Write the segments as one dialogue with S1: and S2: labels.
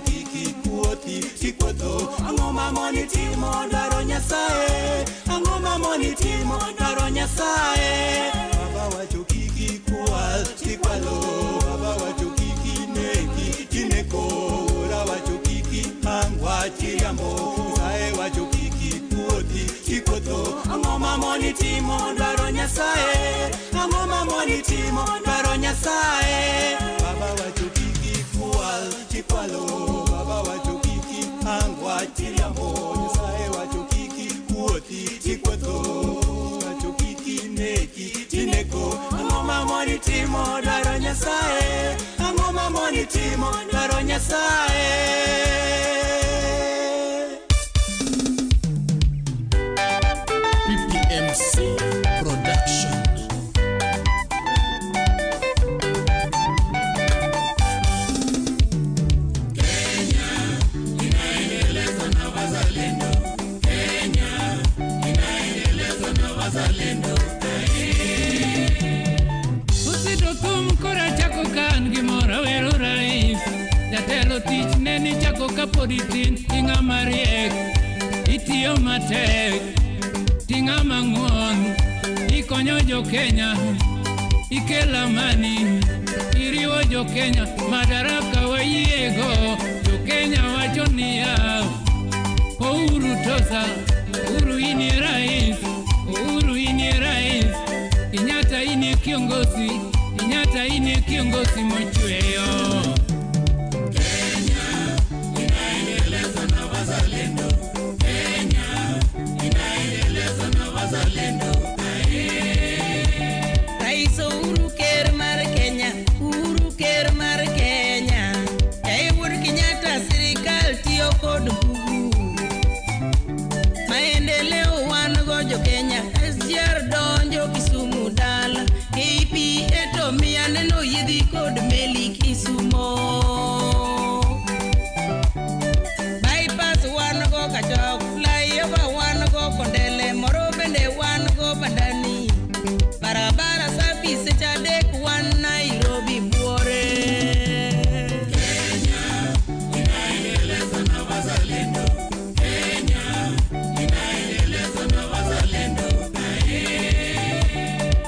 S1: Kik ikuothi tikuotho. Ang'o mamoni timo dwaro Nyasaye? Ang'o mamoni timo dwaro Nyasaye? Baba wacho kik ikwal tikwalo. Baba wacho kik ineki tineko. Wuora wacho kik ihang wach tiriambo. Nyasaye wacho kik ikuothi tikuotho. Ang'o mamoni timo dwaro Nyasaye? Ang'o mamoni timo dwaro Nyasaye? Baba wacho kik ikwal tikwalo. Baba wacho kik ihang wach tiriambo. Nyasaye wacho kik ikuothi tikuotho. Wacho kik ineki tineko. Ang'o mamoni timo dwaro Nyasaye? Ang'o mamoni timo dwaro Nyasaye?
S2: PPMC Production.
S3: Usito thum kora chako ka an gimoro awero rais. Jatelo tich ne ni chako kapod itin, ing'ama riek, itiyo matek, ting'ama ng'won, ikonyo jo Kenya, ikelo amani, iriwo jo Kenya, madaraka wayiego, jo Kenya wacho niya, Uhuru tosa, Uhuru inie rais, Uhuru inie rais, Kenyatta inie kiongozi, Kenyatta inie kiongozi mochweyo.
S4: Rais Uhuru ker mar Kenya, Uhuru ker mar Kenya. Yaye wuod Kenyatta sirikal tiyo kod bugu. Maendeleo wan go jo Kenya, SGR donjo Kisumu dala. KPA to miya neno yiedhi kod meli Kisumo. Bypass wan go Kachok, flyover wan go Kondele, moro bende wan go Bandani. Barabara safi seche adek wan Nairobi buore.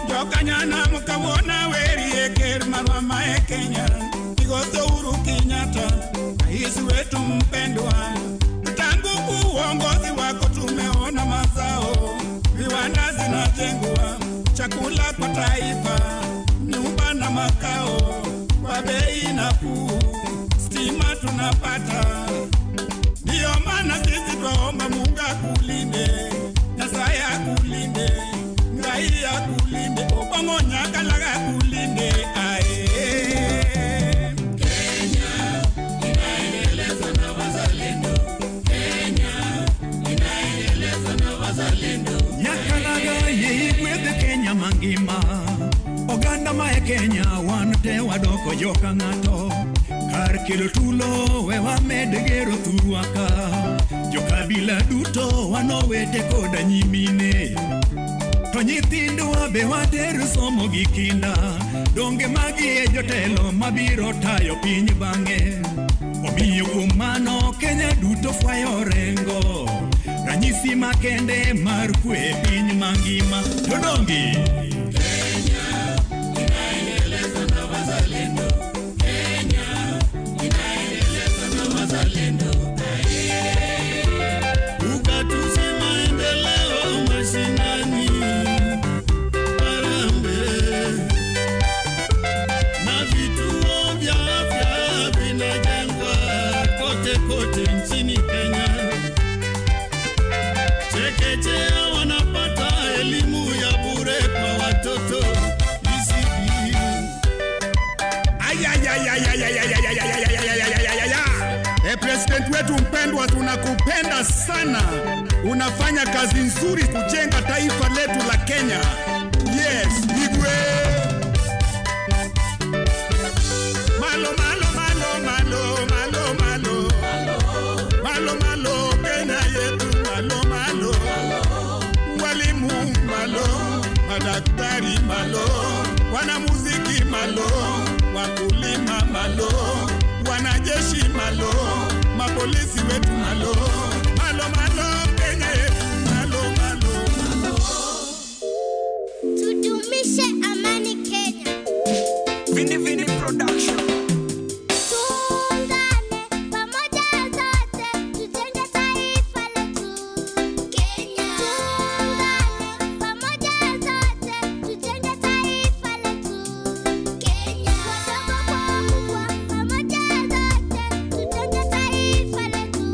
S5: Jokanyanam kawuono awerie ker marwa ma e Kenya Migosi Uhuru Kenyatta, rais wetu mpendwa. Tangu uongozi wako tumeona mazao, viwanda zinajengwa, chakula kwa taifa, nyumba na makao kwa bei nafuu, stima tunapata. Ndiyo maana sisi twaomba Mungu akulinde, Nyasaye akulinde, Ngai akulinde, Obongo Nyakalaga akulinde. Aye.
S6: Nyakalaga ye Kenya mangima oganda ma e Kenya wan te wadoko joka ng'ato kar kelo tulo we wamed gero thurwa ka jokabila duto wan owete koda nyimine to nyithindwa be water somo gi kinda donge magi e jotelo mabiro tayo piny bang'e omiyo kuom mano Kenya duto fwayo orengo ranyisi makende mar kwe e piny mangima to donge
S2: Ugatuzi maendeleo mashinani, Harambee. Na vituo vya afya vinajengwa kote kote nchini Kenya. Chekechea wanapata elimu ya bure kwa watoto ECD.
S5: Ayayayayayayayayayayayayayayaya. Eh, president wetu mpendwa, tunakupenda sana. Unafanya kazi nzuri kujenga taifa letu la Kenya. Yes, Igwe. Malo malo malo malo malo malo. Malo malo Kenya yetu malo malo. Walimu malo, madaktari malo, wanamuziki malo, wakulima malo, wanajeshi malo. polisi wetu malo malo malo, Kenya yetu malo malo.
S7: Tudumishe amani Kenya.
S1: Vini Vini Production.
S7: Tuungane pamoja sote, tujenge taifa letu Kenya. Tuungane pamoja sote, tujenge taifa letu Kenya. Wadogo kwa wakubwa, pamoja sote, tujenge taifa letu.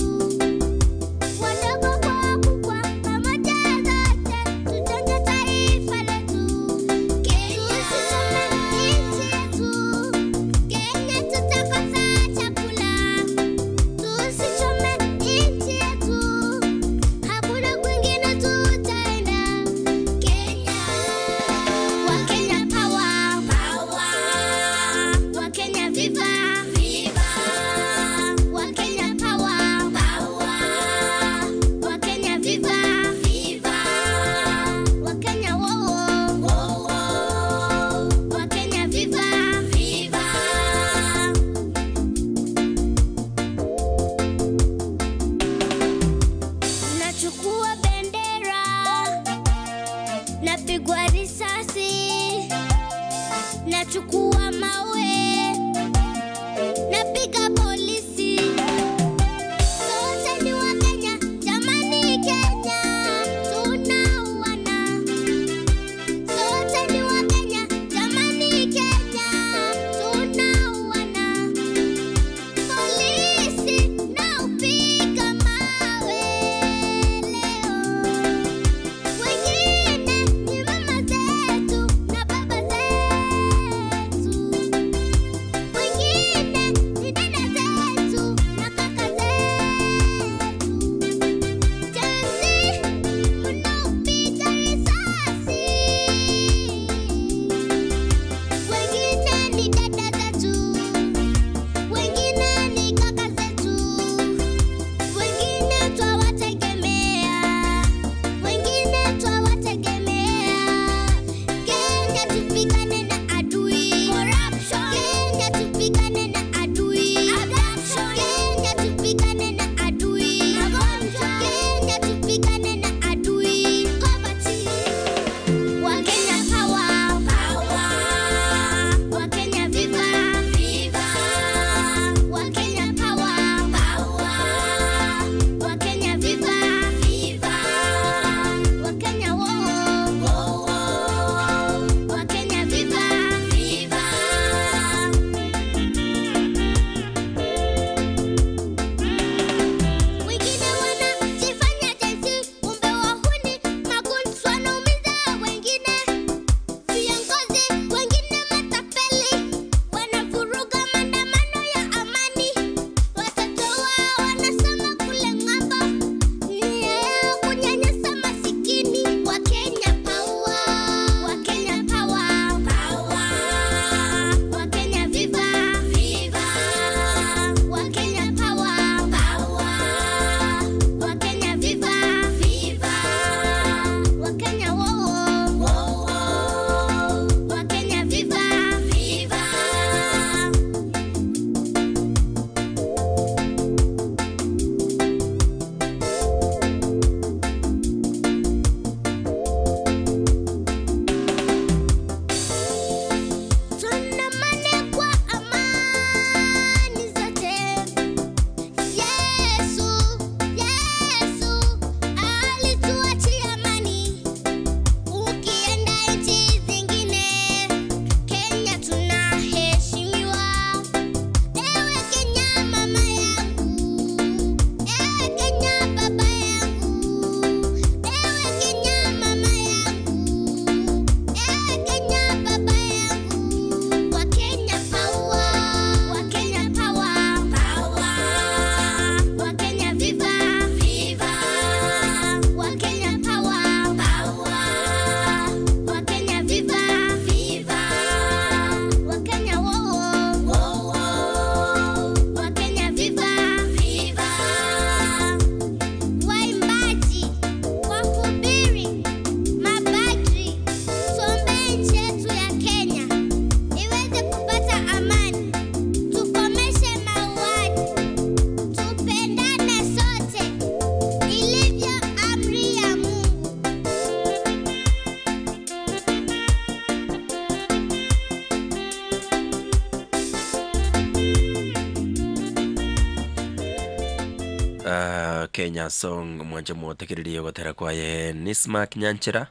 S8: Ah, Kenya song mwanche motekererie ogotera kwaye Nismark Nyanchera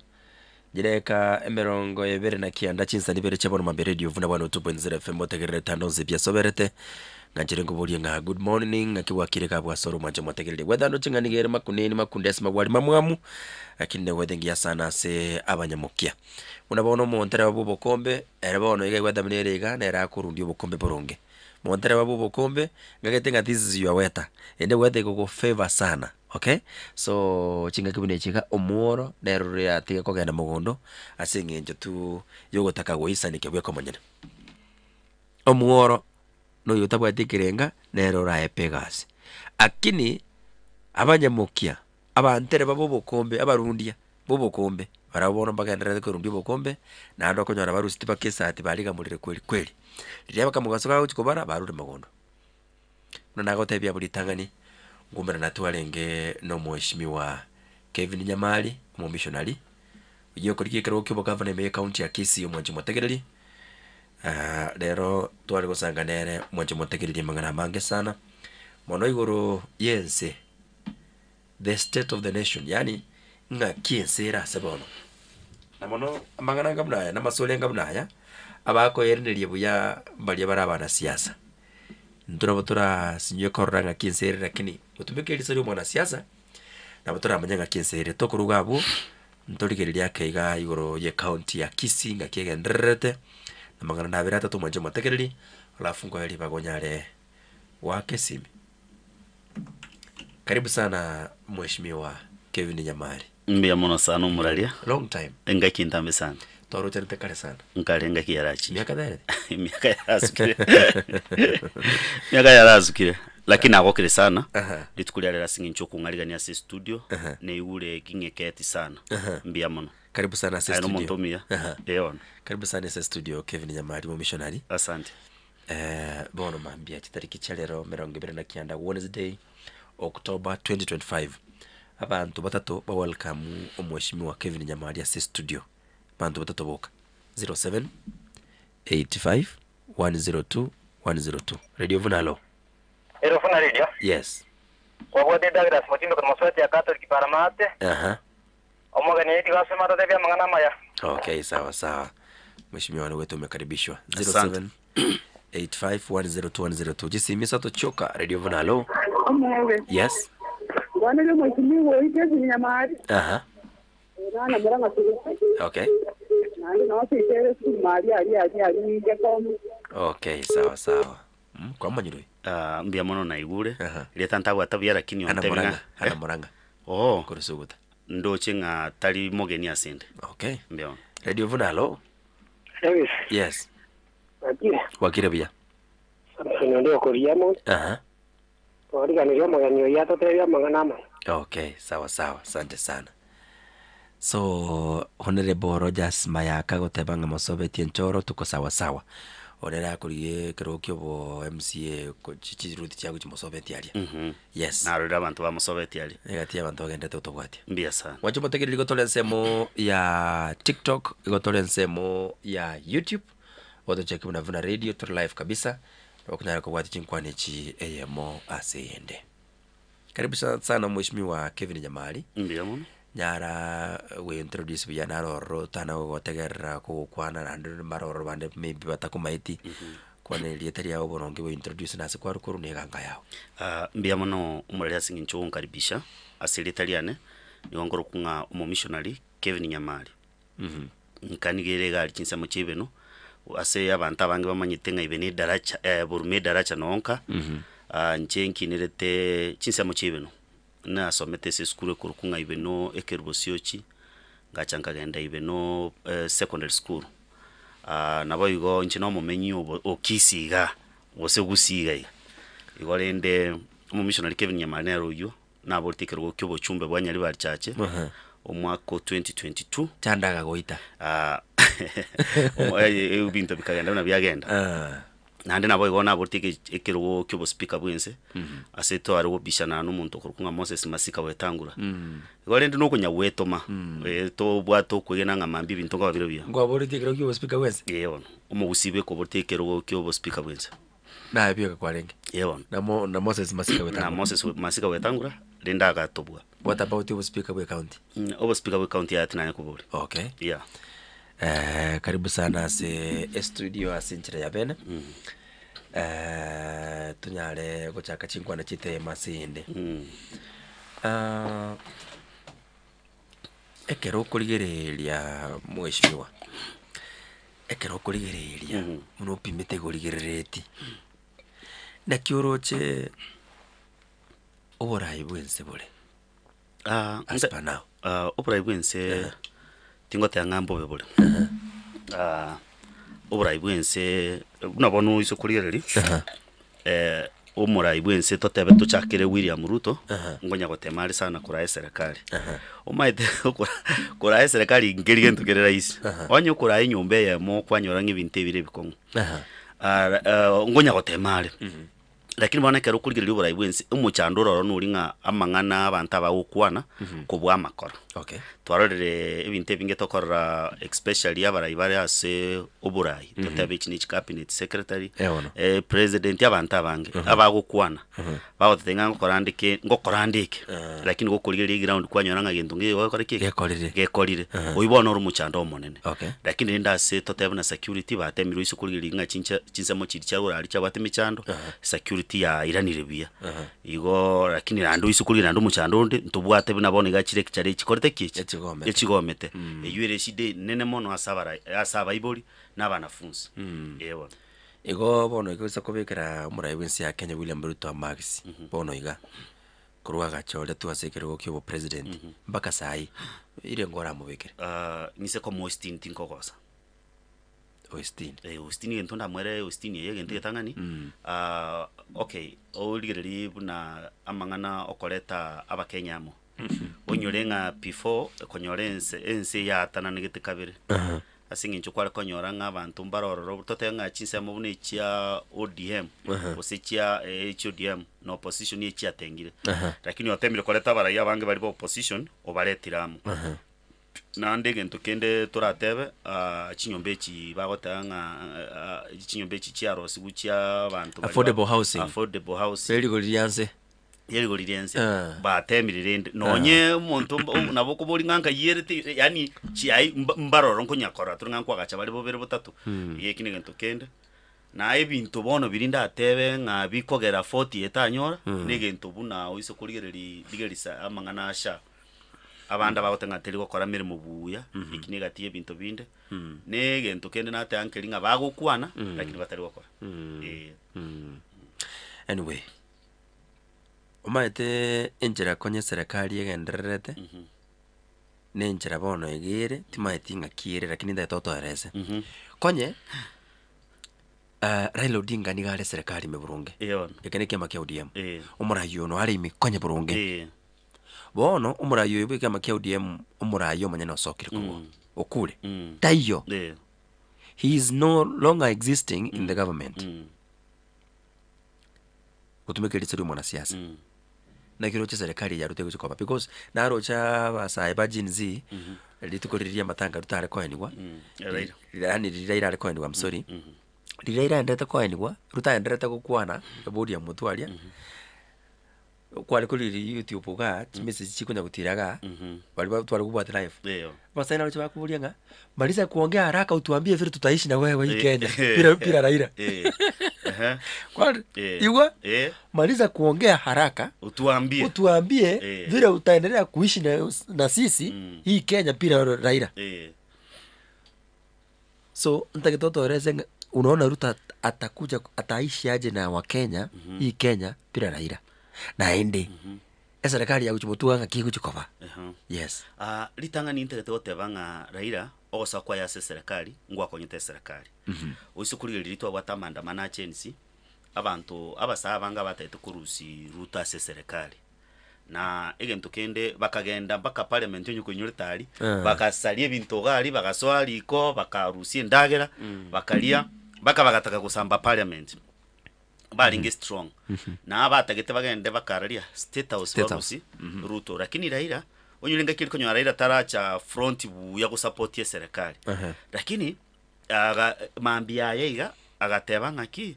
S8: Nyireka emerongo ebere na kianda chinsani ibere chia bono mambia radio buna 102.0 FM motegerere tando nse biasoberete ng'anchere nkoborie ng'a good morning ng'aki bwakire iga bwasore omwanche motegererie gwetha ndoche ng'a nigo ere makuneni makunde ase magwari mamwamu lakini negwete engiya sana ase abanyamokia buna bono omontereba bwa obokombe ere bono iga egwete buna ere iga nere akorundia obokombe boronge. Montereba bwa obokombe ngagete ng'a this is your weather ende weather egogo favor sana okay so chingaki buna echi iga omworo nere ore atige kogenda mogondo ase eng'encho tu yogotaka goisanekia bweka omonyene. Omworo na oyo otabwati ekerenga nere oraepe egasi, lakini abanyamokia abantereba ba obokombe abarundia ba obokombe barabwo bono mbagendererete korundia obokombe naende okonyora baruseti mpaka esati barigamorire kweri kweri. Riria bakamogaso kagochi kobara barure mogondo. Buna nagotebia abwo ritang'ani, nkomerana twarenge na omweshimiwa Kevin Nyamari, omomissionary, oyio okorigia ekerogo kia obogavana ime ye county ya Kisii omwanchi omotegereri, rero tware gosanga nere omwanchi omotegereri amang'ana amange sana, mono igoro y'ense, the state of the nation, yaani ng'aki ense ere ase bono. Na mono amang'ana anga buna aya, na amaswali anga buna aya, abakoereneria buya mbaria bare abanasiasa. Intwe nabo torasinywe korora ng'aki ense ere lakini gotumeka eriso ria omwanasiasa, nabo toramanye ng'aki ense ere. Tokoruga abwo, ntorigererie ake iga igoro ye county ya Kisii ng'aki egendererete, na amang'ana nabere atato mwanche motegereri, alafu nkoe ribaga onyare goaka esimi. Karibu sana mheshimiwa Kevin Nyamari.
S9: Mbuya mono sana omoraria.
S8: Long time.
S9: Engaki entambe sana.
S8: Twarochanete kare sana.
S9: Nkare engaki yarachire.
S8: Miaka therete?
S9: Emiaka yarasukire. Emiaka yarasukire. Lakini nagokire sana.
S8: Aha.
S9: Rituko riarero ase eng'encho okong'arigania ase estudio,
S8: Aha.
S9: naigure king'eketi sana.
S8: Aha.
S9: Mbuya mono.
S8: Karibu sana ase
S9: Aye
S8: studio.
S9: nomonto omuya.
S8: Aha.
S9: Eh bono.
S8: Karibu sana ase studio Kevin Nyamari omomissionary.
S9: Asante.
S8: Eh, bono mambia chitariki chia rero emerongo ebere na kianda Wednesday October 2025 abanto batato ba welcome omweshimiwa Kevin Nyamari ase studio banto batato boka 07 85 102 102 Radio Vuna hello
S10: Ero Vuna Radio.
S8: yes
S10: Kwabwate Douglas Motindo korwa Mosweti ya Catholic Paramate.
S8: aha
S10: Omogeni oito iga asome atotebie amang'ana amaya.
S8: Okay, sawa sawa. Mheshimiwa wetu umekaribishwa.
S9: Asante.
S8: 0785102102. Jisimi tochoka Radio Vuna hello.
S11: Omobe.
S8: Yes.
S11: Ngwanere mheshimiwa oito Kevin Nyamari.
S8: Aha.
S11: Nana muranga
S8: Okay.
S11: Nandi no sukuru mari ari ari ari ninje komu.
S8: Okay, sawa sawa. Kwamanyirwe?
S9: Ah, mbuya mono naigure.
S8: Aha.
S9: Rieta ntabwata buya lakini
S8: Ana
S9: ontebi ng'a
S8: Murang'a, Ana Murang'a.
S9: Oh.
S8: Korusuguta.
S9: Ndoche ng'a tari mogeni asende.
S8: Okay.
S9: Mbuya mono.
S8: Radio Vuna hello.
S12: Lewis,
S8: Yes.
S12: Wakire,
S8: Wakire buya.
S12: Samson onde okoriamo,
S8: Aha.
S12: twariganirie omogeni oyio atotebie amang'ana amaya.
S8: Okay, sawa sawa. Asante sana. So Honorable Rogers Mayaka goteba ng'a mosobetie nchoro tuko sawa sawa. Onere akorigie ekerogo kia obo MCA ko- chi- chiruti chiago chimosobetie aria. Yes.
S9: Narorire abanto bamosobetie aria.
S8: Egati y'abanto bagenderete gotobwatia.
S9: Mbuya sana.
S8: Mwanche motegereri igo tore ensemo ya TikTok, igo tore ensemo ya YouTube, otocheke buna Vuna Radio tore live kabisa, okonyara kobwatia chinkwana echi eyemo ase eyende. Karibu sana mheshimiwa Kevin Nyamari.
S9: Mbuya mono.
S8: Nyara gointroduce buya naro ororo otana gogotegerera kogokwana naende mbare ororo bande maybe batakomaeti, kwana erieta riao boronge gointroduce nase kwarwa korwa na eganga yao.
S9: Ah, mbuya mono omoreri ase eng'encho ogonkaribisha ase erieta riane, nigo nkorokwa ng'a omomissionary Kevin Nyamari. Nka nigo ere egari chinsemo chia Ibeno, ase abanto abange bamanyete ng'a Ibeno edaracha Borume edaracha nonka, inche nkinerete chinsemo chia Ibeno. Nasomete ase esukuru ekorokwa ng'a Ibeno Ekerubo Siochi, ngacha nkagenda Ibeno Secondary School. Naboigo inche na omomenyi obo o Kisii igaa, gose Gusii iga iga. Igo rende omomissionary Kevin Nyamari nere oyio, naborete ekerogo kia obochumbe bwa Nyaribari Church, omwaka o 2022.
S8: Chandaga goita.
S9: Ebinto bikagenda buna biagenda. Naende naboigo naborete eke- ekerogo kia obospeaker bwense, ase tware gobishana na omonto okorokwa ng'a Moses Masika Wetangula. Igo rende nokonyagwetoma, tobwate okwegena ng'a mambia ebinto nkoba bire buya.
S8: Nkwaboretie ekerogo kia obospeaker bwense?
S9: Ee bono, omogusii bweka oborete ekerogo kia obospeaker bwense.
S8: Naye bioka kwarenge?
S9: Ee bono.
S8: Na mo na Moses Masika
S9: Na
S8: Wetangula?
S9: Moses Masika Wetangula, rende agatobua.
S8: What about obospeaker bwe county?
S9: Obospeaker bwe county yaya tinanya koboria.
S8: Okay.
S9: Yeah.
S8: Eh, karibu sana ase estudio ase enchera ya bene. Eh, tonyare gochaka chinkwana chiaito ase eyende. Ah, ekero okorigereria mheshimiwa, ekero okorigereria buna opimete iga origerereti, naki oroche oborai bwense bore
S9: Ah,
S8: as per now?
S9: Ah, oborai bwense tingoteba ng'a mbobe bore. Ah, oborai bwense buna bono oise korigereria, omorai bwense totebe tochakere William Ruto, ngonya gotema are sana koraa eserekari. Omanyete okora koraa eserekari nkeri gento kere rahisi. Onye okoraa enyomba eyemo kwanyora ng'a ebinto ebire ebikong'u. Ngonya gotema are. Lakini bono ekero okorigereria oborai bwense, omochando ore ororo noria ng'a amang'ana abanto abagokwana kobua amakora.
S8: Okay.
S9: Twarorire ebinto ebinge tokorora especially abarai bare ase oborai, totebe echi ne chicabinet secretary,
S8: Eh, bono.
S9: president, abanto abange abagokwana, bagototebia ng'a ngokora nde ke ngokora nde eke, lakini gokorigereria eground kwanyora ng'a gento ngeiyo gekore ki?
S8: Gekorire.
S9: Gekorire. Oywo bono ore omochando omonene.
S8: Okay.
S9: Lakini rende ase totebe buna security batemirwe ase korigereria ng'a chinche chinsemo chiria chia orari chiabwate emechando, security yairanire buya. Igo lakini naende oise korigereria naende omochando onde, ntobwate buna bono iga chire chare chikorete ki echi?
S8: Echigomete.
S9: Echigomete. Eywo ere eshida enene mono ase abara ase abaibori na abanafunsi. Ee bono.
S8: Igo bono iga gose kobekera omorai bwense ya Kenya William Ruto amags bono iga, korwa agachoretwe ase ekerogo kia obopresident mpaka saii, irengo oramobekere?
S9: Inse komoa Austin tinkogosa.
S8: Austin.
S9: Eh, Austin egento ndamwere Austin eye egento egetang'ani, okay, origererie buna amang'ana okoreta abakenya amo. Onyore ng'a before konyora ense ense yatananegete kabere, ase eng'encho kware konyora ng'a abanto mbare ororo totebe ng'a chinsemo buna echia ODM, gose chia chia ODM na opposition echiatengire. Lakini otemire koreta abarai abange baria ba opposition, obaretire amo. Naende egento kende toratebe, chinyomba echi bagoteba ng'a chinyomba echi chiarosigwe chia abanto baria ba
S8: Affordable housing.
S9: affordable housing.
S8: Erigori ria nse.
S9: Erigori ria ense.
S8: Ah.
S9: Batemire rende, nonye omonto mba o nabo okobori ng'a nkaiyerete yaani chiai mba mbaroro nkonyakorora tore ng'a nkoagacha bare bobere botato, iga eki na egento kende. Na ebinto bono biria ndatebe ng'a bikogera 40 etanyora, na egento buna oise korigereria rigerisa amang'ana a SHA. Abande abagoteba ng'a teri gokora meremo buya, eki na egati y'ebinto binde, na egento kende nateba nkeri ng'a bagokwana, lakini batari gokora, eh.
S8: Anyway, omanyete enchera konya eserekari egendererete, na enchera bono iga ere, timanyeti ng'aki ere lakini ntagete otoerese. Konye Raila Odinga nigo are eserekari ime boronge,
S9: Eh bono.
S8: eke na ekiama kia ODM,
S9: Eh.
S8: omorai oyo are ime konye boronge.
S9: Eh.
S8: Bono omorai oyo bwa ekiama kia ODM, omorai omonyene osokire korwa okure,
S9: Mm.
S8: taiyo,
S9: Eh.
S8: he is no longer existing in the government.
S9: Mm.
S8: Gotumeka eriso ria omwanasiasa. Naki oroche serikali eye yarute gochia koba because naroche abasae ba Gen Z rituko riria ria amatanga ritare koenigwa,
S9: Ya Raila.
S8: yaani riria Raila are koenigwa I'm sorry, riria Raila aenderete koenigwa, rutaenderete gokwana ebori ya motwe aria, kware korigereria YouTube igaa, chimessage chikonya gotira igaa, baria ba tware kobwati live.
S9: Eyo.
S8: Abasae naroche bakoboria ng'a, maliza kuongea haraka utuambie vile tutaishi na wewe hii
S9: Eh,
S8: Kenya
S9: eh,
S8: bila bila Raila.
S9: Eh, ehe.
S8: Kwani
S9: Eh,
S8: igwa
S9: eh.
S8: maliza kuongea haraka
S9: Utuambie.
S8: utuambie
S9: Eh.
S8: vile utaendelea kuishi na, na sisi hii Kenya bila Raila.
S9: Eh.
S8: So ntagete otoereze ng'a unaona Ruto at- atakuja ataishi aje na Wakenya hii Kenya bila Raila. Naende Eserekari yagochia gotwaa ng'aki egochia koba.
S9: Ehe.
S8: Yes.
S9: Ah, ritang'ani ntagete goteba ng'a Raila ogosoa kwaye ase eserekari ngwakonyete eserekari. Oise korigereria riria twabwate amaandamano a Gen Z, abanto abasae abange abatagete korusia Ruto ase eserekari. Na egento kende bakagenda mpaka parliament onye koinyorete aria,
S8: Eh.
S9: bakasaria ebinto iga aria, bagasoa riko, bakarusia endagera, bakaria, mpaka bagataka gosamba parliament. Barenge strong, na abatagete bagende bakararia State House
S8: State House.
S9: barusie Ruto. Lakini Raila, onyore ngaki eri konyora Raila taracha front buya gosupport eserekari.
S8: Ehe.
S9: Lakini aga mambia aye iga, agateba ng'aki,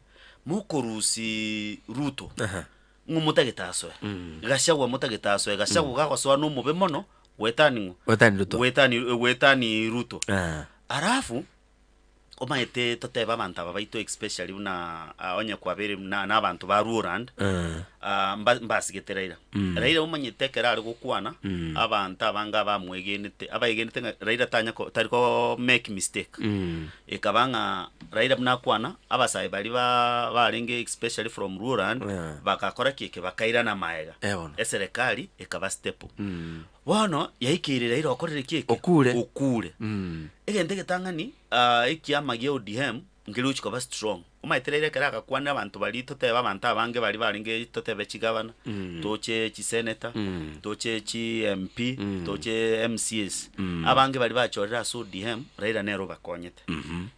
S9: Mokorusi Ruto, ng'o motagete asoe? Gachagua motagete asoe, Gachagua gagosoa nomobe mono goetani ng'o?
S8: Goetani Ruto.
S9: Goetani goetani Ruto.
S8: Ah.
S9: Alafu, omanyete totebe abanto aba baito especially buna ah, onye kwabeire na na abanto ba Luoland, ah, mba mbasigete Raila. Raila omanyete ekero are gokwana, abanto abange abamwegenete, abaegenete ng'a Raila tanya ko tari ko make mistake. Ekaba ng'a Raila buna akwana, abasae baria ba barenge especially from Luoland,
S8: Yeah.
S9: bagakora ki eke? Bakairana maega.
S8: Eh, bono.
S9: Eserekari ekaba stable. Bono yaikeire Raila okorire ki eke?
S8: Okure.
S9: Okure. Egento egetang'ani, ah, ekiama gia ODM nkeri gochi koba strong. Omanyete Raila ekero agakwanera abanto baria totebe abanto abange baria barenge totebe chigavana, toche chiseneta, toche chi MP, toche MCAs, abange baria bachorire ase ODM, Raila nere obakonyete.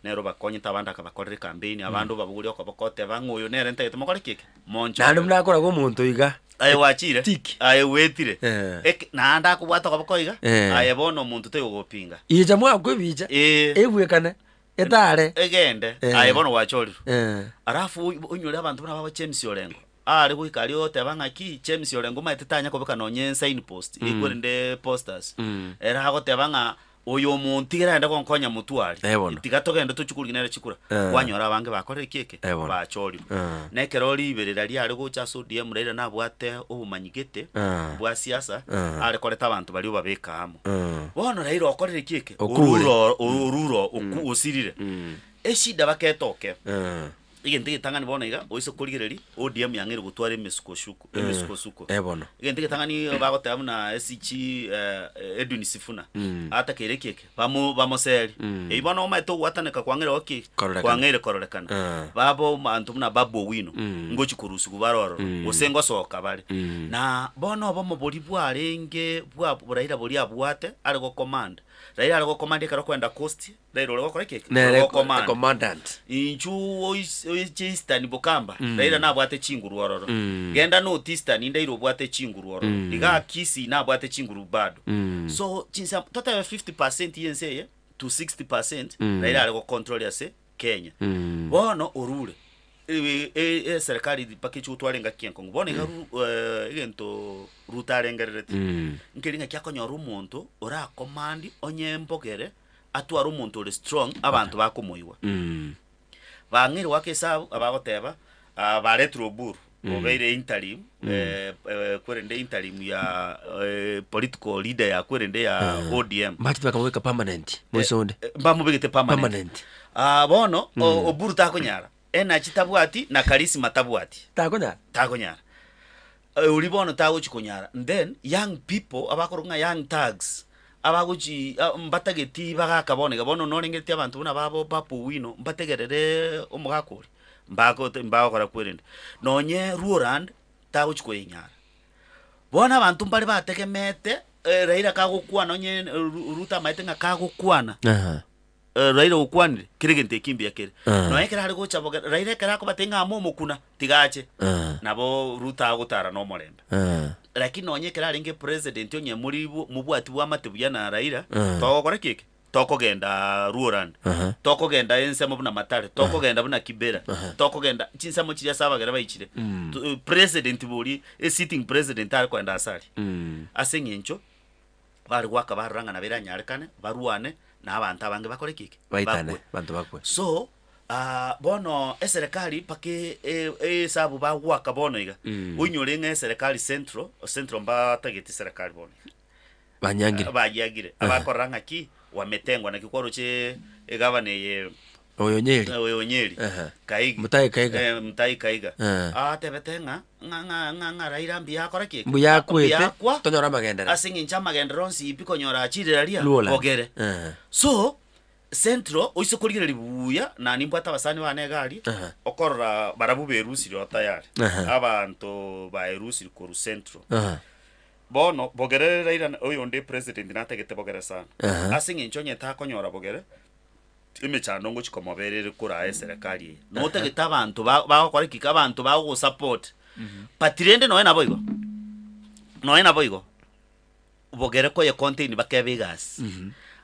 S9: Nere obakonyete abande akabakorera ecampaign, abande obabogoria okoboko oteba ng'a oyo nere ntagete mokore ki eke?
S8: Naende
S9: Monchorere.
S8: buna akoraga omonto iga.
S9: Aye gwachire,
S8: Tick.
S9: aye gwetire,
S8: Eh.
S9: Eke- naende akobwata okoboko iga,
S8: Eh.
S9: aye bono omonto toigogopinga.
S8: Icha mwakwa ebicha,
S9: Eh.
S8: ebwekane, etare.
S9: Egende,
S8: Eh.
S9: aye bono gwachorirwe.
S8: Eh.
S9: Alafu oi- onyore abanto buna babo James Orengo, are goika aria ogoteba ng'aki, James Orengo omanyete tanya kobeka nonye sign post, ekwerende posters. Ere agoteba ng'a oyo omonto iga aragende gonkonya motwe aria,
S8: Eh, bono.
S9: tiga togende tochie korigia nere chikura.
S8: Eh.
S9: Kwanyora abange bakorire ki eke?
S8: Eh, bono.
S9: Bachorirwe.
S8: Eh.
S9: Na ekero riberera riare gocha ase ODM Raila nabwate obomanyi gete,
S8: Eh.
S9: bwa siasa,
S8: Eh.
S9: are koreta abanto baria obabeka amo.
S8: Eh.
S9: Bono Raila okorire ki eke?
S8: Okure.
S9: Orure orure oku osirire. Eshida baketoke.
S8: Eh.
S9: Egento egetang'ani bono iga, oise korigereria, ODM yang'eire gotwara emesukosuko, emesukosuko.
S8: Eh, bono.
S9: Egento egetang'ani bagoteba buna SG eh, Edwin Sifuna, atakeire ki eke? Bamo bamoseri. Eyio bono omanyete ogwataneka kwang'eire goki eke?
S8: Kororekana.
S9: Kwang'eire kororekana.
S8: Eh.
S9: Babo abanto buna Babu Owino, ngochi korusigwa bare ororo, gose ngosoka bare. Na bono obomo boria bwarenge bwa Raila boria abwate, are gocommand. Raila are gocommand ekero okoenda coast, Raila ore gokora ki eke?
S8: Nere
S9: Ore gocommand.
S8: commandant.
S9: Inchu ois- oiche Eastern Bokamba, Raila nabwate chinguru ororo. Genda North Eastern, Raila obwate chinguru ororo. Igaa Kisii nabwate chinguru bado. So chinsa totebe 50% y'ense eye to 60% Raila are gocontrol ase Kenya. Bono orure eserekari mpaka echi gotwara engaki enkong'u. Bono iga ru- egento Ruto arengerereti, nkeri ng'aki akonyora omonto oracommand onye mbogere atware omonto ore strong abanto bakomoigwa. Bang'eire goaka esabu abagoteba ah, baretire Oburu obeire interim kwerende interim ya political leader ya kwerende ya ODM.
S8: Mbachete bakamobeka permanent moise onde.
S9: Mbamobegete permanent.
S8: Permanent.
S9: Ah, bono Oburu takonyara energy tabwati na charisma tabwati.
S8: Takonyara?
S9: Takonyara. Oria bono tagochi konyara. Then young people abakorokwa ng'a young thugs abagochi mbatageti bagaka bono iga. Bono norengeretie abanto buna babo Babu Owino mbategerere omogaka oria mbagote mbagokora kwerende. Nonye Luoland tagochi koyenyara. Bono abanto mbare bategemete Raila kagokwana onye Ruto amaete ng'a kagokwana. Raila okwanire, kera egento eki mbuya kere. Nonya ekero are gocha boke, Raila ekero akobatebia ng'a amo omokuna, tiga ache. Nabo Ruto agotara nomorembe. Lakini nonya ekero arenge president onye mori mobwati bwamate buya na Raila, togokora ki eke? Tokogenda Luoland, tokogenda ensemo buna Matare, tokogenda buna Kibera, tokogenda chinsemo chiria ase abagere baichire. President boria, e sitting president are kogenda ase aria. Ase eng'encho. Bare goaka barora ng'a nabo eranyarekane, barwane, na abanto abange bakore ki?
S8: Baitane,
S9: Bakwe.
S8: banto bakwe.
S9: So, ah, bono eserekari mpaka e- e- esabu bagoaka bono iga, oinyore ng'a eserekari central, central mbatageti serekari bono iga.
S8: Banyangire.
S9: Bayiagire. Abakorora ng'aki, wametengwa naki kwaroche egavana eye
S8: Oyo Nyeri.
S9: Oyo Nyeri.
S8: Ehe.
S9: Kaigi.
S8: Mutahi Kaiga.
S9: Eh, Mutahi Kaiga.
S8: Eh.
S9: Atebete ng'a ng'a ng'a ng'a ng'a Raila mbuya akora ki?
S8: Mbuya akwete,
S9: Mbuya akwa,
S8: tonyore amagenderero.
S9: Ase eng'encho amagenderero onsi pi konyora achire aria
S8: Luoland.
S9: bogere.
S8: Eh.
S9: So, Central oise korigereria buya na nimbwate abasani bane iga aria,
S8: Aha.
S9: okorora barabwo berusire oo tayari.
S8: Aha.
S9: Abanto baerusire korwa Central.
S8: Aha.
S9: Bono bogere Raila oyonde president natagete bogere sana.
S8: Aha.
S9: Ase eng'encho onye takonyora bogere, emechando ngochi komobera ere koraa eserekari eye. Notagete abanto ba- bagokora ki? Abanto bagogosupport. But rende nonya naboigo, nonya naboigo, bogere koye contain bakebe egasi.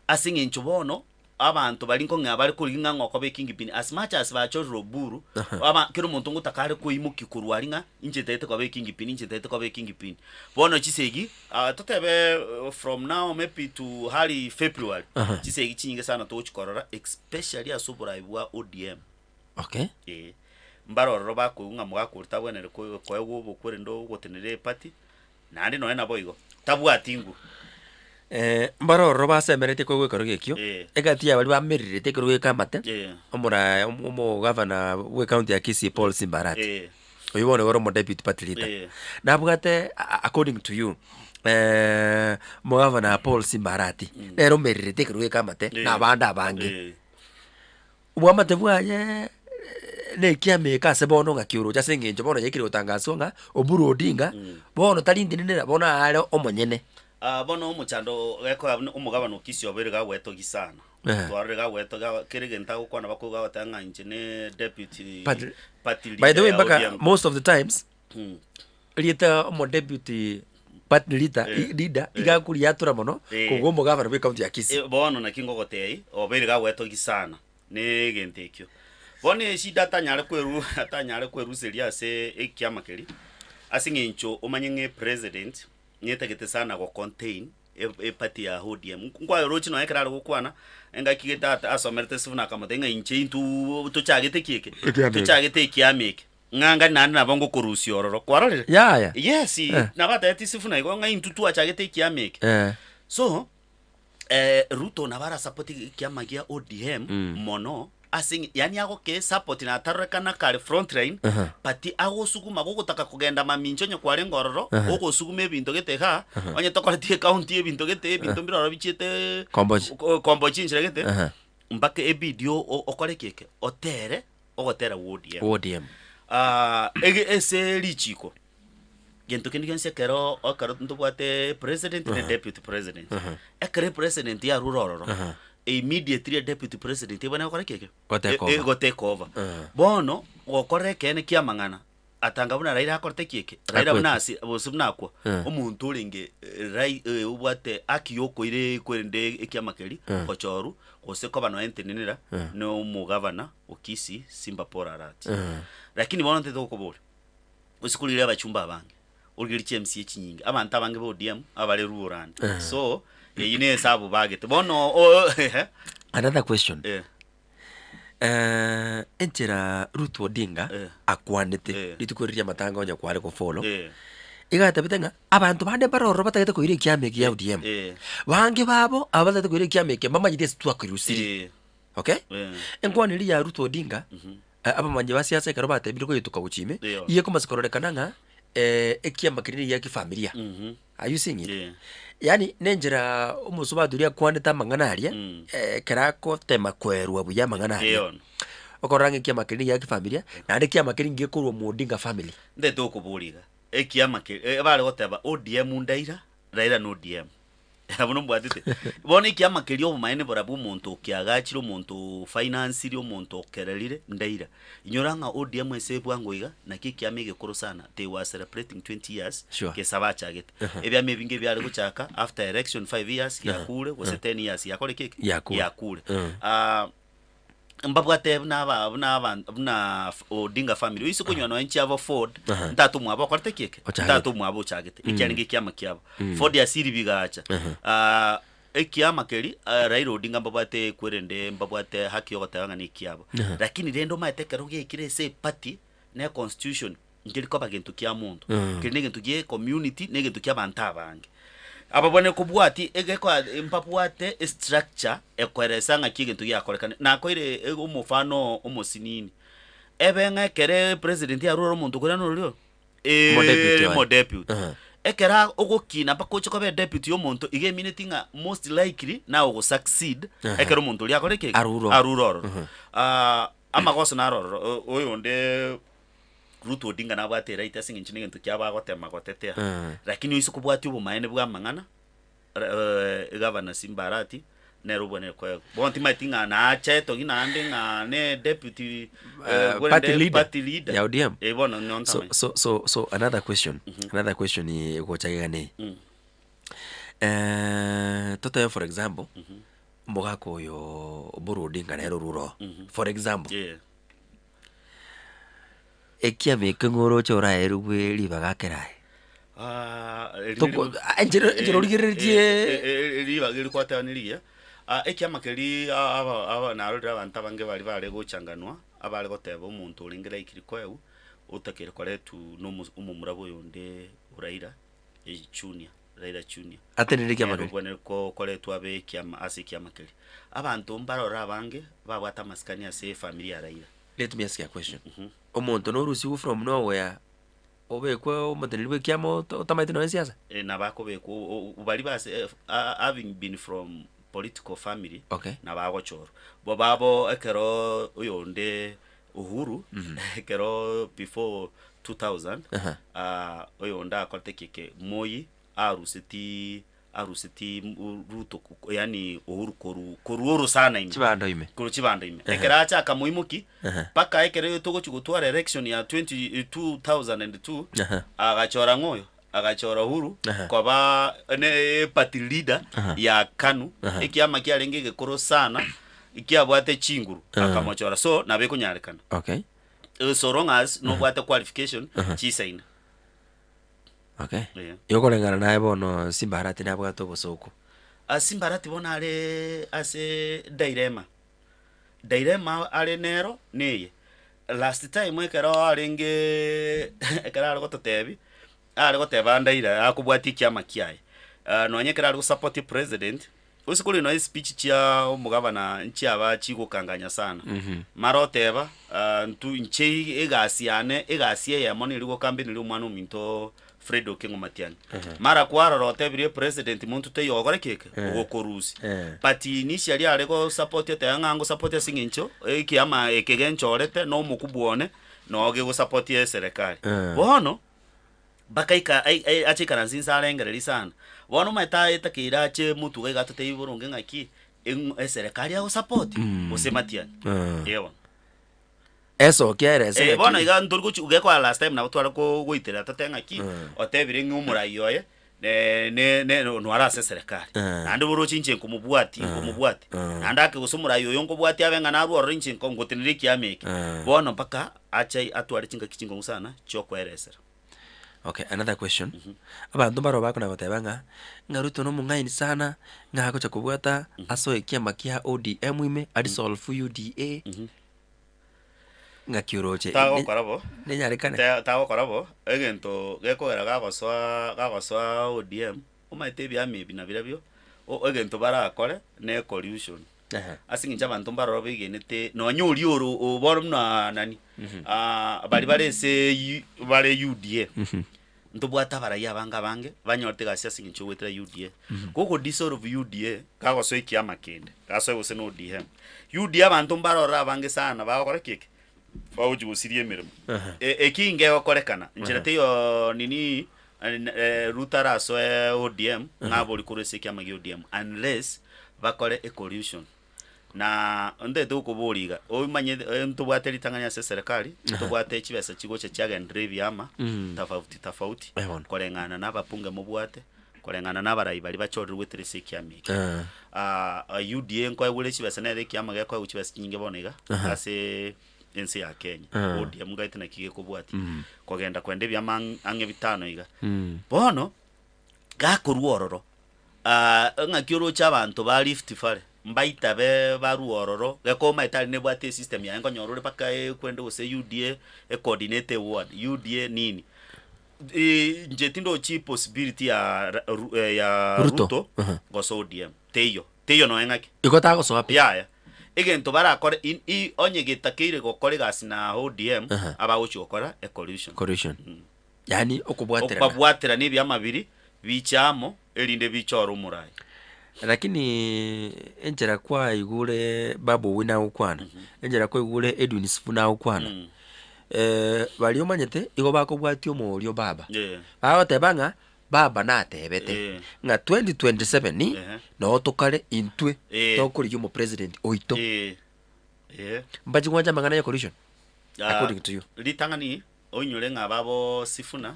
S9: Ase eng'encho bono. abanto baria nkong'ea bare korigia ng'a ng'okoba ekingpin as much as bachorire Oburu, aba kera omonto ngotaka are koimokia korwa aria ng'a inche ntagete koba ekingpin, inche ntagete koba ekingpin. Bono chisegi, totebe from now maybe to early February, chisegi chinyinge sana togochi korora especially ase oborai bwa ODM.
S8: Okay.
S9: Ee, mbare ororo bakoigwa ng'a mogaka oria tabwenereti koe koegwa obokwe rende ogotenenera eparty, naende nonya naboigo, tabwati nguru.
S8: Mbare ororo basemeretie koigwa ekerogo ekio,
S9: Eh.
S8: egati ya baria bamererete ekerogo ekamate,
S9: Eh.
S8: omorae omo omogavana bwe county ya Kisii Paul Simba Arati,
S9: Eh.
S8: oyio bono igo ore omodeputy party leader.
S9: Eh.
S8: Nabwate a- according to you, omogavana Paul Simba Arati, nere omererete ekerogo ekamate,
S9: Eh.
S8: na abande abange.
S9: Eh.
S8: Obwamate bwaye nekiameka ase bono ng'aki oroche ase eng'encho bono yaikire gotangaswa ng'a Oburu Odinga bono tari ntenenera bono are omonyene.
S9: Ah, bono omochando gekoba buna omogabana o Kisii obeire gagwetogia sana.
S8: Eh.
S9: Twarorire gagwetogia kera egento agokwana bakoigwa agoteba ng'a inche ne deputy
S8: Party-
S9: party
S8: By the
S9: leader
S8: way
S9: ya
S8: mpaka
S9: ODM.
S8: most of the times
S9: Mm.
S8: rieta omodeputy party leader,
S9: Eh.
S8: leader
S9: Eh.
S8: iga akoriatora mono
S9: Eh.
S8: kobua omogavana bwe county ya Kisii.
S9: Eh, bono naki ngogotebia, obeire gagwetogia sana na egento ekio. Bono eshida atanyare kweru atanyare kweruseria ase ekiama keria, ase eng'encho omanye ng'a epresident netagete sana go contain e- eparty ya ODM. Nkwaye oroche nonye ekero are gokwana, engaki gete ata asomerete Sifuna akamotebia ng'a inche intwe tochagete ki eke?
S8: Ekiama eke.
S9: Tochagete ekiama eke. Ng'a ngari naende nabo ngokorusia ororo. Kwarorire?
S8: Yaya.
S9: Yes,
S8: Eh.
S9: nabatebetie Sifuna igo ng'a intwe twachagete ekiama eke.
S8: Eh.
S9: So, eh, Ruto nabo arasapoti ekiama gia ODM
S8: Mm.
S9: mono ase eng'e yaani agokee support na atarorekana kare front line
S8: Aha.
S9: but agosuguma gogotaka kogenda mamincha onye kwarenge ororo
S8: Aha.
S9: ogosuguma ebinto gete igaa
S8: Aha.
S9: onye tokoreti ecounty ebinto gete ebinto mbire ororo bichiete
S8: Kombochi.
S9: ko- kombochi enchera gete
S8: Aha.
S9: mpaka ebidi o- o- okore ki eke otere ogotera gwa ODM.
S8: ODM.
S9: Ah, ege ase richiko gento kende gionsi ekero ekero ntobwate president na deputy president ekero epresident yarure ororo immediately deputy president ebwenerete gokora ki eke?
S8: Go take
S9: E-
S8: over.
S9: e- go take over.
S8: Eh.
S9: Bono gokora ekeene kia amang'ana atanga buna Raila akorete ki eke? Raila
S8: Akwete.
S9: buna asi gose buna akwa
S8: Eh.
S9: omonto orenge rai obwate haki ya okoira kwerende ekiama keria
S8: Eh.
S9: gochorwa gose koba nonya ntenenera
S8: Eh.
S9: na omogavana o Kisii Simba Paul Arati.
S8: Eh.
S9: Lakini bono ntete gokoboria. Gose korigereria abachumba abange, origererie chi MCA chinyinge, abanto abange ba ODM abare Luoland. So, eyio ne esabu bagete. Bono o ehe.
S8: Another question.
S9: Eh.
S8: Eh, enchera Ruth Odinga
S9: Eh.
S8: akwanete
S9: Eh.
S8: rituko riria amatanga onye kware gofollow
S9: Eh.
S8: iga atabete ng'a abanto bande mbare ororo batagete koira ekiama eke gia ODM
S9: Eh.
S8: bange babo aba batagete koira ekiama eke mbamanyete ase twakerusirie
S9: Eh.
S8: Okay?
S9: Eh.
S8: Enkwana eria ya Ruth Odinga, eh, abamanyi ba siasa ekero batebire koyetuka gochia ime,
S9: Eyo.
S8: iye ekomasa kororekana ng'a eh, ekiama keria nigo gia kifamilia. Are you seeing it?
S9: Yeah.
S8: Yaani nenchera omosubati oria akwanete amang'ana aria,
S9: Mm.
S8: eh, ekero agotema koerwa buya amang'ana aria,
S9: Eyo.
S8: okorora ng'a ekiama keria nigo gia kifamilia, naende ekiama keria nigo gekorwa mu Odinga family.
S9: Ntete okoboria iga, ekiama ke eh, bare goteba ODM ndaira, Raila na ODM. Abwo nombwatete? Bono ekiama keria obomaene borabwo omonto okiagachire, omonto ofinansire, omonto okererire, ndaira. Inyora ng'a ODM ase ebwango iga, naki ekiama egekoro sana, they were celebrating 20 years,
S8: Sure.
S9: gesa bachagete. Ebiama ebinge ebiare gochaka, after election 5 years, giakure, gose 10 years, giakore ki eke?
S8: Giakure.
S9: Giakure. Ah, mbabwate buna aba buna aba buna Odinga family oise konywa nonya nchiabo Ford
S8: Aha.
S9: ntata omwabo okorete ki eke
S8: Ochagete.
S9: ntata omwabo ochagete ekiarenge ekiama kiabo Ford asiri bigacha Ah, ekiama keri ah, Raila Odinga mbabwate kwerende mbabwate haki yogoteba ng'a nekiabo lakini rende omanyete ekero gekire ase eparty na econstitution nkeri koba gento kia monto keri na egento gie community na egento kia abanto abange. Ababwene kobwati egekoa mbabwate estructure ekoeresa ng'aki egento giakorekana. Nakoire e- omofano omosinini, ebe ng'a ekere president arure omonto koria norori
S8: Omodeputy oye.
S9: omodeputy.
S8: Aha.
S9: Ekera ogokina mpaka oche koba edeputy ya omonto iga emineti ng'a most likely naye ogosucceed
S8: Aha.
S9: ekero omonto oria akore ki?
S8: Arure.
S9: Arure ororo. Amagoso naro ororo, o- oyonde Ruto Odinga nabwate eright ase eng'encho negento kiabo agotema gotetea. Lakini oise kobwatia obomaene bwa amang'ana, Gavana Simba Arati nere obwenerete koegwa. Bono timanyeti ng'a nache etogi naende ng'a ne deputy
S8: Party
S9: korende
S8: leader
S9: party leader.
S8: ya ODM.
S9: Eh, bono nonye
S8: So,
S9: ntamanyeti.
S8: so, so, so another question, another question egocha iga neye. Totebe for example, Omogaka oyo Oburu Odinga nere orure oo, for example.
S9: Yeah.
S8: Ekiama eke ng'o oroche oraerwe ribaga akere aye?
S9: Ah, eri
S8: Toko-
S9: neri-
S8: ah, enchera-
S9: eh,
S8: enchera origereretie-
S9: eh, eh, eh, ribaga eri kwateba nerigiya. Ah, ekiama keria aba aba narorire abanto abange baria bare gochanganwa, abare goteba omonto orenge likely koegwa, otakeire koretwa na omo omomura bwa oyonde Raila Junior, Raila Junior.
S8: Atenenere ekiama
S9: Nere
S8: keria.
S9: obwenerete ko koretwa abe ekiama ase ekiama keria. Abanto mbarore abange, babwate amasikani ase efamiri ya Raila.
S8: Let me ask you a question. Omonto norusiwe from nowhere obekwe omoteneneri bwa ekiama ota- otamaeti nonya siasa?
S9: Eh, nabo akobekwa o- o- baria base eh, a- having been from political family
S8: Okay.
S9: nabo agochorwa. Bo babo ekero oyonde Uhuru ekero before 2000
S8: Aha.
S9: ah, oyonde akorete ki eke Moi aruseti aruseti Ruto yaani Uhuru koru korwa orosana ime
S8: Chibando ime.
S9: korwa chibando ime
S8: Ehe.
S9: ekero acha akamoimoki
S8: Ehe.
S9: mpaka ekero togochi gotwara election ya 20 2002
S8: Aha.
S9: agachora ng'o oyo agachora Uhuru
S8: Aha.
S9: koba ne party leader
S8: Aha.
S9: ya KANU
S8: Aha.
S9: ekiama kiarenge egekoro sana ekiabwate chinguru
S8: Aha.
S9: akamochora so nabo ekonyarekana
S8: Okay.
S9: so long as nobwate qualification
S8: Aha.
S9: chisaina
S8: Okay.
S9: Yeah.
S8: Igo koreng'ana naye bono Simbarati nabwate obosooku.
S9: Ah, Simbarati bono are ase dilemma. Dilemma are nero neye, last time ekero arenge ekero are gototebi, are goteba Raila akobwatia ekiama kiaye. Ah, nonye ekero are gosupport president, gose kore nonya espeech chia omogabana nchiaba chigokanganya sana. Mara oteba, ah, ntu inche egasi yane, egasi eyemo neri gokambeneria omwana ominto Fred Okengo Matiang'i. Mara kwarora otebirie president monto taiyo ogokora ki eke? Ogokorusia. But initially are gosupport oteba ng'a ngosupport ase eng'encho ekiama eke genchorete na omokubwa one noo gegosupport eserekari. Bono bakaika ai- ai- ache ikaranse inse arengereria sana. Bono omanyete aetakeire ache motuga iga atotebi boronge ng'aki, eng'o eserekari agosupport gose Matiang'i. Eeh bono.
S8: Esokia ere ase
S9: Eh, bono
S8: ng'aki.
S9: iga ntori gochi gekoa last time nabo tware ko goiterera tote ng'aki, otebire ng'a omorai oye ne ne ne nware ase eserekari. Naende boroche inche nkomobwati nkomobwati. Naende ake gose omorai oyo nkobwati abe ng'a narwe ororo inche nko ngotenere ekiama eke. Bono mpaka ache atware chingaki chingong'u sana chiokoeresera.
S8: Okay, another question. Abanto mbaro bakona goteba ng'a, ng'a Ruto nomong'aini sana, ng'a agocha kobwata asoe ekiama kia ODM ime, adissolve UDA. Ng'aki oroche?
S9: Tagokora bo.
S8: Nenyarekane?
S9: Ta- Tagokora bo, egento gekogera gagosoa gagosoa ODM, omanyete ebiama ebi nabirobio, o- egento barakore ne collusion.
S8: Ehe.
S9: Ase eng'encho abanto mbaroro begenete nonye oria oro o- bono buna nani, baria bare ase U bare UDA, ntobwate abarai abange abange, banyorete egasi ase eng'encho yogoetera UDA. Gogo dissolve UDA, gagosoa ekiama kende, gasoe gose na ODM. UDA abanto mbarorore abange sana bagokora ki eke? Bagochi gosiria emeremo. E- eki ngegokorekana, nchera teiyo nini Ruto arasoe ODM, ng'a abori korwa ase ekiama gia ODM, unless bakore e collusion. Na ntagete gokoboria iga, omanye ntobwate ritang'ani ase eserekari, ntobwate chibesa chigocha chiagenderera ebiama tofauti tofauti,
S8: Eh, bono.
S9: koreng'ana na ababunge mobwate, koreng'ana na abarai baria bachorire goetera ase ekiama eke.
S8: Eh.
S9: UDA nkoegure chibesa nere ekiama gekoegwa chibesa chinyinge bono iga,
S8: Aha.
S9: ase ense ya Kenya.
S8: Eh.
S9: ODM ngaete naki gekobwatia, kogenda kwenda ebiama ang- ang'e bitano iga. Bono, gakorwa ororo, ng'aki oroche abanto ba Rift Valley, mbaitabe barue ororo, gekomaete aria nebwate esystem yaye nkonyora ore mpaka ekwende gose UDA ecoordinate eward, UDA nini. Inche tindochi possibility ya ra- Ru- ya
S8: Ruto.
S9: Ruto
S8: Aha.
S9: gose ODM, teiyo, teiyo nonya ng'aki.
S8: Igo tagosoa pi.
S9: Yaya, egento barakore in i onye getakeire gokora egasi na ODM,
S8: Aha.
S9: abagochi gokora ecollusion.
S8: Collusion. Yaani okobwaterana.
S9: Okobabwaterana ebiama biria biche amo, erinde bichore omorai.
S8: Lakini enchera kwaigure Babu Owino agokwana, enchera kwaigure Edwin Sifuna agokwana, baria omanyete igo bakobwatia omorio baba.
S9: Yeah.
S8: Bagoteba ng'a baba natebete
S9: Eh.
S8: ng'a 2027
S9: Ehe.
S8: noo tokare intwe
S9: Eh.
S8: tokorigia omopresident oito.
S9: Eh. Eh.
S8: Mbachi gwancha amang'ana ya collusion?
S9: Ah,
S8: According to you.
S9: Ritang'ani oinyore ng'a babo Sifuna,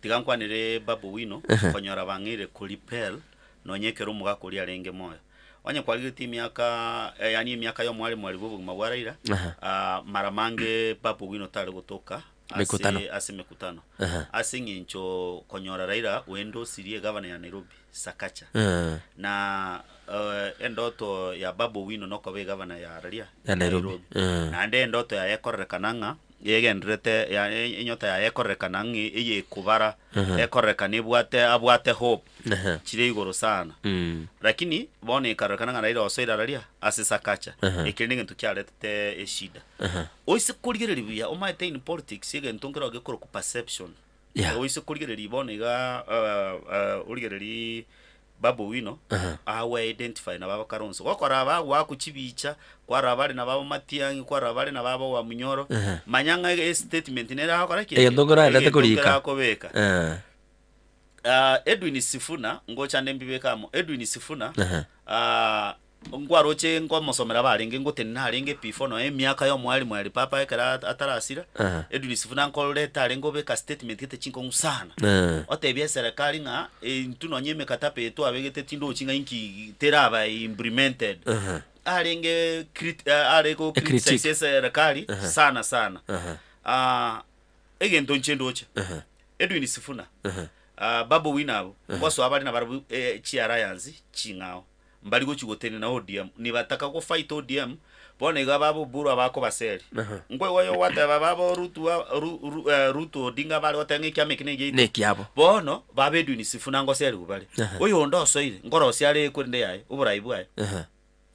S9: tiga nkwanere Babu Owino, konyora bang'eire korepel nonye ekero omogaka oria arenge moyo. Onye kwarigetie emiaka eh, yaani emiaka ya omwalimu aria bwa obogima bwa Raila,
S8: Aha.
S9: ah, mara mange Babu Owino tare gotoka ase
S8: Mekutano.
S9: ase emekutano.
S8: Aha.
S9: Ase eng'encho konyora Raila oendosirie egavana ya Nairobi, Sakaja.
S8: Eh.
S9: Na eh, endoto ya Babu Owino nokoba egavana ya raria
S8: Ya Nairobi. Eh.
S9: Naende endoto yaye ekororekana ng'a egendererete ya enyota yaye ekororekana ng'a eyekobara,
S8: Aha.
S9: ekororekana ebwate abwate hope
S8: Aha.
S9: chire igoro sana.
S8: Mm.
S9: Lakini bono ekarorekana ng'a Raila osoire araria ase Sakaja,
S8: Aha.
S9: ekeri negento kiaretete eshida.
S8: Aha.
S9: Oise korigereria buya omaete in politics egento nkero gekorokwa perception.
S8: Yeah.
S9: Oise korigereria bono iga origererie Babu Owino
S8: Aha.
S9: awe identify na baba Kalonzo. Gokora aba agoakwa chibicha, kwarora bare na baba Matiang'i, kwarora bare na baba Wamunyoro,
S8: Aha.
S9: manya ng'a e statement nere agokora ki?
S8: Egento nkoraendete
S9: Egento
S8: korika.
S9: nkere akobeka.
S8: Eh.
S9: Ah, Edwin Sifuna, ngocha nde mbibeke amo, Edwin Sifuna,
S8: Aha.
S9: ah, Nkwaroche nkomosomera barenge ngotenena arenge before nonya emiaka ya omwalimu ere papa ekero atarasira,
S8: Aha.
S9: Edwin Sifuna nkoreta arenge obeka statement gete chinkong'u sana.
S8: Eh.
S9: Otebia eserekari ng'a intwe nonya emekataba eye twabegete tindochi ng'a inki teraba implemented.
S8: Aha.
S9: Arenge crit are go
S8: A critique.
S9: criticize eserekari
S8: Aha.
S9: sana sana.
S8: Aha.
S9: Egento inche ndoche,
S8: Aha.
S9: Edwin Sifuna,
S8: Aha.
S9: Babu Owino abwo, ngosoa bare nabarabwo chialliance ching'ao. Mbari gochia gotenena ODM, nibataka go fight ODM, bono iga baba Oburu abakobaseri.
S8: Aha.
S9: Nkoigwa oyo gwateba baba Ruto a- Ru- Ru- eh, Ruto Odinga bare goteba ng'a ekiama eke negiaito.
S8: Nekiabo.
S9: Bono baba Edwin Sifuna ngoserigwe bare.
S8: Aha.
S9: Oyonde osoire, nkorosia are ekorende yaye, oborai bwaye.
S8: Aha.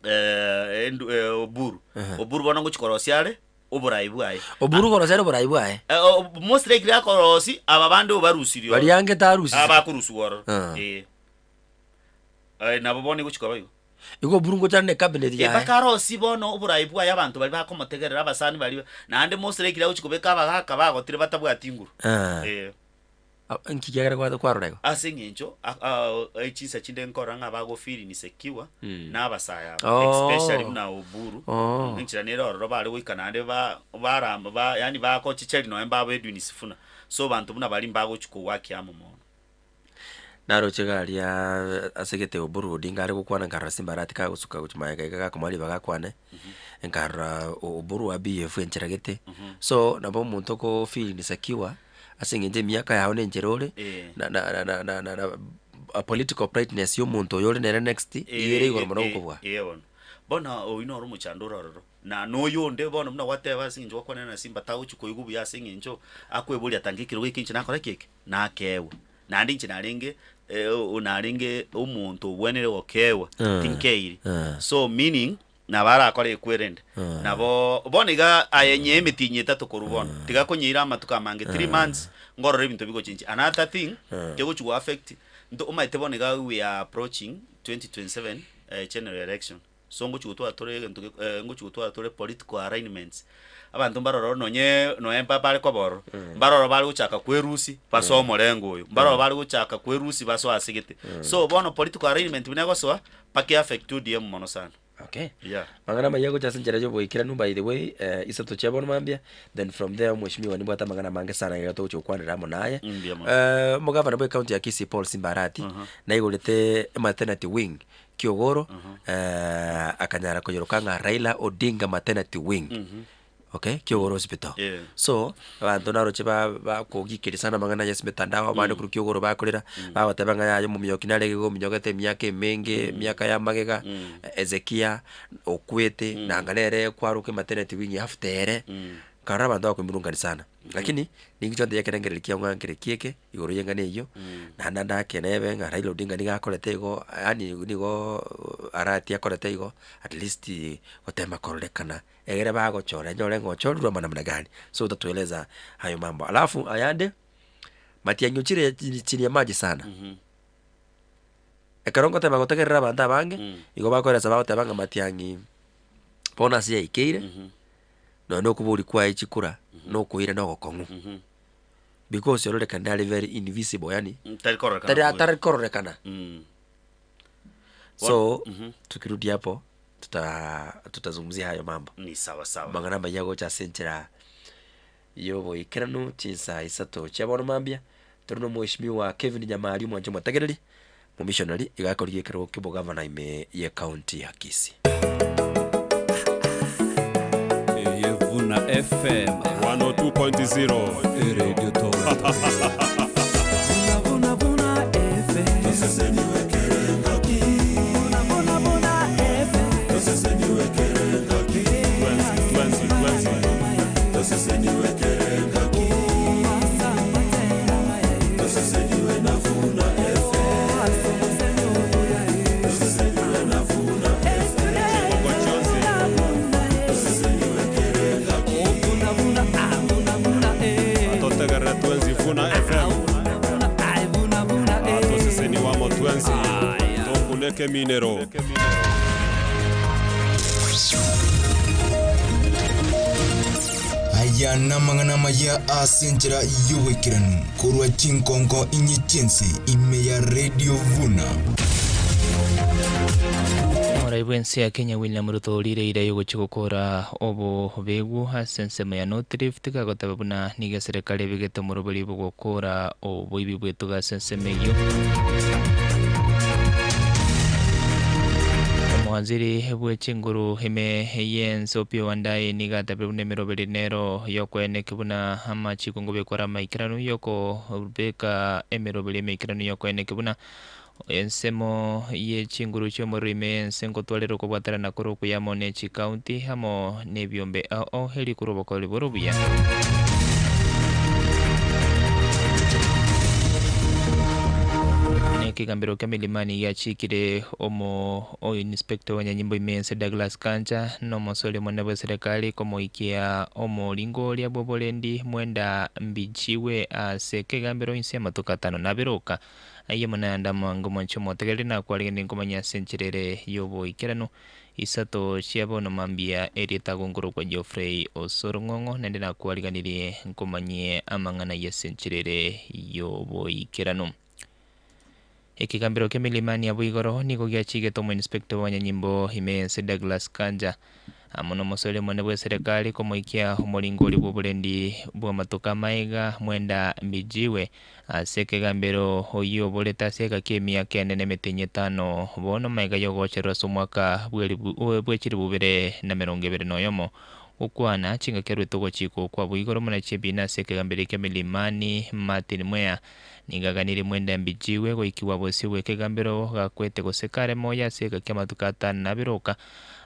S9: Eh, endu- eh, Oburu.
S8: Aha.
S9: Oburu bono ngochia korosia are oborai bwaye.
S8: Oburu korosia are oborai bwaye.
S9: Eh, o- most likely akorosi aba bande obarusirie ororo.
S8: Baria ange tarusirie.
S9: Aba akorusiwa ororo.
S8: Ah.
S9: Eh. Eh, nabo bono egochia koba igo.
S8: Igo Oburu ngochare ne cabinet
S9: Eh,
S8: yaye.
S9: mpaka arosie bono oborai bwaye abanto baria bakomotegerera abasani baria naende most likely agochia kobeka abagaka bagotire batabwati nguru.
S8: Ah.
S9: Eh.
S8: Ah, Nki kiagera kwa- kwarora igo?
S9: Ase eng'encho a- a- eh, chinsa chinde nkorora ng'a bago feel insecure
S8: Mm.
S9: na abasae aba
S8: Oh.
S9: especially buna Oburu
S8: Oh.
S9: enchera nere ororo bare goika naende ba baramba ba yaani bagochicheri nonya mbabo Edwin Sifuna so abanto buna baria mbagochia kowakia amo mono.
S8: Naroche iga aria ase egete Oburu Odinga are gokwana nkarora Simba Arati kagosuka gochia magega iga gakomoa ribaga akwane, nkarora Oburu wa BF enchera gete, so nabo omonto oko feel insecure ase eng'encho emiaka yago na enchera ore,
S9: Eh.
S8: na na na na na na political brightness ya omonto oyo ore nere next, igo ere igoro mono gokobua.
S9: Eh, bono. Bono oyio noro omochando ore ororo, na noyonde bono buna gwateba ase eng'encho gwakwanera na Simba tagochi koigwa buya ase eng'encho akweboria tanga ekerogo eke inche nakora ki eke? Nakeegwe. Naende inche narenge narenge omonto obwenerete gokeegwa,
S8: Eh,
S9: tinkeiri.
S8: eh.
S9: So meaning, nabo arakore ekwerende.
S8: Eh.
S9: Nabo, bono iga aye nyee emetienyi etato korwa bono, tiga konyeira amatuko amange, three months, nkorora ebinto bigochenchia. Another thing, kegochi go affect, nto omanyete bono iga we are approaching 2027 general election. So ngochi gotwara tore egento ge ngochi gotwara tore political alignments, abanto mbaroro nonye nonye mba bare koba ororo, mbaroro bare gochaka kwerusia basoe omorengo oyo, mbaroro bare gochaka kwerusia basoe ase gete. So bono political alignment buna egosoa, mpaka e affect ODM mono sana.
S8: Okay.
S9: Yeah.
S8: Mang'ana amaya gocha ase enchera ya oboikeranu by the way eh, isato chia bono mambia then from there omweshimiwa nimbwate amang'ana amange sana iga togocha gokwanera amo naye.
S9: Mbuya mono.
S8: Eh, omogavana bwe county ya Kisii Paul Simba Arati naigorete ematernity wing Kiogoro eh, akanyara koyeroka ng'a Raila Odinga Maternity Wing. Okay, Kiogoro Hospital.
S9: Yeah.
S8: So, abanto naroche ba bakogikeria sana amang'ana ya ase emitandao abande korwa Kiogoro bakorera, bagoteba ng'a yaya omominyoki nare iga ominyogete emiaka emenge, emiaka ya magega, Ezekia okwete, nanga nere kwaroka ematernity wing after ere, nkarora abanto bakoimurungani sana. Lakini, ninki chonte ekerengererio kiao ng'a nkere ki eke, igoro y'eng'ana eyio, naende ande ake nebe ng'a Raila Odinga nigo akorete igo, yaani nigo Arati akorete igo, at least gotema kororekana egere bagochora enyore ng'a ochorirwe ama namna gani, so utatueleza hayo mambo. Alafu ayande, Matiang'i ochire chini chini ya maji sana. Ekero ngotema gotegerera abanto abange, igo bakoeresa bagoteba ng'a Matiang'i bono ase yaikeire, nonya na okobori kwaye chikura, na okoira na ogokong'u. Because ororekane are very invisible yaani
S9: Tari kororekana
S8: tari
S9: buya.
S8: atari kororekana. So
S9: Mhm.
S8: tukirudi hapo tuta tutazungumzia hayo mambo.
S9: Ni sawa sawa.
S8: Amang'ana amaya agocha ase enchera yoboikeranu chinsa isato chia bono mambia, tore na omweshimiwa Kevin Nyamari omwanche omotegereri. Omomissionary iga akorigia ekerogo ki'obogavana ime y'ecounty ya Kisii.
S13: Eye Vuna FM
S14: 102.0
S13: Radio
S14: Atotegerere twensi Vuna FM. Atoseseniwa amo twensi tokuneke eminero.
S15: Aya namang'ana amaya ase enchera y'oboikeranu korwa chinkonko inye chi'ense ime ya Radio Vuna.
S16: Omorai bw'ense ya Kenya William Ruto orire eira y'ogochia gokora obobegu ase ensemo ya North Rift gagoteba buna nigo eserekari ebegete omoroberi bw'ogokora oboibi bw'etugo ase ensemo eyio. Omowaziri bwe chinguru ime y'ense Opiyo Wandayi nigo atabire buna emeroberi nero y'okoenekia buna amachiko ngobekwa are amaikeranu y'okobeka emeroberi emaikeranu y'okoenekia buna ensemo ye chinguru chi'omorero ime y'ense ngotwarera okobwaterana kore okuya amo ne chikaunti amo nebiombe ao ao eri korwa obokoreri bore obuya. Nekegambero kia Milimani giachikire omo oinspector wa nyanyimbo ime y'ense Douglas Kanja na omosori omonene bw'eserekari komoikia omoringo oria bw'oborendi Mwenda Mbijiwe ase ekegambero inse y'amatuko atano na abere oka. Ayio mono ayande amange omonche omotegereri nakwariganie nkomanya ase enchera ere y'oboikeranu. Isato chia bono mambia erieta gongorokwa Geoffrey Osorong'ong'o naende nakwariganirie nkomanyie amang'ana ayio ase enchera ere y'oboikeranu. Ekegambero kia Milimani abwo igoro nigo giachigete omoinspector bw'abanyanyimbo ime y'ense Douglas Kanja amo nomosori omonene bw'eserekari komoikia omoringori bw'oborendi bw'amatuko amaega Mwenda Mbijiwe ase ekegambero oyio oborete ase egaki emiaka ene na emetienyi etano bono maega y'ogocherwa ase omwaka bw'echiribu bibere na emerongo ebere na oyomo Gokwana chingaki arwete ogochika okwo abwo igoro buna chi'ebiina ase ekegambero kia Milimani Martin Mwea Nigo aganirie mwenda mbichigwe goikigwa bosio bw'ekegambero gakwete gose kare moyo ase egeka ki'amatuko atano na abere oka.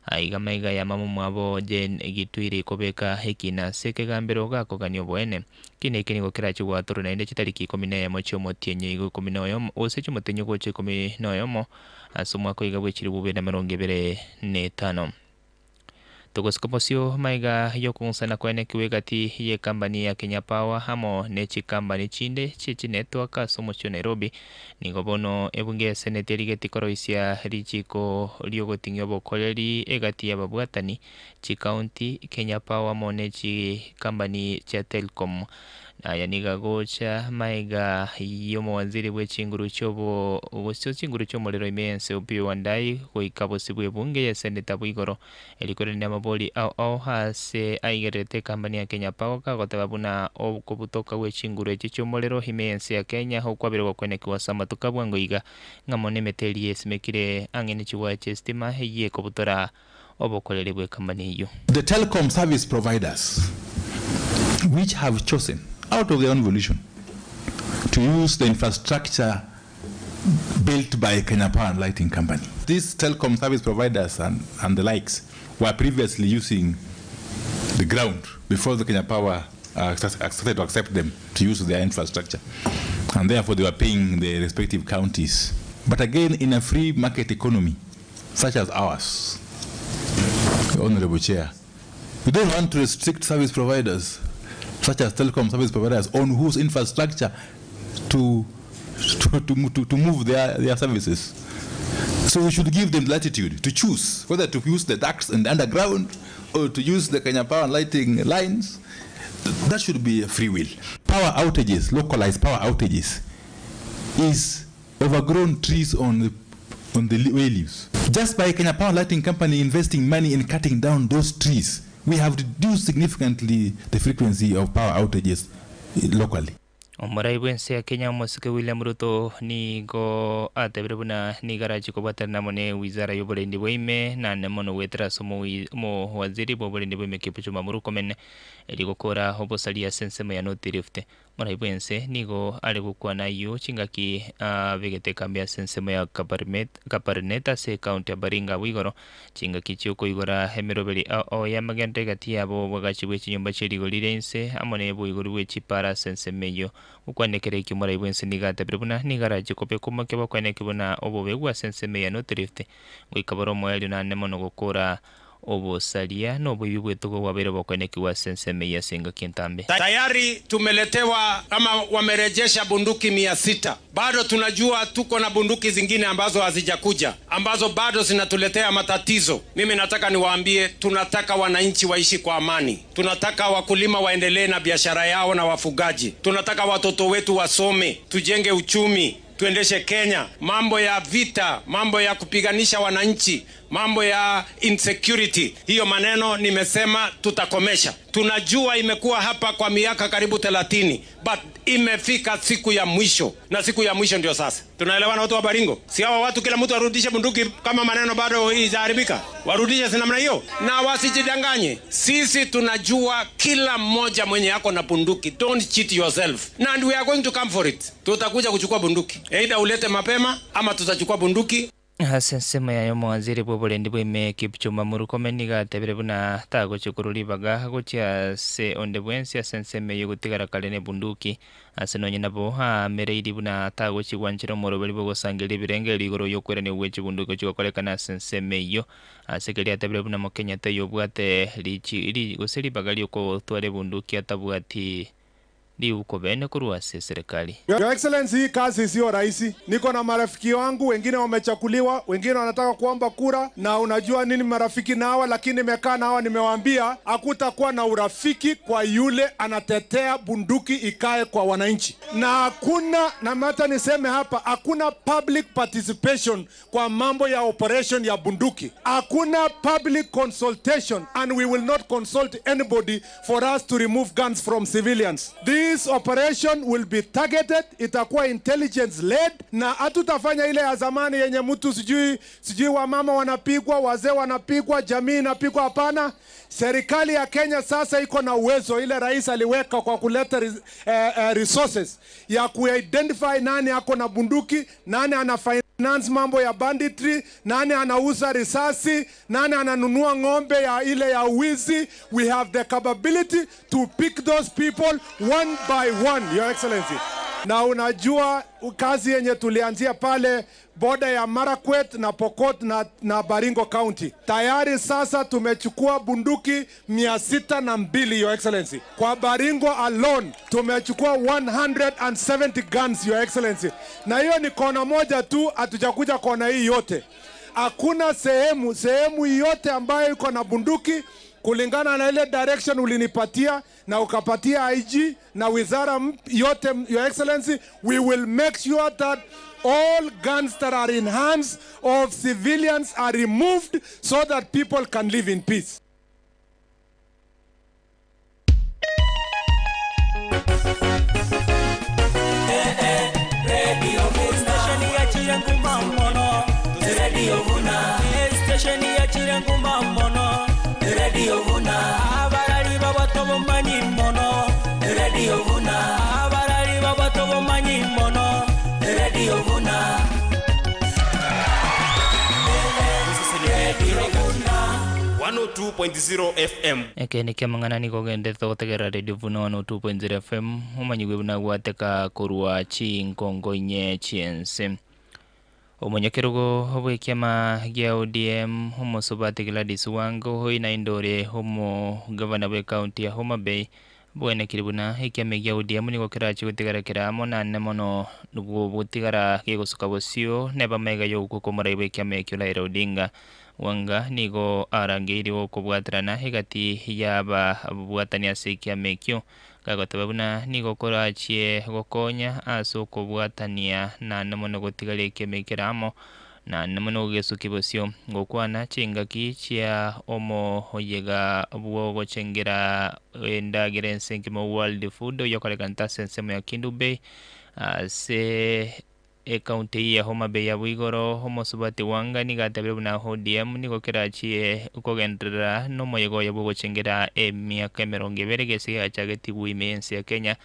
S16: Aiga maiga ya mama omwabo Jane Gitwiri kobeka ekina ase ekegambero gakogania oboene. Kina eke nigo kerache gwatorwa naende chitariki ikomi na eyemo chi'omotienyi oiga ikomi na oyomo gose chi'omotienyi ogocha ikomi na oyomo ase omwaka oiga bw'echilifu bibere na emerongo ebere na etano. Togosika bosio maiga y'okong'usana kwaenekiwe egati y'ekambani ya Kenya Power amo ne chikambani chinde chie chinetwork ase omochie o Nairobi. Nigo bono ebunge ya Senate erigetie koroisia richiko riogoting'ia obokoreri egati y'ababwatani, chikaunti, Kenya Power amo ne chikambani chia Telcom. Aya nigo agocha maega y'omowaziri bwe chinguru chiobo gose chinguru chi'omorero ime y'ense Opiyo Wandayi goika bosio bw'ebunge ya Senate abwo igoro Erio korende amabori ao ao aase aigererete ekambani ya Kenya Power kagoteba buna okobutoka gwe chinguru echio chi'omorero ime y'ense ya Kenya okwabire gokwenekigwa ase amatuko a bwango iga, ng'a mono emete eria esimekire ang'e ne chigwaya chi'esitima eyio ekobutora obokoreri bw'ekambani eyio.
S17: The telecom service providers which have chosen out of their own volition to use the infrastructure built by Kenya Power and Lighting Company. These telecom service providers and, and the likes were previously using the ground before the Kenya Power uh, started to accept them to use their infrastructure. And therefore they were paying the respective counties. But again, in a free market economy, such as ours, Honorable Chair, we don't want to restrict service providers, such as telecom service providers, on whose infrastructure to, to, to, to, move their, their services. So we should give them latitude to choose whether to use the ducts in the underground or to use the Kenya Power and Lighting lines. That should be a free will. Power outages, localized power outages, is overgrown trees on the, on the way leaves. Just by Kenya Power Lighting Company investing money in cutting down those trees, we have reduced significantly the frequency of power outages eh, locally.
S16: Omorai bw'ense ya Kenya omosike William Ruto nigo atebire buna nigo arachi kobwaterana amo ne wizara y'oborendi bwa ime naende mono goetera ase omowaziri bw'oborendi bwa ime Kipchumba Murkomen erio gokora obosaria ase ensemo ya North Rift. Omorai bw'ense nigo are gokwana ayio chingaki abegete ekambi ase ensemo ya Kabarnet ase ecounty ya Baringo abwo igoro Chingaki chi'okoigora emeroberi ao y'amagento egati yabo obwagachi bwe chinyomba chie rigori ria inse, amo neboigori bwe chipara ase ensemo eyio. Gokwana ekero ekio omorai bw'ense nigo atebire buna nigo arache kobekwa omokia bw'okweneki buna obobegwa ase ensemo eye ya North Rift, goika bore omoerio naende mono gokora obosaria na oboibi bw'etugo bwabeire bokwenekigwa ase ensemo eyio ase engaki entambe.
S18: Tayari tumeletewa ama wamerejesha bunduki 600. Bado tunajua tuko na bunduki zingine ambazo hazijakuja, ambazo bado zinatuletea matatizo. Mimi nataka niwaambie, tunataka wananchi waishi kwa amani, tunataka wakulima waendelee na biashara yao na wafugaji, tunataka watoto wetu wasome, tujenge uchumi, tuendeshe Kenya. Mambo ya vita, mambo ya kupiganisha wananchi, mambo ya insecurity, hiyo maneno nimesema tutakomesha. Tunajua imekuwa hapa kwa miaka karibu 30, but imefika siku ya mwisho, na siku ya mwisho ndio sasa. Tunaelewana watu wa Baringo? Si hawa watu kila mtu arudishe bunduki kama maneno bado ijaharibika, warudishe si namna hiyo, na wasijidanganye. Sisi tunajua kila mmoja mwenye ako na bunduki, don't cheat yourself, and we are going to come for it. Tutakuja kuchukua bunduki, either ulete mapema ama tutachukua bunduki.
S16: Ase ensemo yaye omowaziri bw'oborendi bw'ime Kipchumba Murkomen nigo atebire buna tagochia korwa ribaga gochia ase onde bwensi ase ensemo eyio gotigara kare nebunduki. Ase nonye nabo aamereirie buna tagochia gwanchera omoroberi bw'ogosangereria ebirengererio igoro y'okoirania gwe chibunduki gochia gokorekana ase ensemo eyio. Ase keria atebire buna Mokenya taiyo obwate richi gose ribaga ri'okotwara ebunduki atabwati Riuko bene korwa ase eserekari.
S19: Your Excellency, hii kazi sio rahisi. Niko na marafiki wangu, wengine wamechakuliwa, wengine wanataka kuomba kura, na unajua nini marafiki na hawa, lakini nimekaa na hawa nimewaambia hakutakuwa na urafiki kwa yule anatetea bunduki ikae kwa wananchi, na hakuna na hata niseme hapa, hakuna public participation kwa mambo ya operation ya bunduki, hakuna public consultation and we will not consult anybody for us to remove guns from civilians. This operation will be targeted, itakuwa intelligence led, na hatutafanya ile ya zamani yenye mtu sijui sijui wamama wanapigwa, wazee wanapigwa, jamii inapigwa. Hapana, serikali ya Kenya sasa iko na uwezo ile rais aliweka kwa kuleta resources ya kuidentify nani ako na bunduki, nani ana finance mambo ya banditry, nani anauza risasi, nani ananunua ng'ombe ya ile ya wizi. We have the capability to pick those people one by one, Your Excellency. Na unajua kazi yenye tulianzia pale boda ya Marakwet na Pokot na Baringo County. Tayari sasa tumechukua bunduki 602, Your Excellency. Kwa Baringo alone tumechukua 170 guns, Your Excellency. Na hiyo ni kona moja tu, hatujakuja kona hii yote. Hakuna sehemu yote ambayo iko na bunduki kulingana na ile direction ulinipatia na ukapatia IG na wizara yote, Your Excellency, we will make sure that all guns that are in hands of civilians are removed so that people can live in peace.
S1: Station ya Chiranguma mono, Radio Vuna. Station ya Chiranguma mono, Radio Vuna. Abarari babato bomanyi mono, Radio Vuna. Abarari babato bomanyi mono, Radio Vuna. Radio Vuna.
S14: 102.0 FM.
S16: Eke nike amang'ana nigo ogenderete gotegerera Radio Vuna 102.0 FM omanyigwe buna gwateka korwa chinkongo inye chiense. Omonyakerogo bw'ekiama gia ODM omosobati Gladys Wanga oi naende ore omogavana bwe county ya Homa Bay bwenekire buna ekiama gia ODM nigo kerachi gotigara kera amo naende mono nibwo botigara gegosuka bosio neba maiga yogokwa omorai bwa ekiama ekio Raila Odinga. Wanga nigo arangeire gokobwaterana egati yaba bwatani ase ekiama ekio gagoteba buna nigo korachie gokonya ase okobwatania naende mono gotigara ekiama ekere amo. Naende mono ogesukia bosio, ngokwana chingaki chia omoyega bw'ogochengera endagera ense engima World Food oyokorekanete ase ensemo ya Kendu Bay ase Ecounty eyio ya Homa Bay abwo igoro, omosubati Wanga nigo atabire buna ODM nigo kerachie kogenderera nomoyega oye bw'ogochengera emiaka 20 gese geachagetigwe ime y'ense ya Kenya.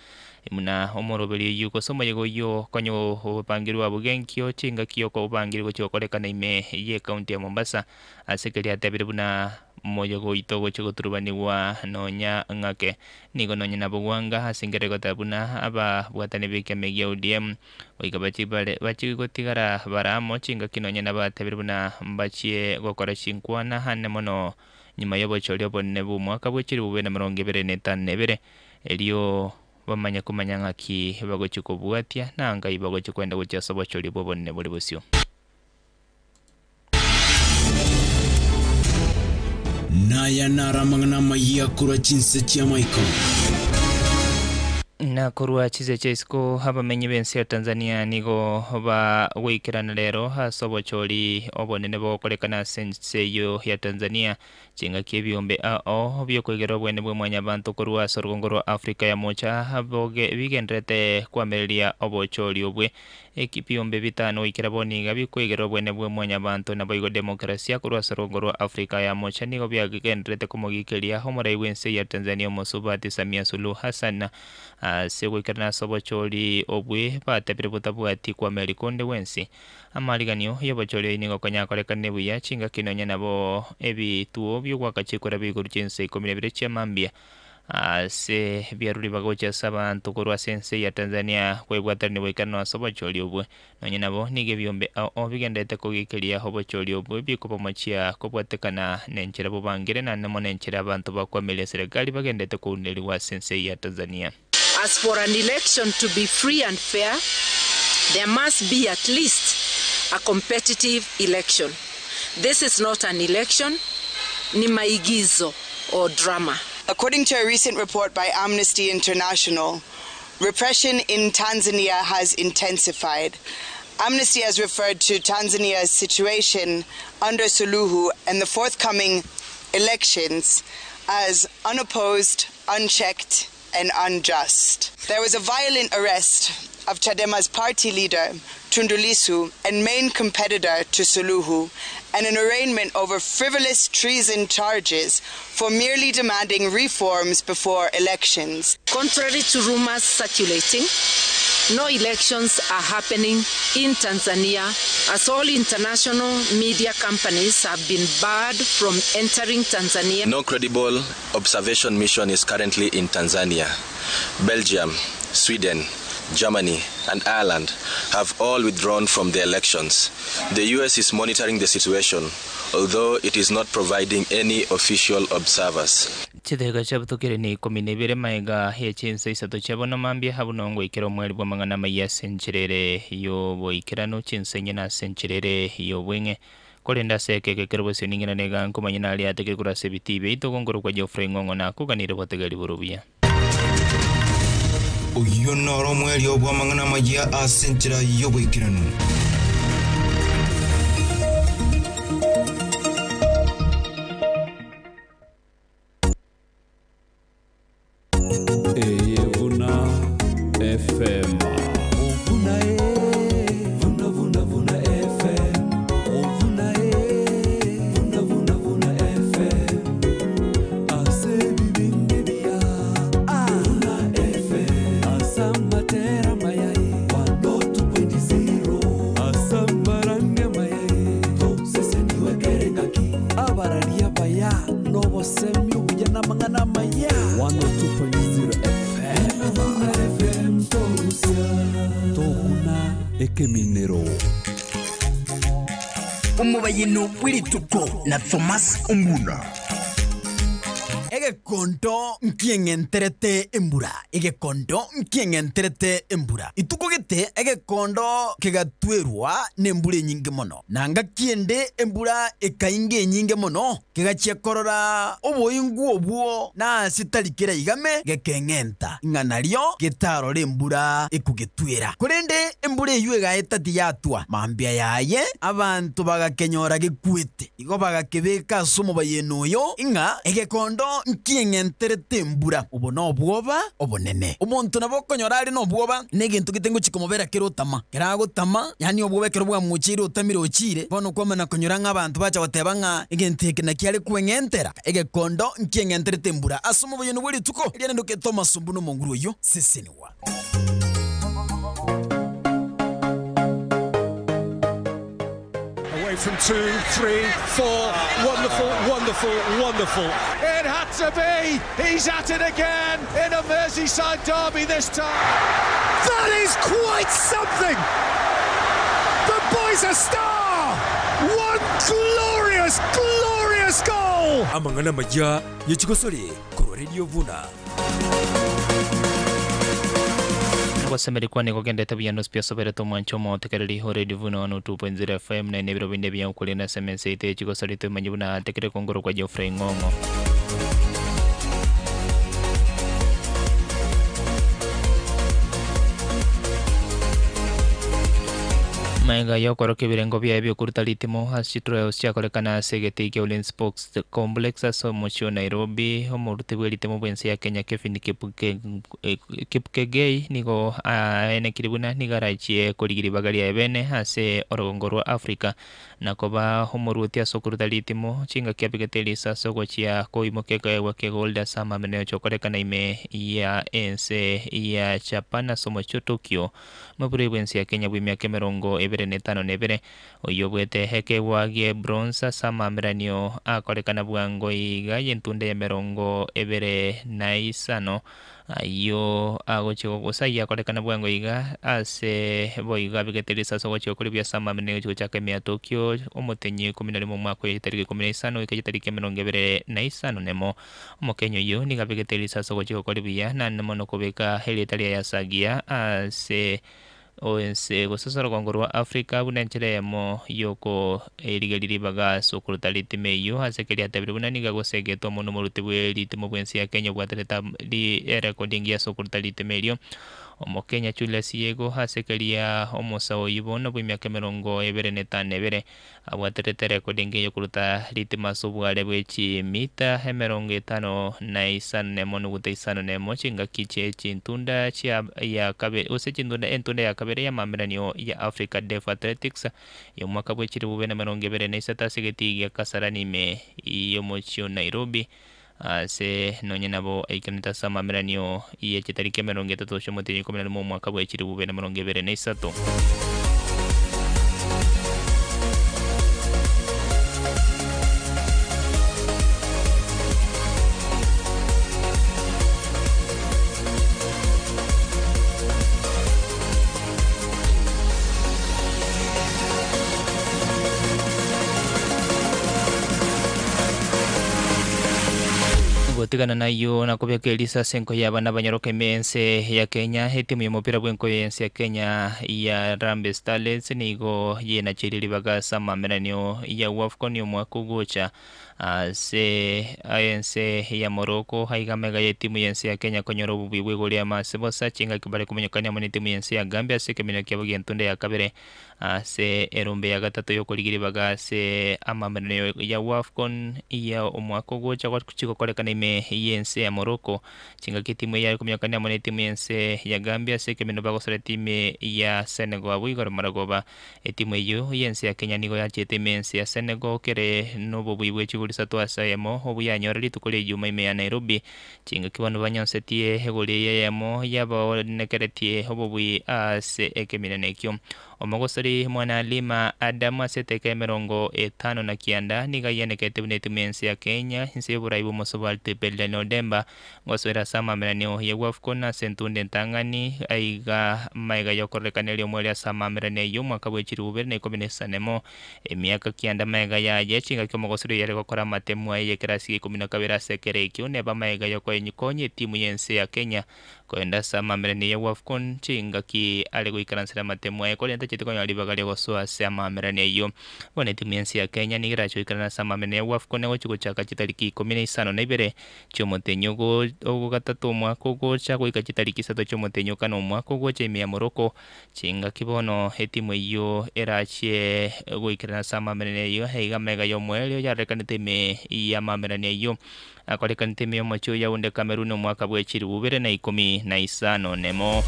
S16: Buna omoroberi oyio gose omoyega oyio konya obangirwe abwo genkio chingaki okobangire gochia gokorekana ime y'ecounty ya Mombasa ase keria atebire buna moyega oito ogochia goturubanigwa nonya ng'ake. Nigo nonya nabo Wanga ase enchera egoteba buna ababwatani b'ekiama gia ODM goika bachie bare bachie gotigara bare amo chingaki nonya nabatebire buna mbachie gokora chinkwana ane mono nyuma y'obochori obonene bw'omwaka bwe 2022, erio bamanye komanya ng'aki bagochia kobwatia na ngai bagochia kwenda gochia ase obochori bw'obonene bore bosio.
S15: Naya naro amang'ana amayia korwa chinse chi'amaiko.
S16: Na korwa chinse chia isiko, abamenyi b'ense ya Tanzania nigo bagoikerana rero ase obochori obonene bogokorekana ase ense eyio ya Tanzania. Chingaki ebiombe ao biokoigera obwene bwa mwanyabanto korwa ase orogongo rwa Africa ya Mocha boge bigendererete koamereria obochori obwe. Eki biombe bitano goikera bono iga bikoigera obwene bwa mwanyabanto naboigo demokrasia korwa ase orogongo rwa Africa ya Mocha nigo biagendererete komogikeria omorai bw'ense ya Tanzania Omosubati Samia Suluhu Hassan ase goikerana ase obochori obwe batebire botabwati kwameri konde gwensi. Amariganio y'obochori oyio nigo konya akorekanire buya chingaki nonya nabo ebituo bi'ogoaka chikura biguru chinsa 12 chia mambia ase biaruri bagocha ase abanto korwa ase ense ya Tanzania kwebwatanire goikerana ase obochori obwe. Nonya nabo nigo ebiombe ao bigendererete kogikeria obochori obwe bikobomochia kobwatekana nenchera bobangire naende mono enchera abanto bakoameria serikali bagendererete kounerigwa ase ense ya Tanzania.
S20: As for an election to be free and fair, there must be at least a competitive election. This is not an election, ni maigizo or drama.
S21: According to a recent report by Amnesty International, repression in Tanzania has intensified. Amnesty has referred to Tanzania's situation under Suluhu and the forthcoming elections as unopposed, unchecked, and unjust. There was a violent arrest of Chadema's party leader, Tundu Lissu, and main competitor to Suluhu, and an arraignment over frivolous treason charges for merely demanding reforms before elections.
S20: Contrary to rumors circulating, no elections are happening in Tanzania as all international media companies have been barred from entering Tanzania.
S22: No credible observation mission is currently in Tanzania. Belgium, Sweden, Germany, and Ireland have all withdrawn from the elections. The US is monitoring the situation, although it is not providing any official observers.
S16: Chidakika chiabutokire ne 12 maega ye chinsa isato chia bono mambia abwo nongo goikera omweri bw'amang'ana amaya ase enchera ere y'oboikeranu chinsa inye na ase enchera ere y'obweng'e. Korende ase ekeke ekero bosio ning'ina niga nkomanya naria atekire korwa ase ebitii biaito gonkorokwa Geoffrey Ng'ong'o nakoganire obotegeri bore obuya.
S15: Oyio noro omwerio bw'amang'ana amayia ase enchera y'oboikeranu.
S13: Eye Vuna FM. Vuna e, vuna vuna vuna FM. Vuna e, vuna vuna vuna FM. Ase bibinde bia. Vuna FM. Asamatera mayai. 102.0. Asamaranga mayai. Tosese niwe kerengaki. Abararia baya. Nobosemi obuya n'amang'ana amaya. 102.0 FM. Vuna FM torusia. Tokuna ekeminero.
S23: Omobayeno bw'rituko na Thomas Ombuna.
S3: Egekonto nkieng'enterete embura, egekonto nkieng'enterete embura. Ituko gete egekondo kegatwerwa nembura enyinge mono, na ngaki ende embura ekainga enyinge mono, kegachia korora oboingu obwo na aase tari keraigame, gekeng'enta ng'a nario getarore embura ekogetwera. Korende embura eyio egaeta tiyatwa, mambia yaye abanto bagakenyora gekwete. Igo bagakebeka ase omobayeno oyo, ng'a egekondo nkieng'enterete embura. Obo nobwoba obonene. Omonto nabo okonyora are nobwoba negento gete ngochia komobera kere otama. Kere agotama, yaani obwoba ekero bwamocheire otamire ochiire, bono kwamana konyora ng'a abanto bacha goteba ng'a egento eke naki are kweng'entera. Egekondo nkieng'enterete embura ase omobayeno bwe rituko riane ndokete omasombu nomonguru oyio. Sesenigwa.
S4: Away from two, three, four. Wonderful, wonderful, wonderful. It had to be. He's at it again in a Merseyside derby this time. That is quite something. The boy's a star. One glorious, glorious goal.
S23: Amang'ana amaya ye chigosori korwa Radio Vuna.
S16: Ogosemeria kwane gogendete buya Nospi asoberete omwancho omotegereri o Radio Vuna 102.0 FM na ebiro binde ebiya okorenda ase emensa yaito ye chigosori toimanye buna atekire kongoro kwa Geoffrey Ng'ong'o. Maega y'okoroka ebirengo biaye bi'okoruta ritimo ase chitrials chiakorekana ase egetei kia Ulinzi Sports Complex ase omochie o Nairobi, omoruti bw'eritimo bw'ense ya Kenya Kevin Kipkegei nigo aenekire buna nigo arachie korigia ribaga riaye bene ase orogongo rwa Africa na koba omoruoti ase okoruta ritimo chingaki abegete eriso ase ogochia koimokia ekeegwa kia gold ase amamino yochokorekana ime ya ense ya Japan ase omochie o Tokyo. Omoburoi bw'ense ya Kenya bw'emiaka 25 Oyio obwete ekeegwa gie bronze ase amaameranio akorekana bwango iga y'entunda y'emerongo ebere na isano, ayio agochia gose ayio akorekana bwango iga ase boigo abegete risasi ogochia gokora ebiya ase amaameranio agochia gochaka ime ya Tokyo omotenyi ikomi na rimo omwaka oyo chitariki ikomi na isano goika chitariki emerongo ebere na isano nemo. Omokenya oyio nigo abegete risasi ogochia gokora ebuya naende mono kobeka erieta riaye ase agiya ase Ense gose ase orogongo rwa Africa buna enchera eyemo y'okoerigeria ribaga ase okoruta ritimo eyio ase keria atebirie buna nigo agosegetwa mono omoruti bwe ritimo bw'ense ya Kenya obwaterete erekodi engiya ase okoruta ritimo erio. Omokenya Julius Yego ase keria omosae oyio bono bw'emiaka 25 Abwaterete rekodi engiya y'okoruta ritima ase obware bwe chimita 51.51 chingaki chie chintunda chia ya kabere gose chintunda entunda ya kabere y'amameranio ya Africa Deaf Athletics y'omwaka bwe chilifu bibere na emerongo ebere na isato ase egetii gia Kasarani ime y'omochie o Nairobi ase nonye nabo aikanete ase amameranio ye chitariki 30 chi'omotienyi 11 omwaka bwe chilifu 2023. Gotigana nayio na kobeka eriso ase enkoyo y'abana abanyaroka ime y'ense ya Kenya, etimu y'omopira bw'enkoyo y'ense ya Kenya ya Harambee Starlets nigo yenacheire ribaga ase amameranio ya Wafcon y'omwaka ogocha ase ense ya Morocco. Aiga amaiga y'etimu y'ense ya Kenya konyora obobuya bw'igoro y'amase bosa chingaki bare komanyokania amo n'etimu y'ense ya Gambia ase ekeminwa kiabo gi'entunda ya kabere Ase erombe ya gatato y'okorigia ribaga ase amaamerero ya Wafcon ya omwaka ogocha chigokorekana ime y'ense ya Morocco, chingaki etimu eyare kominyokania amo netimu y'ense ya Gambia ase ekeminwa bagosora etimu ya Senegal abwo igoro maragoba. Etimu eyio y'ense ya Kenya nigo yachete ime y'ense ya Senegal kere nobobui bwe chigori isato ase eyemo obwo yanyora rituko ria Ijuma ime ya Nairobi. Chingaki bono banyonsetie egori eye eyemo yabaonekeretie obobui ase ekeminwa ekio. Omogosori Mwanaalima Adamu ase eteka emerongo etano na kianda nigo ayianekete buna etimu y'ense ya Kenya inse y'oborai bw'omosobarti Beldine Odemba gosoera ase amameranio ya Wafcon ase entunda entang'ani aiga maiga y'okororekana eriomo eria ase amamerani ayio omwaka bwe chilifu bibere na ikomi na esanemo. Emiaka kianda maega yaye chingaki omogosori oyio are gokora amatemu aye y'ekerasi gia ikomi na kabere ase ekero ekio neba maega y'okoenyi-konya etimu y'ense ya Kenya Korende ase amaamererania ya Wafcon, chingaki are goikaransera amatemo aye korende tacheti konyora ribaga ria gosoa ase amaamererania ayio. Bono etimu y'ense ya Kenya nigo erache goikerana ase amaamererania ya Wafcon egochia gochaka chitariki ikomi na isano na ibere chi'omotenyi ogo ogatato omwaka ogocha goika chitariki isato chi'omotenyi okane omwaka ogocha ime ya Morocco. Chingaki bono etimu eyio erachie goikerana ase amaamererania ayio aiga amaiga y'omoerio yarorekanete ime y'amaamererania ayio. Akorekanete ime y'omochie o Yaounde, Cameroon, omwaka bwe chilifu bibere na ikomi na isano nemo.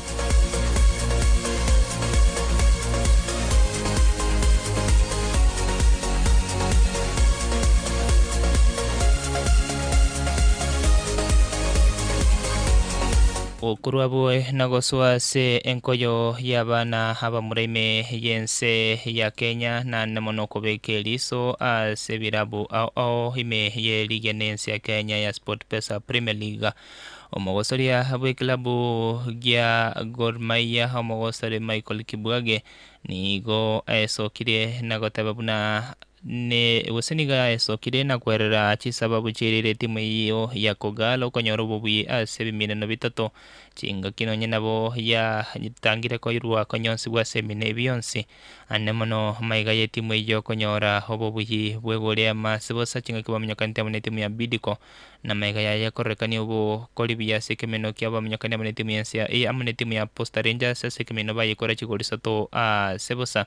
S16: Okorwa abwo na gosoa ase enkoyo y'abana abamura ime y'ense ya Kenya, naende mono okobeka eriso ase ebirabu ao ao ime ye ligi ene y'ense ya Kenya ya SportPesa Premier League. Omogosoria bw'ekilabu gia Gor Mahia omogosori Michael Kibwage nigo aesokirie na goteba buna ne gose nigo aesokire na kwerera chisababu chiairire etimu eyio ya Kogalo konyora obobui ase ebimineno bitato. Chingaki nonye nabo yatangire koirwa konyonsigwa ase emino ebi yonsi. Ande mono maiga y'etimu eyio konyora obobuyi bw'egori y'amase bosa chingaki bamenyokanete amo n'etimu ya Bidco, na maiga yaye kororekania obokori buya ase ekemeno kiabo bamenyokani amo n'etimu y'ense ya amo n'etimu ya Posta Rangers ase ekemeno bayekora chigori isato ase bosa.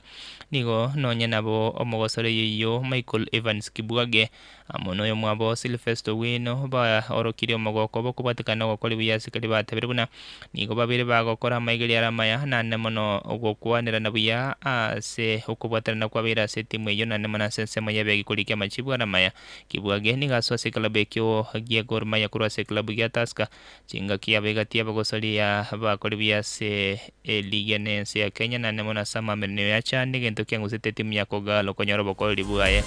S16: Nigo nonye nabo omogosori oyio Michael Evans Kibwage amo noyomwabo Sylvester Owino baorokirie omogoko obo kobwatekana nogokori buya ase keria batebire buna nigo babere bagokora amaigerio are amaya naende mono gokwanerana buya ase okobwaterana kwabeire ase etimu eyio naende mono ase ensemo y'ebegi korikia amachibu are amaya. Kibwage nigo asoa ase eklabu ekio gia Gor Mahia korwa ase eklabu gia Tusker chingaki yabo egati y'abagosoria bakori buya ase eligi ene y'ense ya Kenya naende mono ase amamenenio ya CHAN egento kiang'usete etimu ya Kogalo konyora obokoreri bwaye.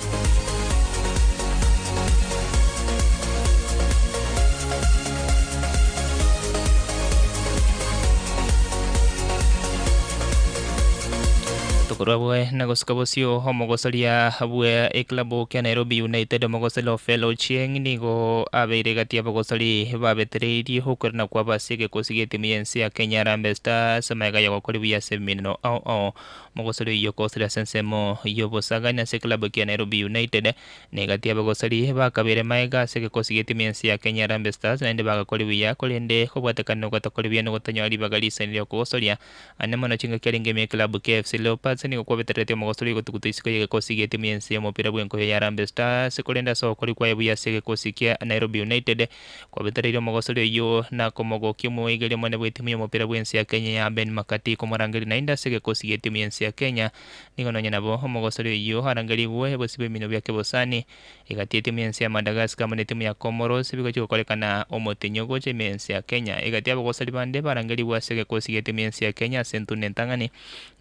S16: Tokorwa bwe na gosuka bosio omogosoria bwe eklabu kia Nairobi United omogosori Ofello Ochieng nigo abeire egati y'abagosori babetereirie okwerana kwabo ase egekosi gi'etimu y'ense ya Kenya Harambee Stars magega y'ogokora buya ase ebimineno ao ao. Omogosori oyio okosira ase ensemo y'obosagani ase eklabu kia Nairobi United na egati y'abagosori bakabeire magega ase egekosi gi'etimu y'ense ya Kenya Harambee Stars naende bagakora buya korende kobwatekana nogotokora buya nogotanyora ribaga risaine ri'okogosoria Ande mono chingaki arenge ime y'eklabu kia AFC Leopards nigo kwabetereretie omogosori ogotuguta isiko y'egekosi gi'etimu y'ense y'omopira bw'enkoyo ya Harambee Stars korende ase ogokori kwaye buya ase egekosi kia Nairobi United kwabetereirie omogosori oyio na komogokia omoigeria omonene bw'etimu y'omopira bw'ense ya Kenya ya Ben McCarthy komorangeria naende ase egekosi gi'etimu y'ense ya Kenya. Nigo nonya nabo omogosori oyio arangerigwe bosio bw'eminwa bia kebosani Egati y'etimu y'ense ya Madagascar amo n'etimu ya Comoros bigochia gokorekana omotenyo gocha ime y'ense ya Kenya. Egati y'abagosori bande barangerigwe ase egekosi gi'etimu y'ense ya Kenya ase entunda entang'ani,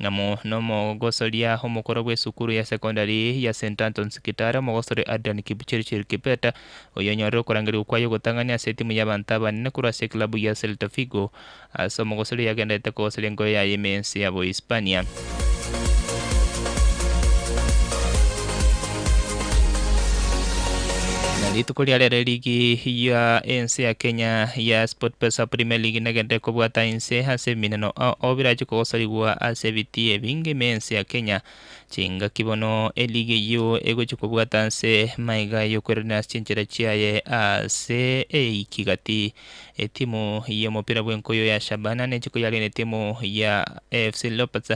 S16: ng'amo nomogosoria omokoro bw'esukuru ya secondary ya St Antons Kitale, omogosori Adrian Kipchirchir Kibet, oyio onyorire okorangerigwa kwaye ogotang'ani ase etimu y'abanto abanene korwa ase eklabu ya Celta Vigo ase omogosori oyogendererete kogosoria enkoyo yaye ime y'ense ya Bohispania. Na rituko ria rero eligi ya ense ya Kenya ya SportPesa Premier League negenderere kobwata inse ase ebimineno ao ao birache kogosorigwa ase ebitii ebinge ime y'ense ya Kenya. Chingaki bono eligi eyio egochia kobwata nse maiga y'okwerenera ase chinchera chiaye ase eiki gati. Etimu y'omopira bw'enkoyo ya Shabana nechi koyaria netimu ya AFC Leopards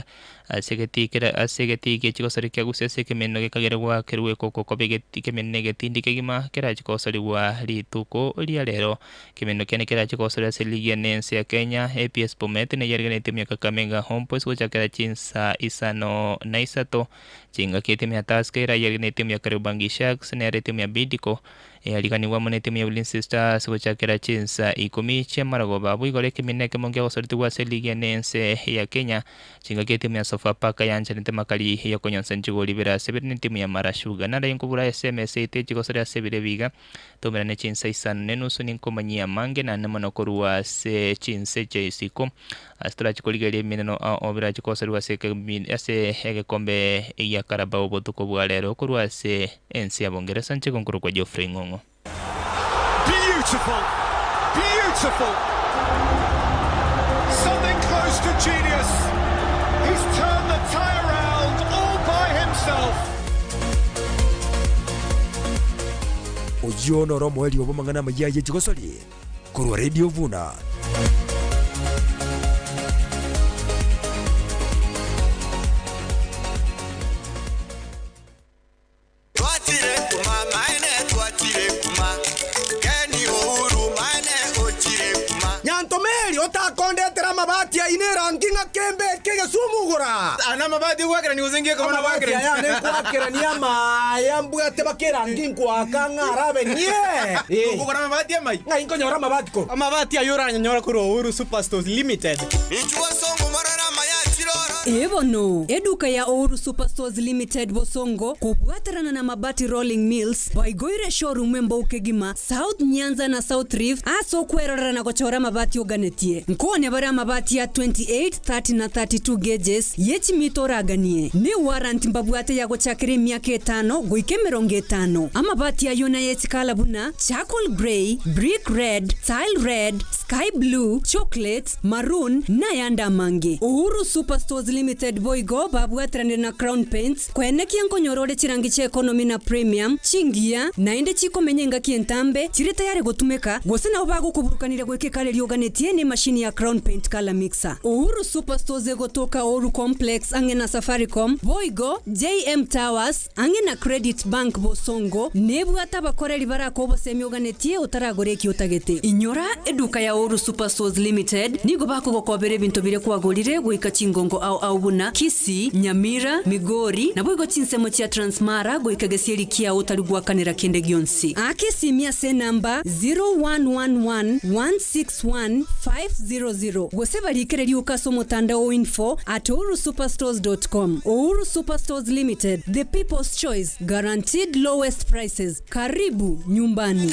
S16: ase egetii kera ase egetii gie chigosori kia Gusii ase ekemeneno gekageregwa kerwe koko kobe egeti ekemeneno egetindi kegima kerache kogosorigwa rituko ria rero. Ekemeneno kiane kerache kogosorigwa ase ligi ene ense ya Kenya APS Bomet neyarigane etimu ya Kakamega Homeboyz gochakera chinsa isano na isato chingaki etimu ya Tusker erayarigane etimu ya Kariobangi Sharks nere etimu ya Bidco. Eyariganigwe amo netimu ya Ulinzi Stars gochakera chinsa ikomi chi'amarogoba. Boigo ekemina ekemo nkiagosoretigwe ase eligi ene ense ya Kenya. Chingaki etimu ya Sofapaka yanchanete makari yokonyonsa nchigori ibere ase ibere netimu ya Mara Sugar. Nare nkobura SMS yaito echigosore ase ebiro ebiga. Toumerane chinsa isano na enusu ninkomanyie amange naende mono korwa ase chinse chia isiko. Ase torache korigereria emineno ao ao birache koserigwa ase ase egekombe gia Carabao obotuko bwa rero korwa ase ense ya Bongeresa inche nkorokwa Geoffrey Ng'ong'o.
S4: Beautiful, beautiful. Something close to genius. He's turned the tie around all by himself.
S23: Oyio noro omoerio bw'amang'ana amayia ye chigosori korwa Radio Vuna.
S1: Twachire kuma maene twachire kuma Ken Uhuru maene ochire kuma.
S2: Nyantomeri otakondetera amabati aino erangi ng'a kembe eke egesumugura.
S5: Aya namabati ogwakerania gose nki ekobana
S2: Amabati
S5: gwakerania?
S2: aya ane nkwakerania amaya mbwate baka erangi nkoaka ng'a arabe nie.
S5: Okogora amabati amaya?
S2: Ng'ai nkonyora amabati korwa?
S5: Amabati ayio oranyanyore korwa Uhuru Superstores Limited.
S1: Inchuo songo morore amaya chiroro.
S6: Ee bono, eduka ya Uhuru Superstores Limited Bosongo kobwaterana na Mabati Rolling Mills baigoire showroom embou kegima South Nyanza na South Rift ase okwerorera na gochora amabati oganetie. Nkoonia bare amabati ya 28, 30 na 32 gauges ye chimita oraganie. Ne warranty mbabwate ya gochakera emiaka etano goika emerongo etano. Amabati ayio naye chikala buna charcoal grey, brick red, tile red, sky blue, chocolate, maroon nayande amange. Uhuru Superstores Limited boigo babwateranire na Crown Paints koenekia nkonyora ore chirangi chia economy na premium, chingiya, naende chikomenya engaki entambe, chire tayari gotumeka, gose nabo bagokoburukaniria goika ekara eria oganetie ne emachine ya Crown Paint Colour Mixer. Uhuru Superstores egotoka Uhuru Complex ang'e na Safaricom, boigo JM Towers ang'e na Credit Bank Bosongo nebwate abakoreri barakoe obosemi oganetie otaragore eki otagete. Inyora, eduka ya Uhuru Superstores Limited nigo bakogokobera ebinto biria kwagorire goika chingongo ao ao buna Kisii, Nyamira, Migori, naboigo chinsemo chia Transmara goika gesieri kiao otari goakanera kende gionsi. Aka esimi ase enamba 0111 161 500 gose barikere rioka ase omotandao o info at uhurusuperstores dot com. Uhuru Superstores Limited, the people's choice, guaranteed lowest prices. Karibu nyumbani.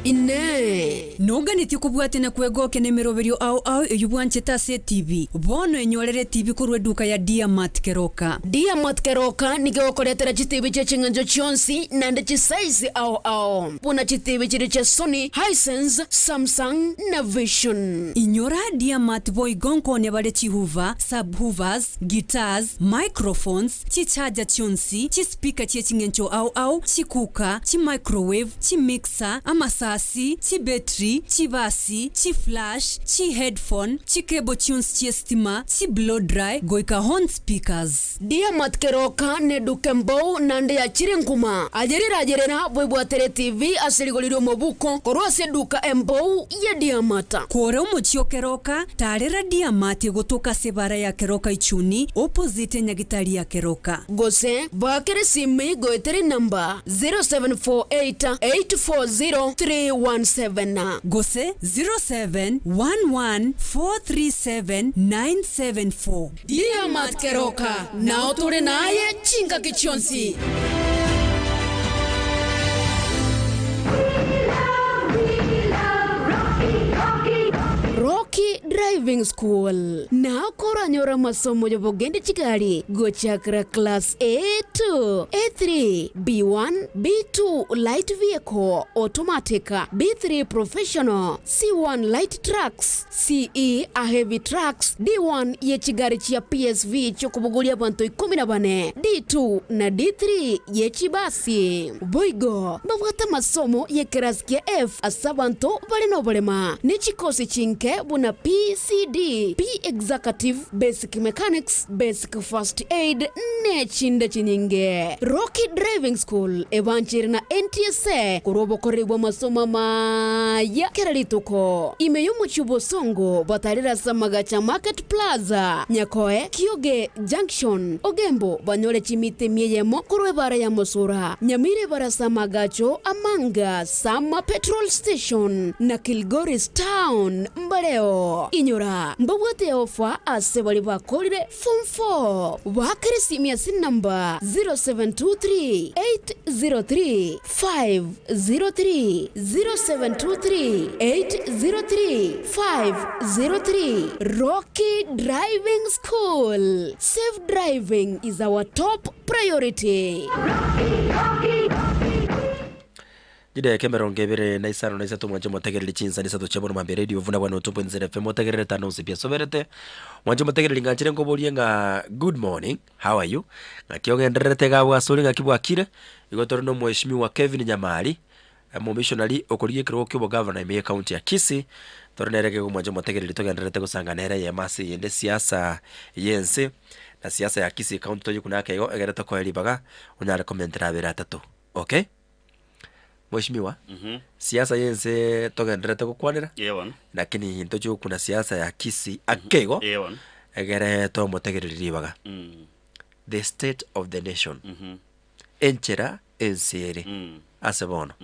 S6: Inee! Noganetie kobwatia na kwegokia nemeroberio ao ao eyio bwanchete ase etibi? Bono enyorere etibi korwa eduka ya Diamat Keroka.
S24: Diamat Keroka nigo egokoretera chitibi chie ching'encho chionsi naende chisize ao ao, buna chitibi chiria chia Sony, Hisense, Samsung na Vision.
S6: Inyora Diamat boigo nkonya bare chihoofer, subwoofers, guitars, microphones, chicharger chionsi, chispeaker chie ching'encho ao ao, chicooker, chimicrowave, chimixer, amasasi, chibetri, chibasi, chiflash, chiheadphone, chicable chionsi chi'estima, chiblow dry, goika horn speakers.
S24: Diamat Keroka neduka embou naende yachire nkuma. Ayerera ayerera bwebwatere etibi ase rigori ri'omobuko korwa ase eduka embou ye Diamat.
S6: Kore omochie o Keroka, tarera Diamat egotoka ase ebara ya Keroka Ichuni, opposite enyagitari ya Keroka.
S24: Gose baakere esimi goetera enamba 0748 840 317.
S6: Gose 0711 437 974.
S24: Diamat Keroka, nao tore naye chingaki chionsi. Rocky Driving School nao koranyore amasomo y'obogendi chigari gochakera class A2, A3, B1, B2 light vehicle, automatic, B3 professional, C1 light trucks, CE a heavy trucks, D1 ye chigari chia PSV chiokobogoria abanto ikomi na bane, D2 na D3 ye chibasi. Boigo mbabwate amasomo y'ekerasi kia F ase abanto bare noborema, ne chikosi chinke buna P B, C, D, P Executive, Basic Mechanics, Basic First Aid ne chinde chinyinge. Rocky Driving School ebancheire na NTSA korwa obokoreri bw'amasomo amaya kera rituko. Ime y'omochie o Bosongo batarire ase amagacho a Market Plaza, Nyakoe, Kioge Junction, Ogembo banyore chimita emia eyemo korwa ebara ya Mosura, Nyamira ebara ase amagacho a Manga, Sama Petrol Station na Kilgoris Town mbareo. Inyora, mbabwate ofa ase baria bakorire Form 4. Baakere esimi ase enamba 0723 803 503, 0723 803 503. Rocky Driving School, safe driving is our top priority.
S8: Chidakika emerongo ebere na isano na isato mwanche motegereri chinsa na isato chia bono mambia radio buna 102.0 FM motegerere tano ase biasoberete. Mwanche motegereri ng'anchire nkoborie ng'a good morning, how are you? Ng'aki ogendererete iga abwo ase ore ng'aki bwakire? Igo tore na omweshimiwa Kevin Nyamari, omomishonari okorigia ekerogo kia obogavana ime ye county ya Kisii. Tore nere iga mwanche motegereri togendererete gosanga nere eyemo ase eyende siasa y'ense na siasa ya Kisii county toyie buna ake igo egere tokoe ribaga onyare komentera abere atato, okay? Mheshimiwa, siasa y'ense togendererete gokwanera,
S9: Ee bono.
S8: lakini ntochie gokuna siasa ya Kisii ake igo,
S9: Ee bono.
S8: egere tomotegereri ribaga. The state of the nation, enchera ense ere ase bono,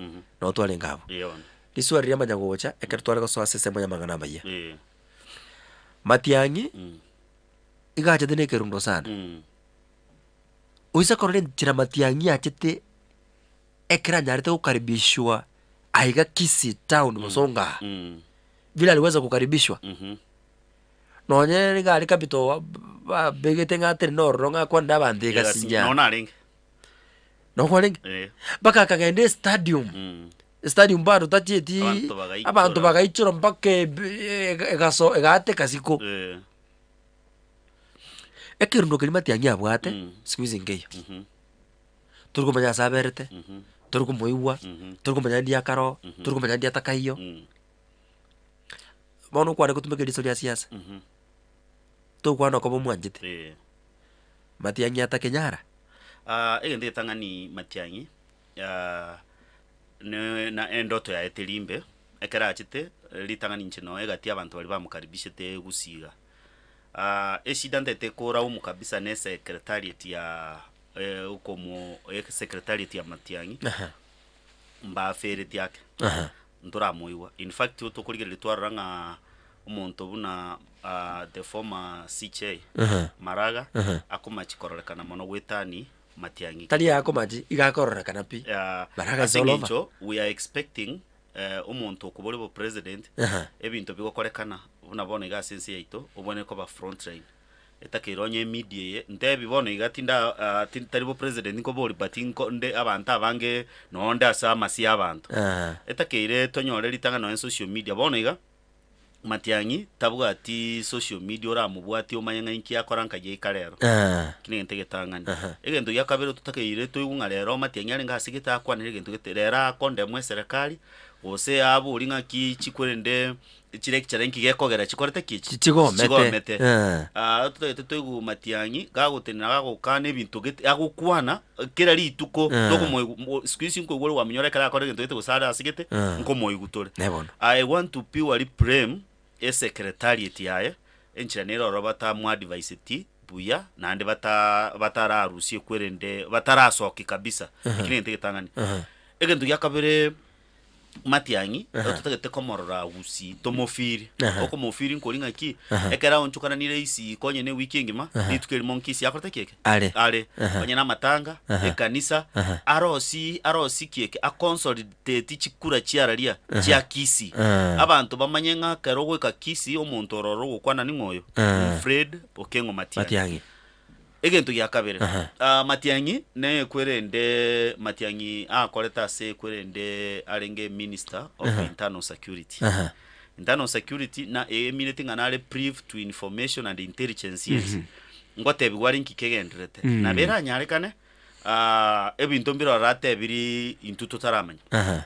S8: nabo twarenge abwo.
S9: Ee bono.
S8: Riswali riamanya gocha ekero tware gosoa ase ensemo y'amang'ana amayia.
S9: Ee.
S8: Matiang'i, iga achete na ekerundo sana. Oise korora enchera Matiang'i achete ekero anyarete gokaribishwa aiga Kisii town Bosongo aa, vile aliweza kukaribishwa, nonye niga aria capital babegete ng'a atere nororo ng'a akwanere abanto egasinya.
S9: Nonya narenge.
S8: Noo kwarenge?
S9: Eh.
S8: Mpaka akagenda estadium, estadium bado tachieti
S9: Abanto bagaichora.
S8: abanto bagaichora mpaka eb- egaso egaateka siko.
S9: Eh.
S8: Ekerundo keria Matiang'i abwate, siku hizi nkeiyo. Tori komanya ase aberete, tori komoigwa, tori komanya ndi akaro, tori komanya ndi atakaiyo. Bono okwane gotumeka eriso ria siasa, tokwana okoba omwanchete, Matiang'i atakenyara.
S9: Egento getang'ani Matiang'i, ne na endoto yaye teri mbe, ekero achete, ritang'ani inche noe egati y'abanto baria bamokaribishete gusii iga. Eshida ntaete koraumu kabisa ne secretariat ya okomo secretariat ya Matiang'i, mbafereti ake, ntoramoigwa. In fact tokorigereria twarora ng'a omonto buna the former CJ, Maraga, akomachi kororekana mono goetani Matiang'i.
S8: Tari akomachi, iga akororekana pi. Maraga is
S9: Ase
S8: all over.
S9: eng'encho we are expecting omonto okoboria obopresident, ebinto bigokorekana buna bono iga ase ense yaito, obwenerete koba front line. Etakeire onye emedia eye, ntebi bono iga tinda tari bopresident nkoboria but nko nde abanto abange nonde ase amasio ya abanto. Etakeire tonyore ritang'ani nonye social media, bono iga, Matiang'i tabwati social media oramobwatie omanye ng'a inki akora nkai aika rero. Eki negento egetang'ani. Egento gia kabere totakeire toigwe ng'a rero Matiang'i arenge ase gete akwanere egento gete, rero akondemwa eserekari, gose aborie ng'aki chikwerende chilecturer inki gekogera chikorete ki echi?
S8: Chigomete.
S9: Chigomete. Totagete toigwe Matiang'i gagotenena gagokana ebinto gete agokwana kera rituko tokomoigwa mo siku hizi nkoigwa ore gwaminyora ekero akora egento gete gose are ase gete nkomoigwa tore.
S8: Ne bono.
S9: I want to purely blame esecretariat yaye enchera nere ororo batamoadviseti buya naende bata batararusie kwerende batarasoki kabisa eki negento egetang'ani. Egento gia kabere Matiang'i, totagete komorora gusii tomofiri. Okomofiri nkori ng'aki, ekero aonchokananire isiko onye ne ewiki engima, rituko erimo nkisi akorete ki eke?
S8: Are.
S9: Are. Onye na amatanga, ekanisa, arosie arosie ki eke, aconsolidate chikura chiararia chia Kisii. Abanto bamanye ng'a ekero ogoika Kisii omonto ororo ogokwana ning'o oyo? Fred Okengo Matiang'i.
S8: Matiang'i.
S9: Egento gia kabere, Matiang'i nekwerende Matiang'i akorete ase ekwerende arenge minister of internal security. Internal security na emineti ng'a nare privy to information and intelligence yes. Ngotebigwa are nki kegendererete. Nabo eranyarekane ebinto mbire ororo atebiri intwe totaramanya.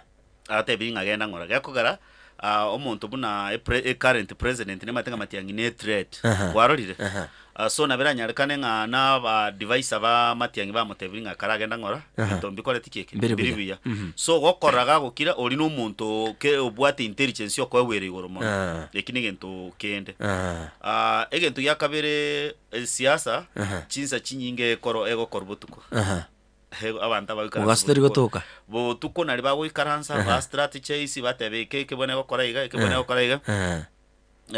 S9: Agatebiri ng'a genda ng'ora. Gekogera. Ah, omonto buna epre ecurrent president nemanyete ng'a Matiang'i ne ethreat.
S8: Aha.
S9: Kwarorire?
S8: Aha.
S9: Ah, so nabo eranyarekane ng'a na aba advisor ba Matiang'i bamotebirie ng'a karagenda ng'ora,
S8: Aha.
S9: ebinto mbikoreti ki eke?
S8: Mbiri
S9: Mbiri
S8: buya.
S9: buya.
S8: Mhm.
S9: So gokora gagokira oria na omonto ke obwate intelligence okoegwera igoro mono.
S8: Ah.
S9: Eki na egento kende.
S8: Ah.
S9: Ah, egento gia kabere, esiasa,
S8: Aha.
S9: chinsa chinyinge ekoro egokorwa botuko.
S8: Aha.
S9: Abanto abagoikaransa
S8: Mogaso tori
S9: botuko.
S8: gotoka.
S9: Botuko nari bagoikaransa,
S8: Aha.
S9: ba strategize, bateba eke eke buna egokora iga, eke buna
S8: Eh.
S9: egokora iga.
S8: Eh.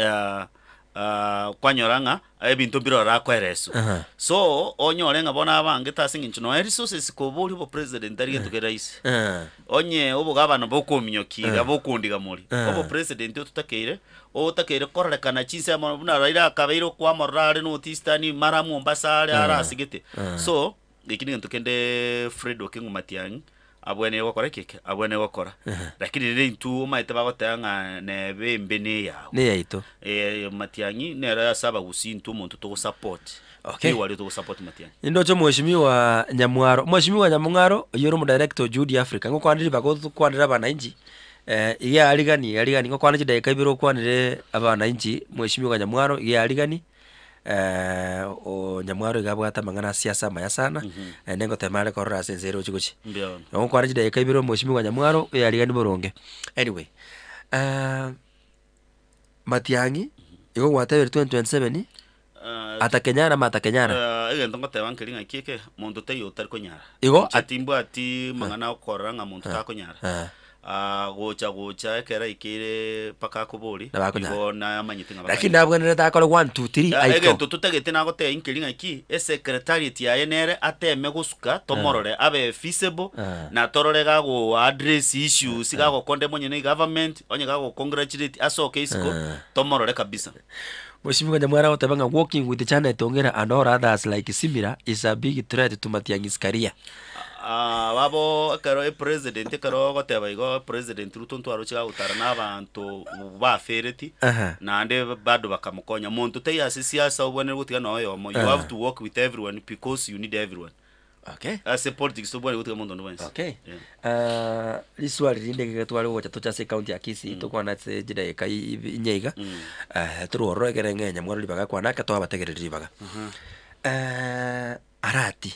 S9: Ah, ah, kwanyora ng'a ebinto mbire ororo akoereswa.
S8: Aha.
S9: So, onyore ng'a bono abangete ase eng'encho nonya resources koboria obopresident tari gento kere rahisi.
S8: Eh.
S9: Onye obogabana bokominyokia iga
S8: Eh.
S9: bokondiga more,
S8: Eh.
S9: obopresident ototakeire, otakeire kororekana chinsemo buna Raila akabeire okwamorora are North Eastern, mara Mombasa are
S8: Eh.
S9: are asegete.
S8: Eh.
S9: So, Eki negento kende Fred Okengo Matiang'i abweneire gokora ki eke? Abweneire gokora. Lakini rende intwe omanyete bagoteba ng'a nebe embe neyao.
S8: Neyaito.
S9: Eh, Matiang'i nere ase abagusii intwe omonto togosupport.
S8: Okay.
S9: Nigo aria togosupport Matiang'i.
S8: Nindoche Mheshimiwa Nyamwaro, Mheshimiwa Nyamung'aro oyio ore omodirector o Juhudi Africa, ngokwanire ribaga otokwanere abananchi iga arigani arigani ngokwana chidakika ibere okwanere abananchi Mheshimiwa Nyamwaro iga arigani. Onyamwaro iga abwate amang'ana a siasa amaya sana, naende ngotema are korora ase ense ere ochi gochia.
S9: Mbuya bono.
S8: Nabo nkwane chidakika ibere omweshimiwa Nyamwaro, oyarigani boronge. Anyway, Matiang'i, igo gwatebire 2027, atakenyara ama atakenyara.
S9: Egento ngoteba nkeri ng'aki eke, monto taiyo otari konyara.
S8: Igo
S9: Inche timbwati mang'ana agokorora ng'a monto takonyara. Ah, gocha gocha ekero aikeire mpaka akobori,
S8: Nabo akonyara.
S9: igo namanyete ng'a
S8: Lakini
S9: bakanyara.
S8: nabwenerete akore one, two, three,
S9: Ah,
S8: aikeo.
S9: egento totagete nagotebia inkeri ng'aki, esecretariat yaye nere ateme gosuka tomorore abe feasible,
S8: Ah.
S9: na torore gago address issues gagokondemwa onye ne egovernment, onye gago congratulate asoke isiko,
S8: Ah.
S9: tomorore kabisa.
S8: Mheshimiwa Nyamwara agoteba ng'a working with Janet Ong'era and all others like similar is a big threat to Matiang'i's career.
S9: Ah, babo ekero epresident ekero ogoteba igo president Ruto ntwaroche gagotara na abanto bafereti
S8: Aha.
S9: naende bado bakamokonya. Monto taiyo ase siasa obwenerete gotiga na oyomo, you
S8: Aha.
S9: have to work with everyone because you need everyone.
S8: Okay.
S9: Ase politics tobwenereti gotiga monto onde bwensi.
S8: Okay.
S9: Yeah.
S8: Ah, riswali rinde iga tware gocha toche ase ecounty ya Kisii tokwana ase chidakika inye iga Eh, torwe ororo ekere ng'e nyamwaro ribaga kwana ake twabategereri ribaga Eh, Arati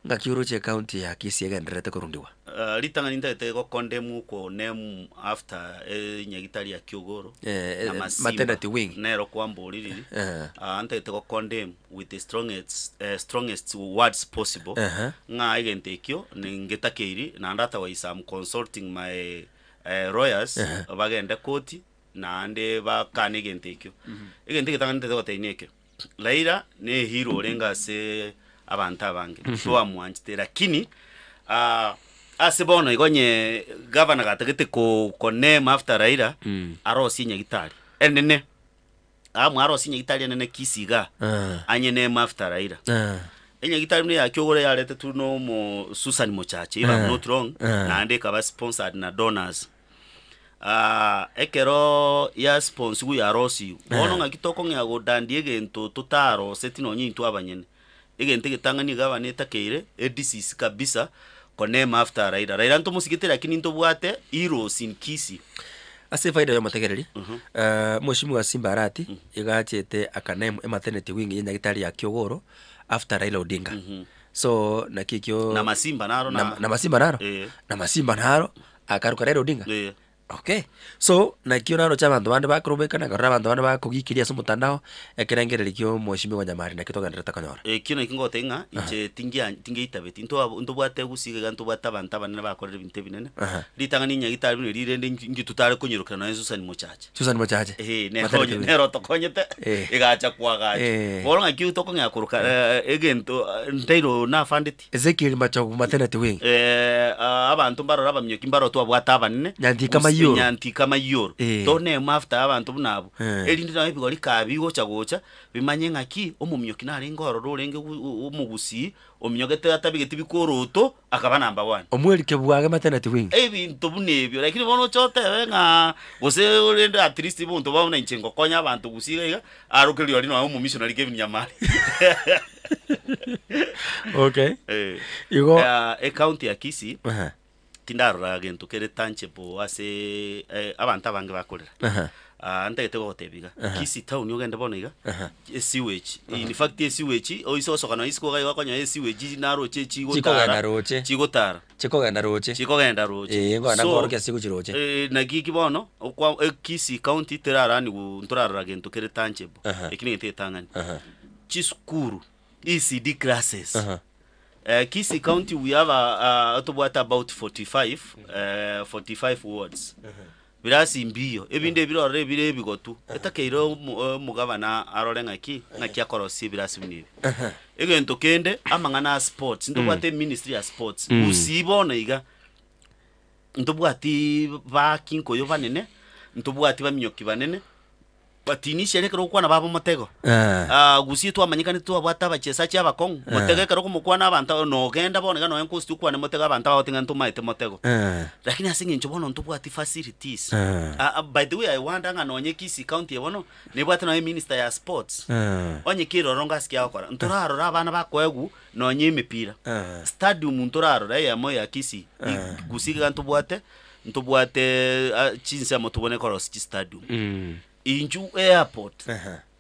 S8: ng'aki oroche ecounty ya Kisii egendererete korundigwa?
S9: Ah, ritang'ani ntagete gokondemwa oko name after enyagitari ya Kiogoro
S8: Eh,
S9: na
S8: eh, maternity
S9: Masimba
S8: wing.
S9: nero kwamboriririe
S8: Eh.
S9: Ah, ntagete gokondem with the strongest, eh, strongest words possible
S8: Aha.
S9: ng'a egento ekio ningetakeiri naende otherwise I'm consulting my eh, lawyers
S8: Aha.
S9: bagende koti naende bakane egento ekio egento egetang'ani ntagete gotebia nekio Raila ne ehero orenge ase abanto abange, twamwanchete lakini ah, ase bono igo onye gavana gatagete ko koname after Raila, arosie nyagitari enene, amwe arosie nyagitari enene Kisii igaa,
S8: Ah.
S9: anye name after Raila.
S8: Ah.
S9: Enyagitari buna eya Kiogoro yaretetwe na omo Susan Mochache, if I'm
S8: Ah.
S9: not wrong,
S8: Ah.
S9: naende ekaba sponsored na donors. Ah, ekero yasponsigwe yarosigwe, bono ng'aki tokong'ea godandia egento totaroseti nonye intwe abanyene. Egento egetang'ani iga abana etakeire, edisease kabisa, koname after Raila. Raila ntomosigete lakini ntobwate heroes in Kisii.
S8: Ase efaida ya omotegereri, eh, Mheshimiwa Simba Arati iga achete akaname ematernity wing ye nyagitari ya Kiogoro after Raila Odinga. So naki ekio
S9: Na Masimba naro na-
S8: na, na Masimba naro
S9: Eh.
S8: na Masimba naro akaruka Raila Odinga.
S9: Eh.
S8: Okay, so nakio naroche abanto bande bakorobekana nkarora abanto bande bakogikiria ase omotandao, ekerengererio kia omweshimiwa Nyamari nakio togendererete konyora.
S9: Ekio nakio ngogotebia ng'a inche tingia tingeitabetie ntwa ntobwate gusii iga ntobwate abanto abanene bakorire ebinto ebinene,
S8: Aha.
S9: ritang'ani nyagitari buna riria rende inki inki totare konyerokera nonye Susan Mochache.
S8: Susan Mochache.
S9: Eeh nere
S8: Maternity
S9: onye
S8: wing.
S9: nere otokonyete,
S8: Eh.
S9: egacha koagacha.
S8: Eh.
S9: Bono ng'aki tokong'ea koroka egento ntairo nafandeti.
S8: Ezekiel Machogu maternity wing.
S9: Eh, ah, abanto mbarore abaminyoki mbarore twabwate abanene
S8: Nyantika
S9: Gose
S8: Mayioro.
S9: Nyantika Mayioro.
S8: Eh.
S9: Toname after abanto buna abwo
S8: Eh.
S9: erinde nabo ebigori kaa bigocha gocha bimanye ng'aki omominyoki narenge ororo orenge gu- u- omogusii ominyogete atabegeti bikoroto akaba number one.
S8: Omweri Kebwage maternity wing.
S9: Ebinto buna ebio lakini bono oche otebe ng'a gose orende at least ebonto buna inche ngokonya abanto gusii iga iga Arokereria oria nonya omomissionary Kevin Nyamari.
S8: Okay.
S9: Eh.
S8: Igo
S9: Eh, ecounty ya Kisii
S8: Aha.
S9: Tindarora gento kere tangible ase abanto abange bakorera.
S8: Aha.
S9: Ah, ntagete gogotebia iga,
S8: Aha.
S9: Kisii town ogende bono iga,
S8: Aha.
S9: esewage, in fact esewage, oise gosoka nonya isiko iga iga okonyora esewage naroche
S8: Chikogenda
S9: chigotara,
S8: roche.
S9: chigotara.
S8: Chikogenda roche.
S9: Chikogenda roche.
S8: Eh, nkogenda
S9: So,
S8: nkorokia ase gochia roche.
S9: naki eki bono, okwa Kisii county teraraniwu ntorarora gento kere tangible,
S8: Aha.
S9: eki negento egetang'ani.
S8: Aha.
S9: Chisukuru, ECD classes,
S8: Aha.
S9: Kisii county we have a, tobwate about 45, 45 wards. Birasi mbiyo, ebinde ebire ororo ebire ebigotu, etakeire omo omogabana arore ng'aki, ng'aki akorosia ebirasi buna ebi. Egento kende, amang'ana a sports, ntobwate eministry ya sports, gusii bono iga, ntobwati baaki nkoyo banene, ntobwati baminyoki banene, But initially ekero ogokwana baba omotego, ah, gusii twamanyekanete twabwate abachesachi abakong'u, motego ekero okomokwana abanto aba nogenda bono iga nonya nkosi okwane motego abanto abagote ng'a ntomaete motego. Lakini ase eng'encho bono ntobwati facilities, ah, ah, by the way I wonder ng'a nonye Kisii county eye bono, nebwate nonye minister ya sports, onye keroro ngasi ki agokora, ntorarora abana bakoegwa nonye emepira, stadium ntorarora eyemo ya Kisii, gusii iga ntobwate, ntobwate chinsemo tobone korosia chistadium. Inchu airport,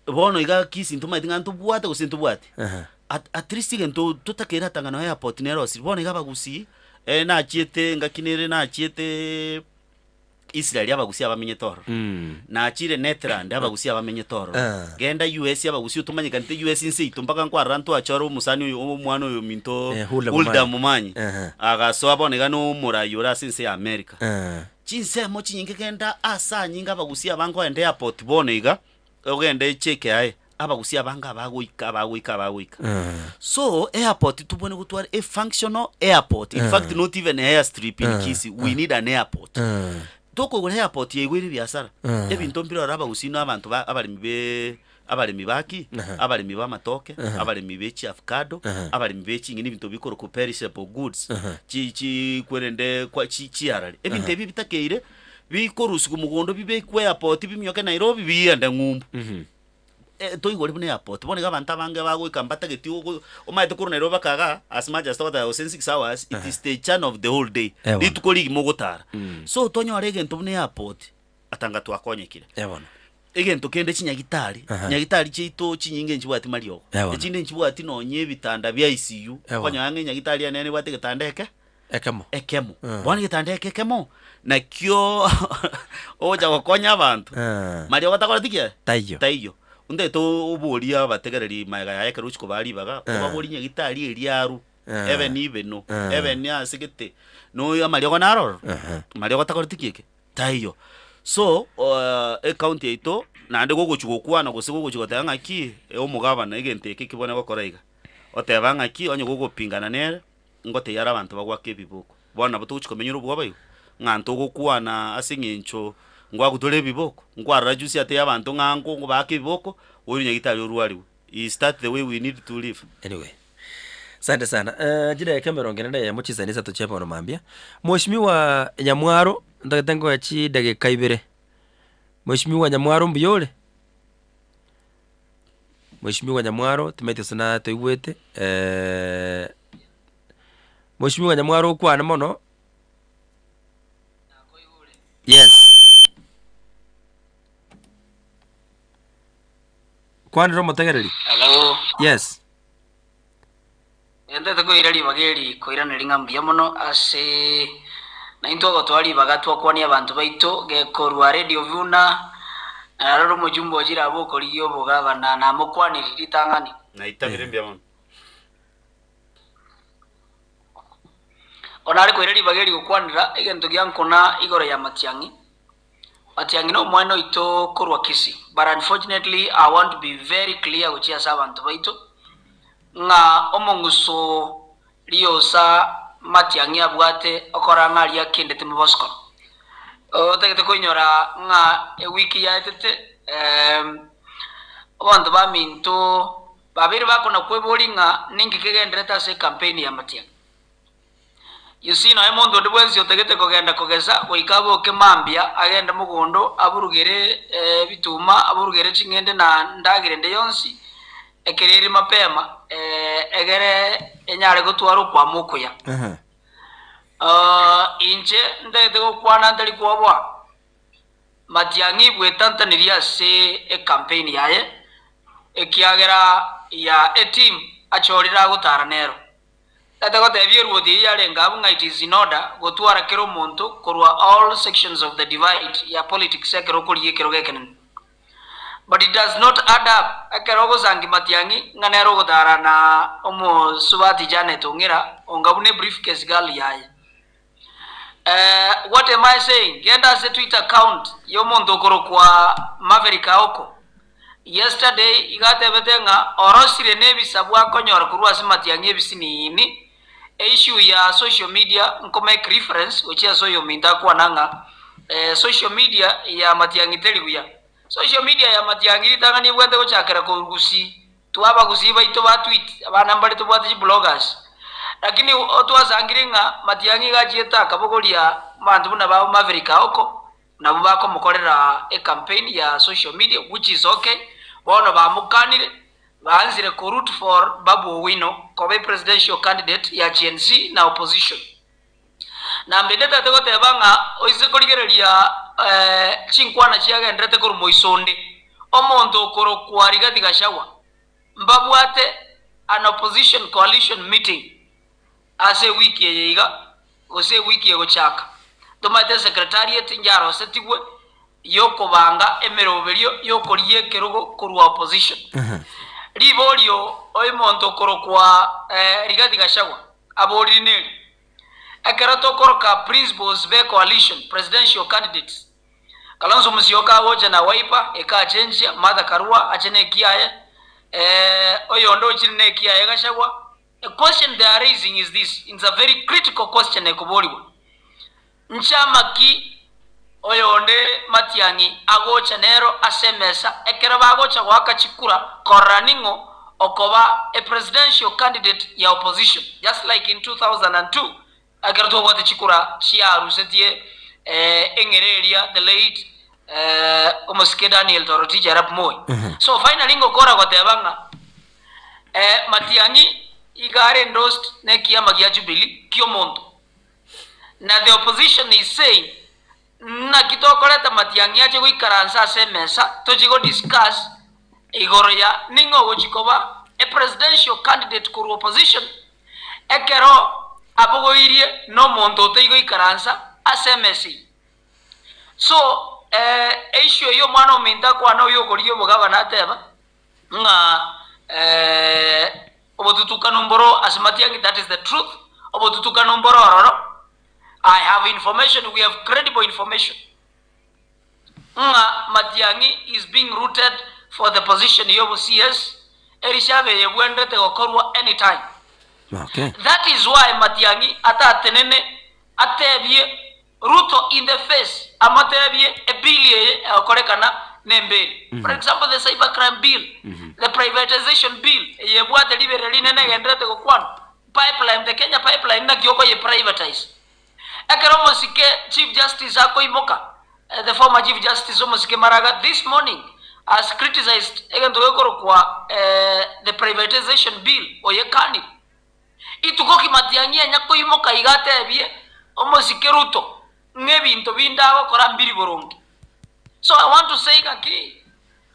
S9: bono iga Kisii ntomaeti ng'a ntobwate gose ntobwati, at at least egento totakeire ata ng'a no airport nerosire. Bono iga abagusii, nachiete engaki nere nachiete Israel abagusii abamenyete ororo, nachire Netherland abagusii abamenyete ororo, genda US abagusii otomanyekanete US nse yaito mpaka nkwarora ntwachora omosani oyo omwana oyo ominto
S8: Hulda
S9: Hulda
S8: Momanyi.
S9: Momanyi, agasoa bono iga na omorai ore ase ense ya America. Chinsemo chinyinge genda ase anyinge abagusia abange ogende airport bono iga, ogende JKIA, abagusia abange abagoika abagoika abagoika. So airport tobwenerete gotwara a functional airport, in fact not even airstrip in Kisii, we need an airport. Tokogora airport yaigwere ebiasara, ebinto mbire ororo abagusii na abanto ba abaremi be abaremi ba ki? Abaremi b'amatoke, abaremi be chiavocado, abaremi be ching'eni ebinto bikorokwa perishable goods, chi chi kwerende kwa chi chiarare. Ebinto ebi bitakeire bikorusigwa mogondo bibekwe airport biminyoke Nairobi biende ng'umbu. Toigore buna airport, bono iga abanto abange bagoika mbatageti ogo omanyete korwa Nairobi mpaka igaa as much as togoteba gose 6 hours, it is the journey of the whole day, rituko rigima ogotara. So tonyore egento buna airport, atanga twakonyekire.
S8: Bono.
S9: Egento kende chinyagitari, nyagitari chiaito chinyinge nchibwati mariogo, echinde nchibwati nonye ebitanda bia ICU, okonyora ng'a enyagitari enene ebwate egetanda eke,
S8: Ekemo.
S9: ekemo. Bono egetanda eke ekemo, nakio ogocha gokonya abanto, mariogo takoreti ki aye?
S8: Taiyo.
S9: Taiyo. Ntagete oborie abategereri magega yaye ekero ochia kobaa ribaga, obaborie nyagitari eria arwe, ebe nibeno, ebe ni ase gete, noyo amariogo naro ororo, mariogo takoreti ki eke? Taiyo. So, ecounty yaito, naende gogochia gokwana gose gogochia goteba ng'aki, omogabana egento eke kebwane gokora iga. Oteba ng'aki onye gogopingana nere, ngotebia are abanto bagoaka ebiboko. Bono nabo togochia komenyera obwoba igo, ng'a ntogokwana ase eng'encho ngwagutore ebiboko, nkwarora juzi atebia abanto ng'a nko ngobaake ebiboko, oire nyagetari orwariwe. Is that the way we need to live?
S8: Anyway, Asante sana. Eh, chidakika emerongo ene na eyemo chisani isato chia bono mambia. Mheshimiwa Nyamwaro, ntagete nkoe chidakika ibere. Mheshimiwa Nyamwaro mbuya ore? Mheshimiwa Nyamwaro, timaeti gose natoigwete. Eh, Mheshimiwa Nyamwaro okwane mono. Yes. Kwanera omotegereri.
S7: Hello.
S8: Yes.
S7: Ntete koira ribaga eri koiraneria ng'a mbuya mono ase naintwe ogotoa ribaga twakwania abanto baito gekorwa Radio Vuna naroro omojumbe ochire abwo okorigia obogabana namokwaniri ritang'ani.
S9: Naitabire mbuya mono.
S7: Bono are koira ribaga eri gokwanera egento gia nkuna igoro ya Matiang'i. Matiang'i nomwana oito korwa Kisii but unfortunately I want to be very clear gochia ase abanto baito ng'a omong'uso riosa Matiang'i abwate okora ng'a aria akendete mobosokoro. Otagete koinyora ng'a ewiki yaetete abanto baminto babeire bakona kweboria ng'a ninki kegenderete ase ecampaign ya Matiang'i. You see, nonya monto onde bwensi otagete kogenda kogesa, goika aboke mambia, agende mogondo, aburugere ebituma, aburugere ching'ende na ndagera ende yonsi, ekero ere mapema, egere enyare gotwara okwama okuya. Ah, inche ntagete gokwana ntari kwoboa. Matiang'i bwetantanirie ase ecampaign yaye, ekiagera ya eteam achorire agotara nero. Ntagete gotebia eruoti eyio yarenge abwo ng'a it is in order gotwara kera omonto korwa all sections of the divide ya politics ekero okorigia ekerogo ekenene. But it does not add up ekero ogosangi Matiang'i ng'a nere ogotara na omosubati Janet Ong'era onga buna ebriefcase girl yaye. Eh, what am I saying? Genda ase Twitter account y'omonto okorokwa Maverick Aoko. Yesterday iga atebete ng'a orosire nebisabu akonyora korwa ase Matiang'i ebisiniini, issue ya social media nko make reference gochia ase oyominto akwana ng'a eh, social media ya Matiang'i teri buya. Social media ya Matiang'i ritang'ani ebwate gochakera korwa Gusii. Twabagusii baito ba tweet, abana mbare tobwate chibloggers. Lakini otwasangire ng'a Matiang'i iga achiete akabogoria abanto buna ba Maverick Aoko, nabwo bakomokorera ecampaign ya social media which is okay, bono bamokanire, baanzire ko root for Babu Owino koba epresidential candidate ya GNC na opposition. Na mbende tete goteba ng'a oise korigereria chinkwana chiagenderete korwa moiso onde, omonto okorokwa Rigathi Gachagua mbabwate an opposition coalition meeting ase ewiki eye iga gose ewiki egochaka. Tomaete esecretariat njarosetigwe yokobanga emeroberio yokorigia ekerogo korwa opposition. Riborio omonto okorokwa Rigathi Gachagua aborire neri, Ekero tokoroka principals be coalition presidential candidates, Kalonzo Musyoka agocha na Wiper ekachenchia, Martha Karua ache ne ekiaye, oyonde ochire ne ekiaye Gachagua. A question they are raising is this, it's a very critical question ekoborigwa, Nchama ki oyonde Matiang'i agocha nero ase emesa ekero bagocha goaka chikura korora ning'o okoba a presidential candidate ya opposition just like in 2002 ekero twabwate chikura chiarusetie eng'era eria the late omosike Daniel Toroitich arap Moi. So finally ngokora goteba ng'a Matiang'i iga are endorsed nekiama gia Jubilee kiomonto. Na the opposition is saying naki tokoreta Matiang'i ache goikaransa ase emesa tochie go discuss igoro ya ning'o ogochi koba a presidential candidate korwa opposition ekero abogoirie na omonto otaigoikaransa ase emesa eyio. So issue eyio omwana ominto akwane oyio okorigia obogavana ateba ng'a obotutukanu mboro ase Matiang'i, that is the truth, obotutukanu mboro ororo, I have information, we have credible information ng'a Matiang'i is being rooted for the position y'obo CS, erishabe eye ebwenerete gokorwa anytime.
S8: Okay.
S7: That is why Matiang'i atatenene atebie Ruto in the face amotebie ebill eye egokorekana nemberi. For example the cyber crime bill, the privatization bill eye ebwate riberera rinene egendererete gokwanwa, pipeline, the Kenya pipeline naki okoye privatize. Ekero omosike chief justice akoimoka, the former chief justice omosike Maraga this morning has criticized egento gekorokwa the privatization bill oyekanire. Ituko ki Matiang'i anya koimoka iga atebie omosike Ruto ng'a ebinto binde agokora mbiri boronge. So I want to say ng'aki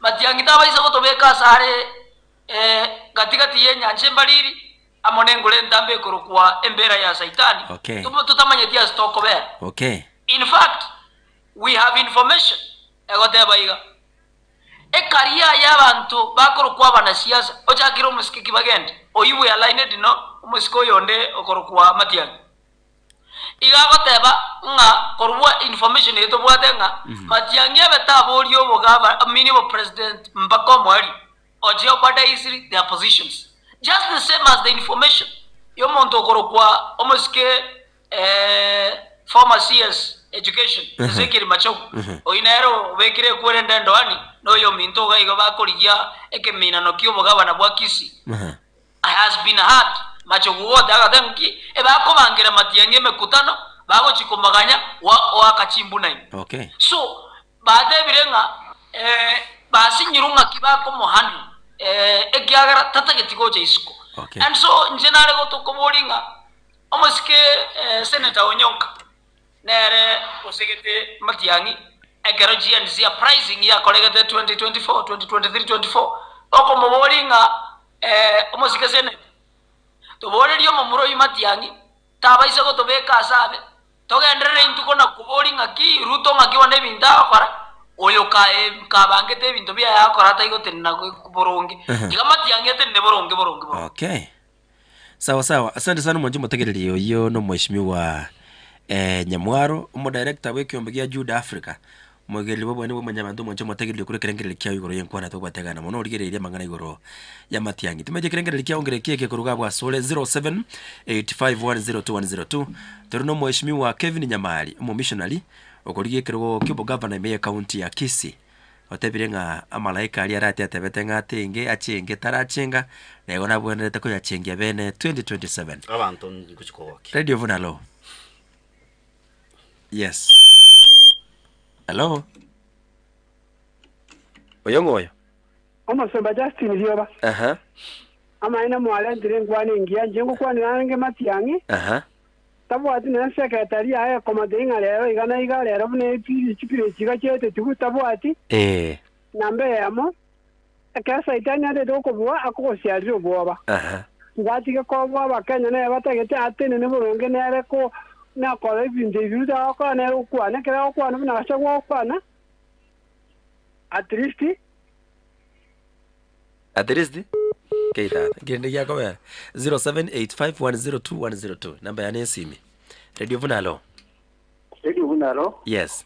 S7: Matiang'i tabaisa gotobeka ase are gati gati y'enyancha embariri amo nengoro entambe ekorokwa embera ya Saitani
S8: Okay.
S7: totamanyeti ase tokobera.
S8: Okay.
S7: In fact we have information egoteba iga. Ekaria y'abanto bakorokwa abanasiasa, ochakire omosike ki bagende, oyio bwealaineti no omosike oyonde okorokwa Matiang'i. Iga agoteba ng'a korwa information eye tobwate ng'a Matiang'i abe taboria obogaba I mean obopresident mpaka omoerio o jeopardized their positions. Just the same as the information y'omonto okorokwa omosike Former CS Education Ezekiel Machogu, oyio nere obekire ekwerende endoani na oyominto iga igo bakorigia ekeminano ki'obogabana bwa Kisii has been heard. Machogu gote agateba ng'aki ebakobangera Matiang'i emekutano bagochia komaganya goaka chimbuna ime.
S8: Okay.
S7: So batebire ng'a basinyirwe ng'aki bakomohandle ekiagera tatageti gocha isiko.
S8: Okay.
S7: And so inche nare gotokoboria ng'a. Omosike Senator Onyonka nere osegete Matiang'i ekero GNC uprising yakoregete 2024, 2023, 24 okomoboria ng'a omosike Senator toborerie omomura oyio Matiang'i tabaisa gotobeka ase abe togenderere intwe kona koboria ng'aki Ruto ng'aki bono ebinto agokora oyo kabangete ebinto biaye agokora ataigotenena boronge tiga Matiang'i atenene boronge boronge boronge.
S8: Okay. Sawa sawa, asante sana omwanchi omotegereri oyio no omweshimiwa eh, Nyamwaro, omodirector bw'ekiombe gia Jude Africa, omoigereri bwa obwane bwa mwanyabanto omwanchi omotegereri okore ekerengererio kiao igoro y'enkwana togwategana mono origererie amang'ana igoro y'amatiang'i. Timaeti ekerengererio kiao ngere ki eke koruga abwo asore 0785102102 Tore na omweshimiwa Kevin Nyamari, omomissionary, okorigia ekerogo ki'obogavana ime y'ecounty ya Kisii. Otebire ng'a amalaika aria arati atebete ng'a atenge, achenge, tarachenga, na igo nabwenerete koyachengia bene 2027.
S9: Abanto ngochia kogokia.
S8: Radio Vuna hello. Yes. Hello. Oyo ng'o oyo?
S10: Omosomba Justin Rioba,
S8: Aha.
S10: Amaene mwarentire enkwana engiya, inche ngokwanera arenge matiang'i,
S8: Aha.
S10: tabwati nonya secretary yaye ekomotebia ng'a rero iga na iga, rero buna epiri chipiri echi iga chiaetetigwe, tabwati.
S8: Ee.
S10: Namba eyemo, ekero Saitani atagete gokobua, akogosiarera obwoba.
S8: Aha.
S10: Tigatige koboa Abakenya nere batagete atenene boronge nere ko nakora ebinto ebi Ruto agokora nere gokwana, ekero agokwana buna Gachagua agokwana, at least
S8: At least kei tata nkende giakobera 0785102102 namba yane esimi radio buna alo
S11: Radio buna alo
S8: yes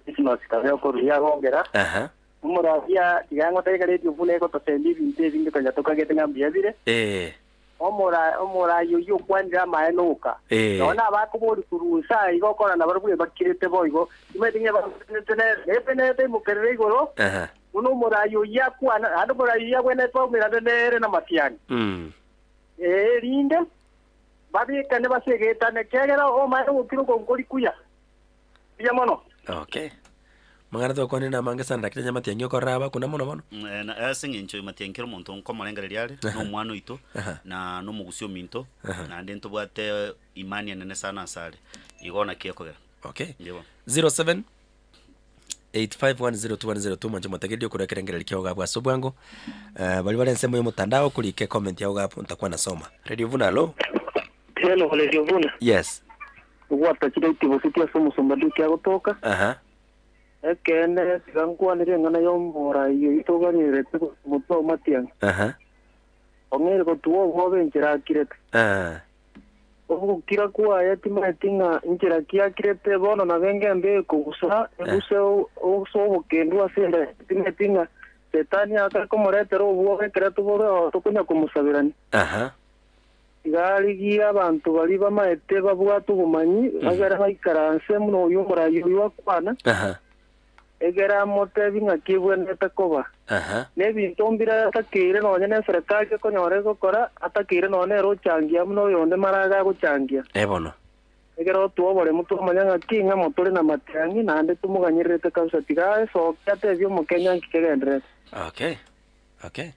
S11: Dismas kabe okoruria agongera
S8: aha
S11: omoraria tiga ngotebia radio buna egotosemia ebinto ebinge konya tokagete ng'a mbuya bire
S8: eh
S11: omora omorai oyio okwanire amaene oka
S8: Eh.
S11: nonya nabakobori korwa nsa iga okora nabarabwo ebakirete boigo timanyeti ng'a ebakanete nere nebenete imokerere igoro
S8: aha
S11: Buna omoraai oyio akwana, naende omoraai oyio agwenerete baumerane nere namatiang'i. Ee, erinde babekane basegetane, ekiagera omaene ogokira oko nkori kuya buya mono.
S8: Okay. Mang'ana twakwanire namange sana lakini onye amatiang'i okorora aba akuna mono bono.
S9: Eh, na ase eng'encho matiang'i kera omonto nkomorengereria are, na omwana oito, na nomogusi ominto, naende ntobwate imani enene sana asare. Igo naki ekogera.
S8: Okay.
S9: Ndiyo.
S8: 07 8510202 mwanche motegererie okorwa ekerengererio kiao iga abwo ase obwango. Eh, baria bare ensemo ya omotandao okorika ecomment yao iga abwo ntakwa nasoma. Radio Vuna, hallo.
S12: Hello, Radio Vuna.
S8: Yes.
S12: Ogwatachire etiboseti ase omosomba Duke agotoka.
S8: Aha.
S12: Ekeene tiga nkwanere eng'ana y'omorai oyio toganierete motwe o Matiang'i.
S8: Aha.
S12: Ong'eire gotuba obwoba enchera akirete.
S8: Ah.
S12: Ogokira kwaye timaeti ng'a inchera ki akirete, bono nabo engembe ekogusa, eguse ase obokendu ase enda yaye. Timaeti ng'a Setani akare komoretera obwoba ekero toborwe oo tokonya komosaberania.
S8: Aha.
S12: Iga arigie abanto baria bamaete babwate obomanyi, bagere baikaranse buna oyio omoraai oyio akwana.
S8: Aha.
S12: Egere amotebi ng'aki ebwenerete koba.
S8: Aha.
S12: Nebinto mbire atakeire nonya neserekari ekonyora egokora, atakeire nonya nere ochangia buna oyonde maraga agochangia.
S8: Eh bono.
S12: Egere otoe oboremu twamanya ng'aki ng'a motore namatiang'i naende tomoganyererete kabisa tiga aesoke atebie omokenya nki kegendererete.
S8: Okay. Okay.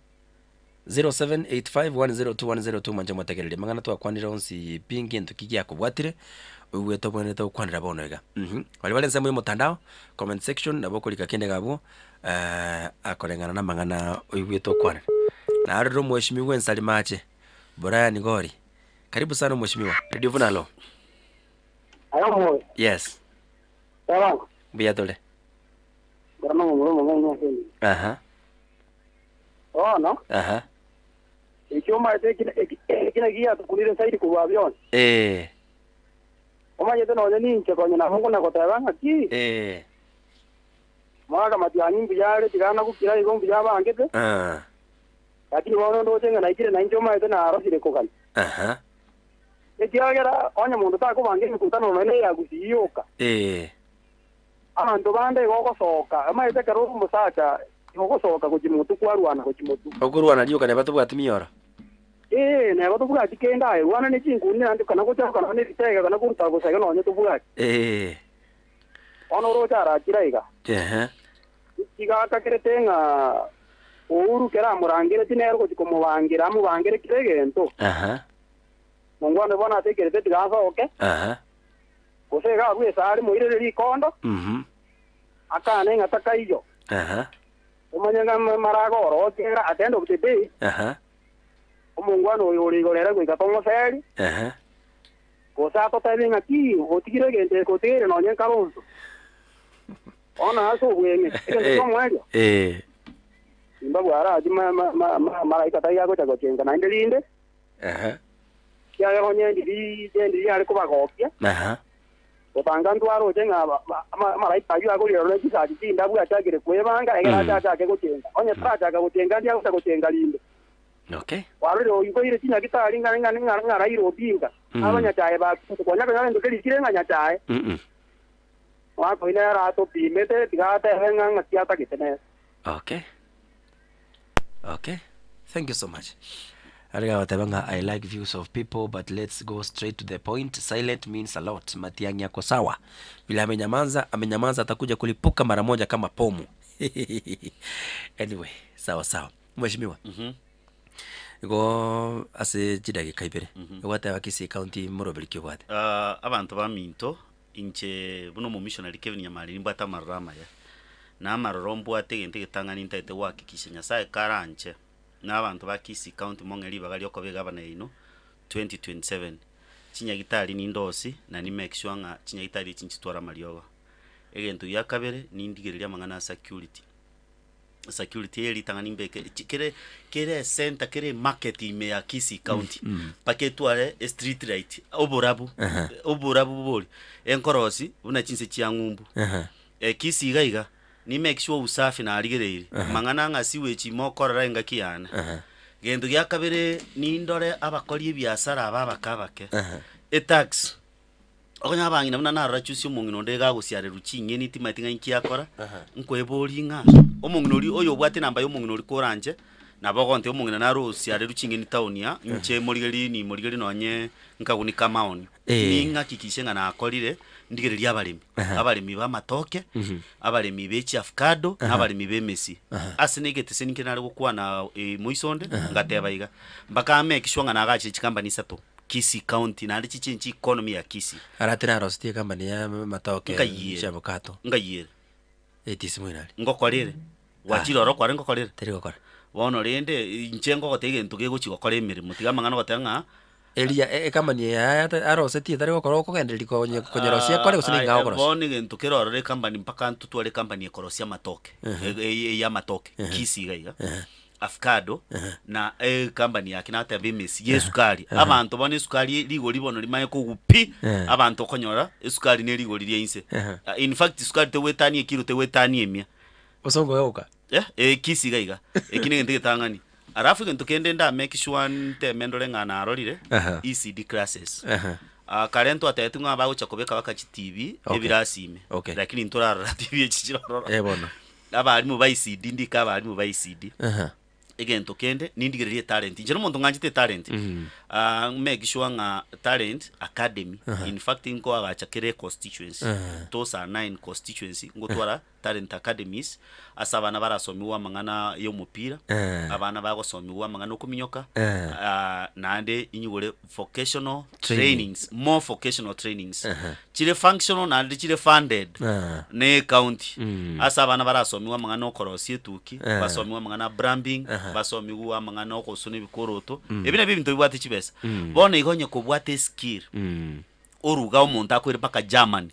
S8: 0785102102 mwanche motegererie amang'ana twakwanire onsi pi ngento ki giakobwatire oigwete obwenerete gokwanera bono iga mh. Baria bare ensemo ya omotandao comment section nabo okorika kende iga abwo akoreng'ana na amang'ana oigwete okwanera. Narorire omweshimiwa ensari mache Brian Gori karibu sana omweshimiwa Radio Vuna hallo.
S11: Aye
S8: Yes.
S11: Sawa.
S8: Mbuya tore.
S11: Ngora nomomura omong'aini ase engencho.
S8: Aha.
S11: Bono,
S8: Aha.
S11: eki omaete eki eki eki naki giatokunire zaidi kobua bionsi.
S8: Ee.
S11: Omanyete nonya ninche konya nabo nkona-goteba ng'aki,
S8: Ee.
S11: Omogaka Matiang'i mbuya are, tiga nagokira igo mbuya abangete,
S8: Ah.
S11: lakini bono ndoche ng'a naikire nainche omaete narosire kogania.
S8: Aha.
S11: Ekiagera onye monto takobanga emekutano nonya neya Gusii yoka,
S8: Ee.
S11: Abanto bande igo ogosoka, omanyete ekero ore omosacha igo ogosoka gochia motwe kwarwana gochia motwe.
S8: Okorwana rioka neba tobwati mioro.
S11: Ee, neba tobwati kende aye, rwana ne chinkuni naende kana gocharoka nonya nebitege kana koruta bosa iga nonya tobwati.
S8: Ee.
S11: Bono oroche arakire iga.
S8: Ehe.
S11: Iga akakerete ng'a Uhuru kera amorangeretie nere ogochia komobangera amobangere kera egento.
S8: Aha.
S10: Mongwana bono ase ekerete tiga asoke,
S8: Aha.
S10: gose iga abwo esare moirere rikondo, akane ng'a takaiyo.
S8: Aha.
S10: Omanye ng'a maraga oroche at the end of the day,
S8: Aha.
S10: omongwana oyo ore igoro ere goika tomoserie,
S8: Aha.
S10: gose atotebie ng'a ki, otigire egento eke otigeire nonye nkaronso. Bono ase obweng'e, egento ki'omoerio,
S8: Eh.
S10: Zimbabwe arachi malaika taiyo agocha gochenka naende rinde,
S8: Aha.
S10: ekiagera onye ndiri ndiri are kobagokia,
S8: Aha.
S10: gotanga ntwaroche ng'a amalaika ayio akorirerwa ne chisasi chindabu achakire kwebanga, egere ache achake gochenka. Onye tarachaka gochenka ndiagocha gochenka rinde.
S8: Okay.
S10: Kwarorire oiboire chinyagitari ng'a ng'a ng'a ng'a Raila Odinga, abanyachae bakuete, konya konyora gento kerikire ng'a Nyachae. Mwakoina ere atopimete, tiga atebe ng'a ng'aki atagete nere.
S8: Okay. Okay. Thank you so much. Arega goteba ng'a I like views of people but let's go straight to the point. Silent means a lot. Matiang'i ako sawa. Vile amenyamanza, amenyamanza atakuja kulipuka mara moja kama pomu. Anyway, sawa sawa. Mheshimiwa. Igo ase chidakika ibere. Ogoteba Kisii County moroberi ki obwate?
S9: Ah, abanto baminto Inche buna omomissionary Kevin Nyamari nimbwate amaroro amaya, na amaroro mbwate egento egetang'ani ntagete gohakikisha Nyasaye karanche na abanto ba Kisii County mong'e ribaga riokoba egavana yaino 2027. Chinyagitari nindosi na ni make sure ng'a chinyagitari echi nchitware amariogo. Egento gia kabere nindigererie amang'ana a security. Security eye ritang'ani mbeke chi kere kere ecenter kere emarket ime ya Kisii County mpaka etware estreet light oborabu oborabu bori enkorosi buna chinse chia ng'umbu. Kisii iga iga ni make sure usafi narigereirie mang'ana ng'a sewage mokorora engaki yane. Gento gia kabere nindore abakori ebiasara aba abake abake etax. Okonyora abang'ina buna narora chusi omong'ina onde iga agosiarerwa ching'eni timanyeti ng'a inki akora, nkoeboria ng'a omong'ina oria oyo obwate enamba ya omong'ina oria koranche, nabo ogontebia omong'ina naro osiarerwe ching'eni town aa, inche morigererie nimorigererie nonye nkaguni ka maoni. Ning'akikishe ng'a nakorire, ndigererie abaremi, abaremi ba amatoke, abaremi be chiafukado, na abaremi ba emesi. Ase na egeteseni nkere nare gokwana moiso onde, ngateba iga, mpaka make sure ng'a nagachire chikambani isato. Kisii County naende chichenche economy ya Kisii.
S8: Arati narosetie ecompany ya amatoke
S9: Nkayiere.
S8: chia avocado.
S9: Nkayiere.
S8: ATC moino aria.
S9: Ngokorere. Gwachire ororo kware ngokorere.
S8: Teri gokora.
S9: Bono rende inche ngogotebia egento gegochi gokora emeremo tiga amang'ana ogoteba ng'a
S8: Eria ecompany eye yaya arosetie etari gokora okogendereria konye konyerosia ekore gose ning'ao okorosia?
S9: Bono egento kere ororo ecompany mpaka ntotware ecompany ekorosia amatoke eye ya amatoke Kisii iga iga. Avocado, na ecompany yake nateba emesi ya esukari. Abanto bono esukari rigori bono rimanye kogwa pi, abanto okonyora esukari ne rigori ria inse. In fact sukari tegwetania ekilo tegwetania emia.
S8: Bosongo yoka.
S9: Eh, eh, Kisii iga iga. Eki negento egetang'ani. Alafu egento kende nda make sure nteme ndore ng'a narorire, ECD classes. Kare ntwatebetigwe ng'a bagocha kobeka baka chitibi ebirasi ime. Lakini ntorarora TV echi chire ororo.
S8: Eh bono.
S9: Abalimu ba ECD ndike abalimu ba ECD. Egento kende, nindigererie etalent. Inche nomonto ng'anchete etalent. Make sure ng'a talent academy, in fact nkoagacha kera econstituency, those are nine constituency, ngotwara talent academies, ase abana barasomiwe amang'ana ya omopira, abana bagosomiwa amang'ana okominyoka, naende inyigore vocational
S8: Training.
S9: trainings, more vocational trainings. Chire functional naende chire funded ne ecounty. Ase abana barasomiwe amang'ana okorosia etuki, basomiwe amang'ana a plumbing, basomiwe amang'ana okosona ebikoroto, ebi nabio ebinto bibwate chibesa. Bono igo onye kobwate eskill, oruga omonto akoire mpaka Germany,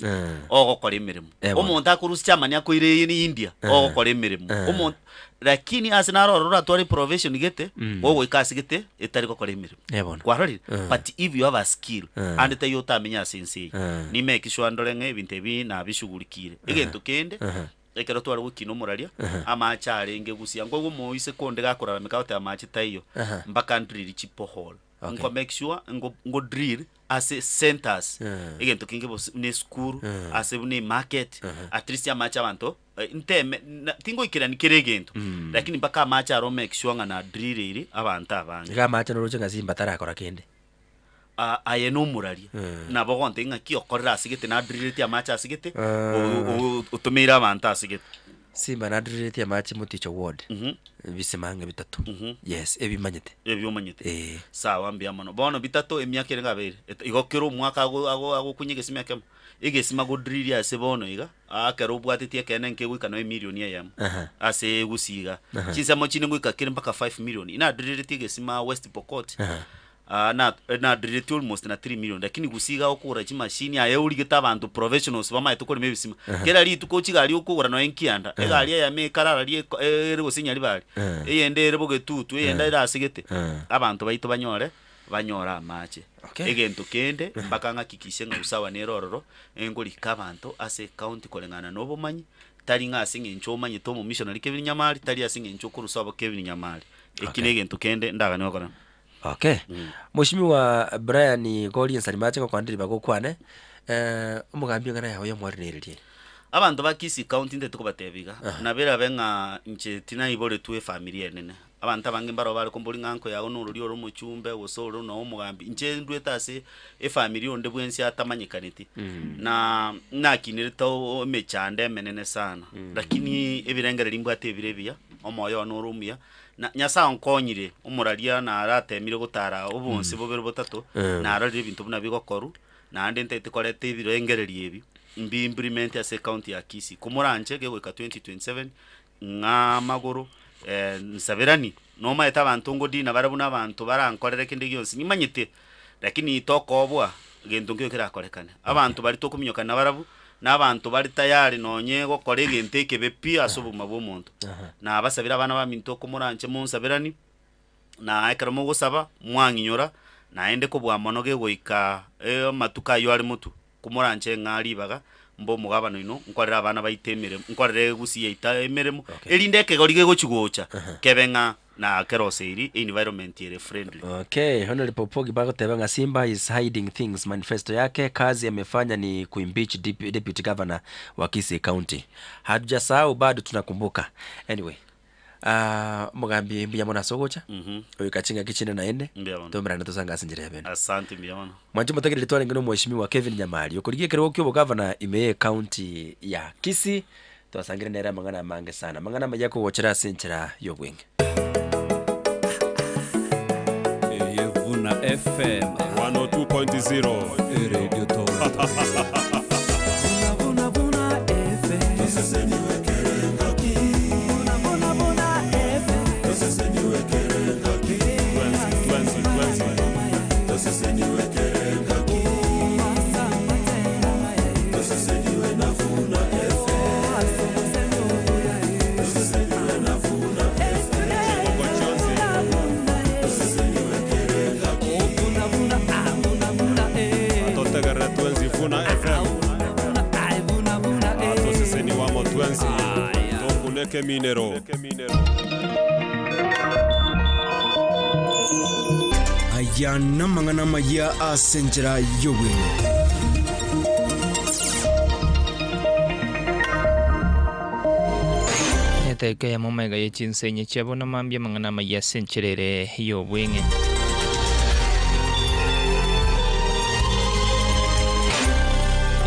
S9: ogokora emeremo.
S8: Eh, bono.
S9: Omonto akorusia Germany akoire India, ogokora emeremo. Omonto lakini ase naro ororo oratware profession gete, ogoika ase gete etari gokora emeremo.
S8: Eh, bono.
S9: Kwarorire?
S8: Eh.
S9: But if you have a skill,
S8: Eh.
S9: ande taiyo otamenye ase ense eye.
S8: Eh.
S9: Ni make sure ndore ng'a ebinto ebi nabishughulikiire. Egento kende, ekero tware gokina omoraria, amache arenge gusia, nkoigwa omoiseke onde gakorarameka agoteba amache taiyo, mpaka ndrill chiborehole.
S8: Okay.
S9: Nko make sure ngo ngo drill ase centers, egento kenge gose buna esukuru, ase buna emarket, at least amache abanto nteme na tingoikerani kera egento, lakini mpaka amache aro make sure ng'a na drill abanto abange.
S8: Iga amache noroche ng'a Simba tarakora kende.
S9: Ah, aye nomoraria, nabo ogontebia ng'aki okorire ase gete nadrileti amache ase gete, otomeire abanto ase gete.
S8: Simba nadriretie amache moticho ward. Ebisima ang'e bitato. Yes, ebi manyete.
S9: Ebi omanyete.
S8: Eh.
S9: Sawa mbuya mono. Bono bitato emiaka ere ngabeire. Et- Igo kera omwaka ago- ago- agokunya egesima ekemo. Egesima godriria ase bono iga, aa ekero obwatetie ekeene nkegoika nonya emilion eyemo.
S8: Aha.
S9: Ase egusii iga.
S8: Aha.
S9: Chinsemo chinde ngoika kere mpaka 5 million. Inadriretie egesima West Pokot.
S8: Aha.
S9: Aa na nadriretie almost na 3 million lakini gusii iga okogora chimashini aye origete abanto professionals bamaete korema ebisima.
S8: Aha.
S9: Kera rituko chigari okogora nonya nkianda,
S8: Aha.
S9: egari eyemo ekarara rie ere gose Nyaribari,
S8: Aha.
S9: eyende ere Bogetutu, eyende
S8: Aha.
S9: ere ase gete,
S8: Aha.
S9: abanto baito banyore banyore amache.
S8: Okay.
S9: Egento kende mpaka ng'akikishe ng'a usawa nere ororo, engorika abanto ase ecounty koreng'ana na obomanyi, tari ng'a ase eng'encho omanyete omomissionary Kevin Nyamari, tari ase eng'encho okorusia abo Kevin Nyamari. Eki
S8: Okay.
S9: na egento kende ndaganie gokora.
S8: Okay. Mweshimiwa Brian Koria Nsari mache ngokwanire ribaga okwane, eh, omogambi eng'ana yago yomwari neririe?
S9: Abanto ba Kisii County ntete kobatebia iga,
S8: Aha.
S9: nabo erabe ng'a inche tinaiboretwe efamiri enene. Abanto abange mbarabwo bare komboria ng'a uncle yago norori ore omochumbe gose ore noo omogambi. Inche ndwete ase efamiri onde bwensi atamanyekaneti, na nakinerete o- emechando emenene sana. Lakini ebirengererio mbwate ebire ebiya, omoyo one ore omuya, Na Nyasae onkonyire, omoraria naratemire gotara obonsi bobere botato, narorire ebinto buna bigokorwa, naende ntaete koreta ebirengererio ebi, mbi implement ase ecounty ya Kisii. Komoranche kegoika 2027, ng'a amagoro, nsaberani, nomaete abanto ngodina bare buna abanto barankorere kende gionsi, nimanyete, lakini tokoboa, gento nkeiyo kerakorekane. Abanto baria tokominyokana nabarabwo, na abanto bare tayari nonye gokora egento ekebe pi ase obogima bwa omonto. Nabasabire abana baminto okomoranche monsaberani, na ekero mogosaba mwang'inyora, naende kobua mono gegoika amatuko aywo are motwe, komoranche ng'a ribaga, mbe omogabana oino, nkorere abana baito emeremo, nkorere gusii yaito emeremo, erinde ekegori gegochi gocha, kebe ng'a Na keroseiri environment ere friendly.
S8: Okay, Honorable Opogi bagoteba ng'a Simba is hiding things manifesto yake kazi amefanya ni kuimpeach deputy governor wa Kisii County. Hatujasahau bado tunakumbuka. Anyway, ah, omogambi mbuya mono ase ogocha. Goika chingaki chinde naende
S9: Mbuya mono.
S8: tomerane tosange ase enchera ya bene.
S9: Asante mbuya mono.
S8: Mwanche motegereri twarenge na omweshimiwa Kevin Nyamari okorigia ekerogo kia obogavana ime ye county ya Kisii. Twasangire nere amang'ana amange sana, amang'ana amaya akogochera ase enchera y'obweng'e.
S13: Eye Vuna FM 102.0 Radio Totegerere twensi Vuna FM. Atoseseniwe amo twensi tokune ekeminero.
S15: Aya namang'ana amayia ase enchera y'obweng'e.
S16: Etaika eyemo magega ye chinsa enye chia bono mambia amang'ana amayia ase enchera ere y'obweng'e.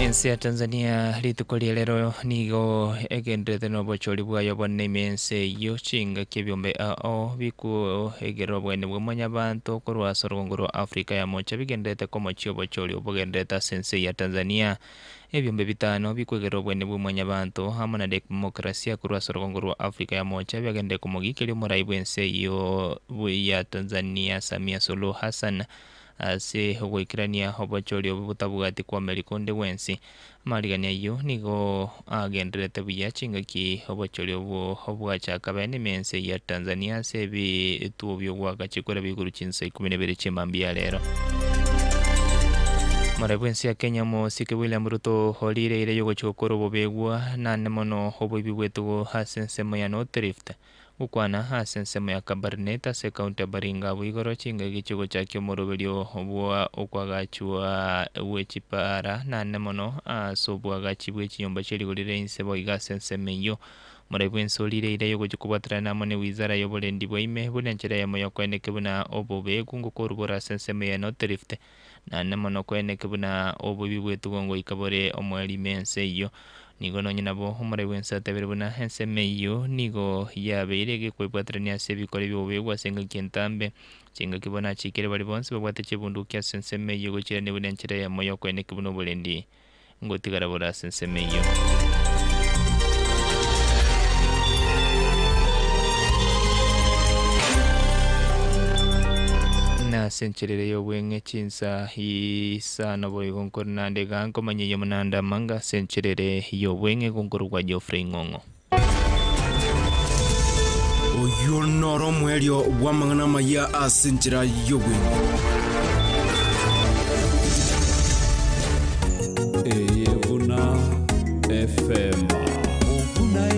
S16: Ense ya Tanzania rituko ria rero nigo egendererete nobochori bwaye obonene ime y'ense eyio chingaki ebiombe ao bikoegerera obogeni bwa mwanyabanto korwa ase orogongo rwa Africa ya mocha bigendererete komochia obochori obogendererete ase ense ya Tanzania. Ebiombe bitano bikoegerera obogeni bwa mwanyabanto amo na demokrasia korwa ase orogongo rwa Africa ya mocha biagenderere komogikeria omorai bw'ense eyio ya Tanzania Samia Suluhu Hassan Ase ogoikerania obochori obo botabwati kwameri konde gwensi. Amarigani ayio nigo agendererete buya chingaki obochori obwo bwachaka bene ime ense ya Tanzania ase ebituo bi'ogoaka chikura biguru chinsa ikomi na ibere chi'emambia ya rero. Morai bw'ense ya Kenya Omosike William Ruto orire eira y'ogochia gokora obobegwa nane mono oboibi bw'etugo ase ensemo ya North Rift. Gokwana ase ensemo ya Kabarnet ase ekaunti ya Baringa abwo igoro chingaki chi'ogochakia omoroberio bwa okoagachwa gwe chipaara nane mono ase oboagachi bwe chinyomba chie rigori ria inse boigo ase ensemo eyio. Morai bwensi orire eira y'ogochia kobwaterana amo ne wizara y'oborendi bwa ime buna enchera eyemo y'okoeneke buna obobeku ngokorwa bore ase ensemo ya North Rift Naende mono kweneke buna oboibi bw'etugo ngoika bore omoerio ime ense eyio. Nigo nonye nabo omorai bw'ense atebire buna ensemo eyio nigo yabeire egekwebwaterania ase ebikora ebi'obobegwa ase engaki entambe. Chingaki bono achikire baria bonsi babwate chibunduki ase ensemo eyio gochirania buna enchera eyemo y'okoeneki buna oborendi ngotigara bore ase ensemo eyio. Na ase enchera ere y'obweng'e chinsa isano boigo nkore naende iga nkomanya eyio naende amanga ase enchera ere y'obweng'e gonkorokwa Geoffrey Ng'ong'o.
S15: Oyio noro omoerio bw'amang'ana amayia ase enchera y'obweng'e.
S14: Eye buna FM. Buna e,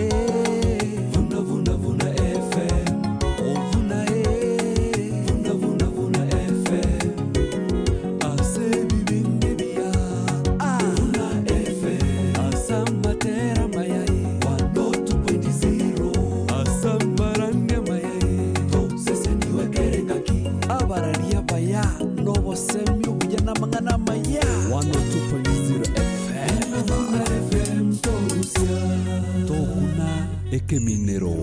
S14: buna buna buna FM. Buna e, buna buna buna FM. Ase ebibindi bia buna FM. Ase amatera amaya e, 102.0. Ase amarandia amaya e, toseseniwe kere engaki. Abarari abaya nobosemi obuya namang'ana amaya. 102.0 FM. Buna FM togusia. Tokuna ekeminero.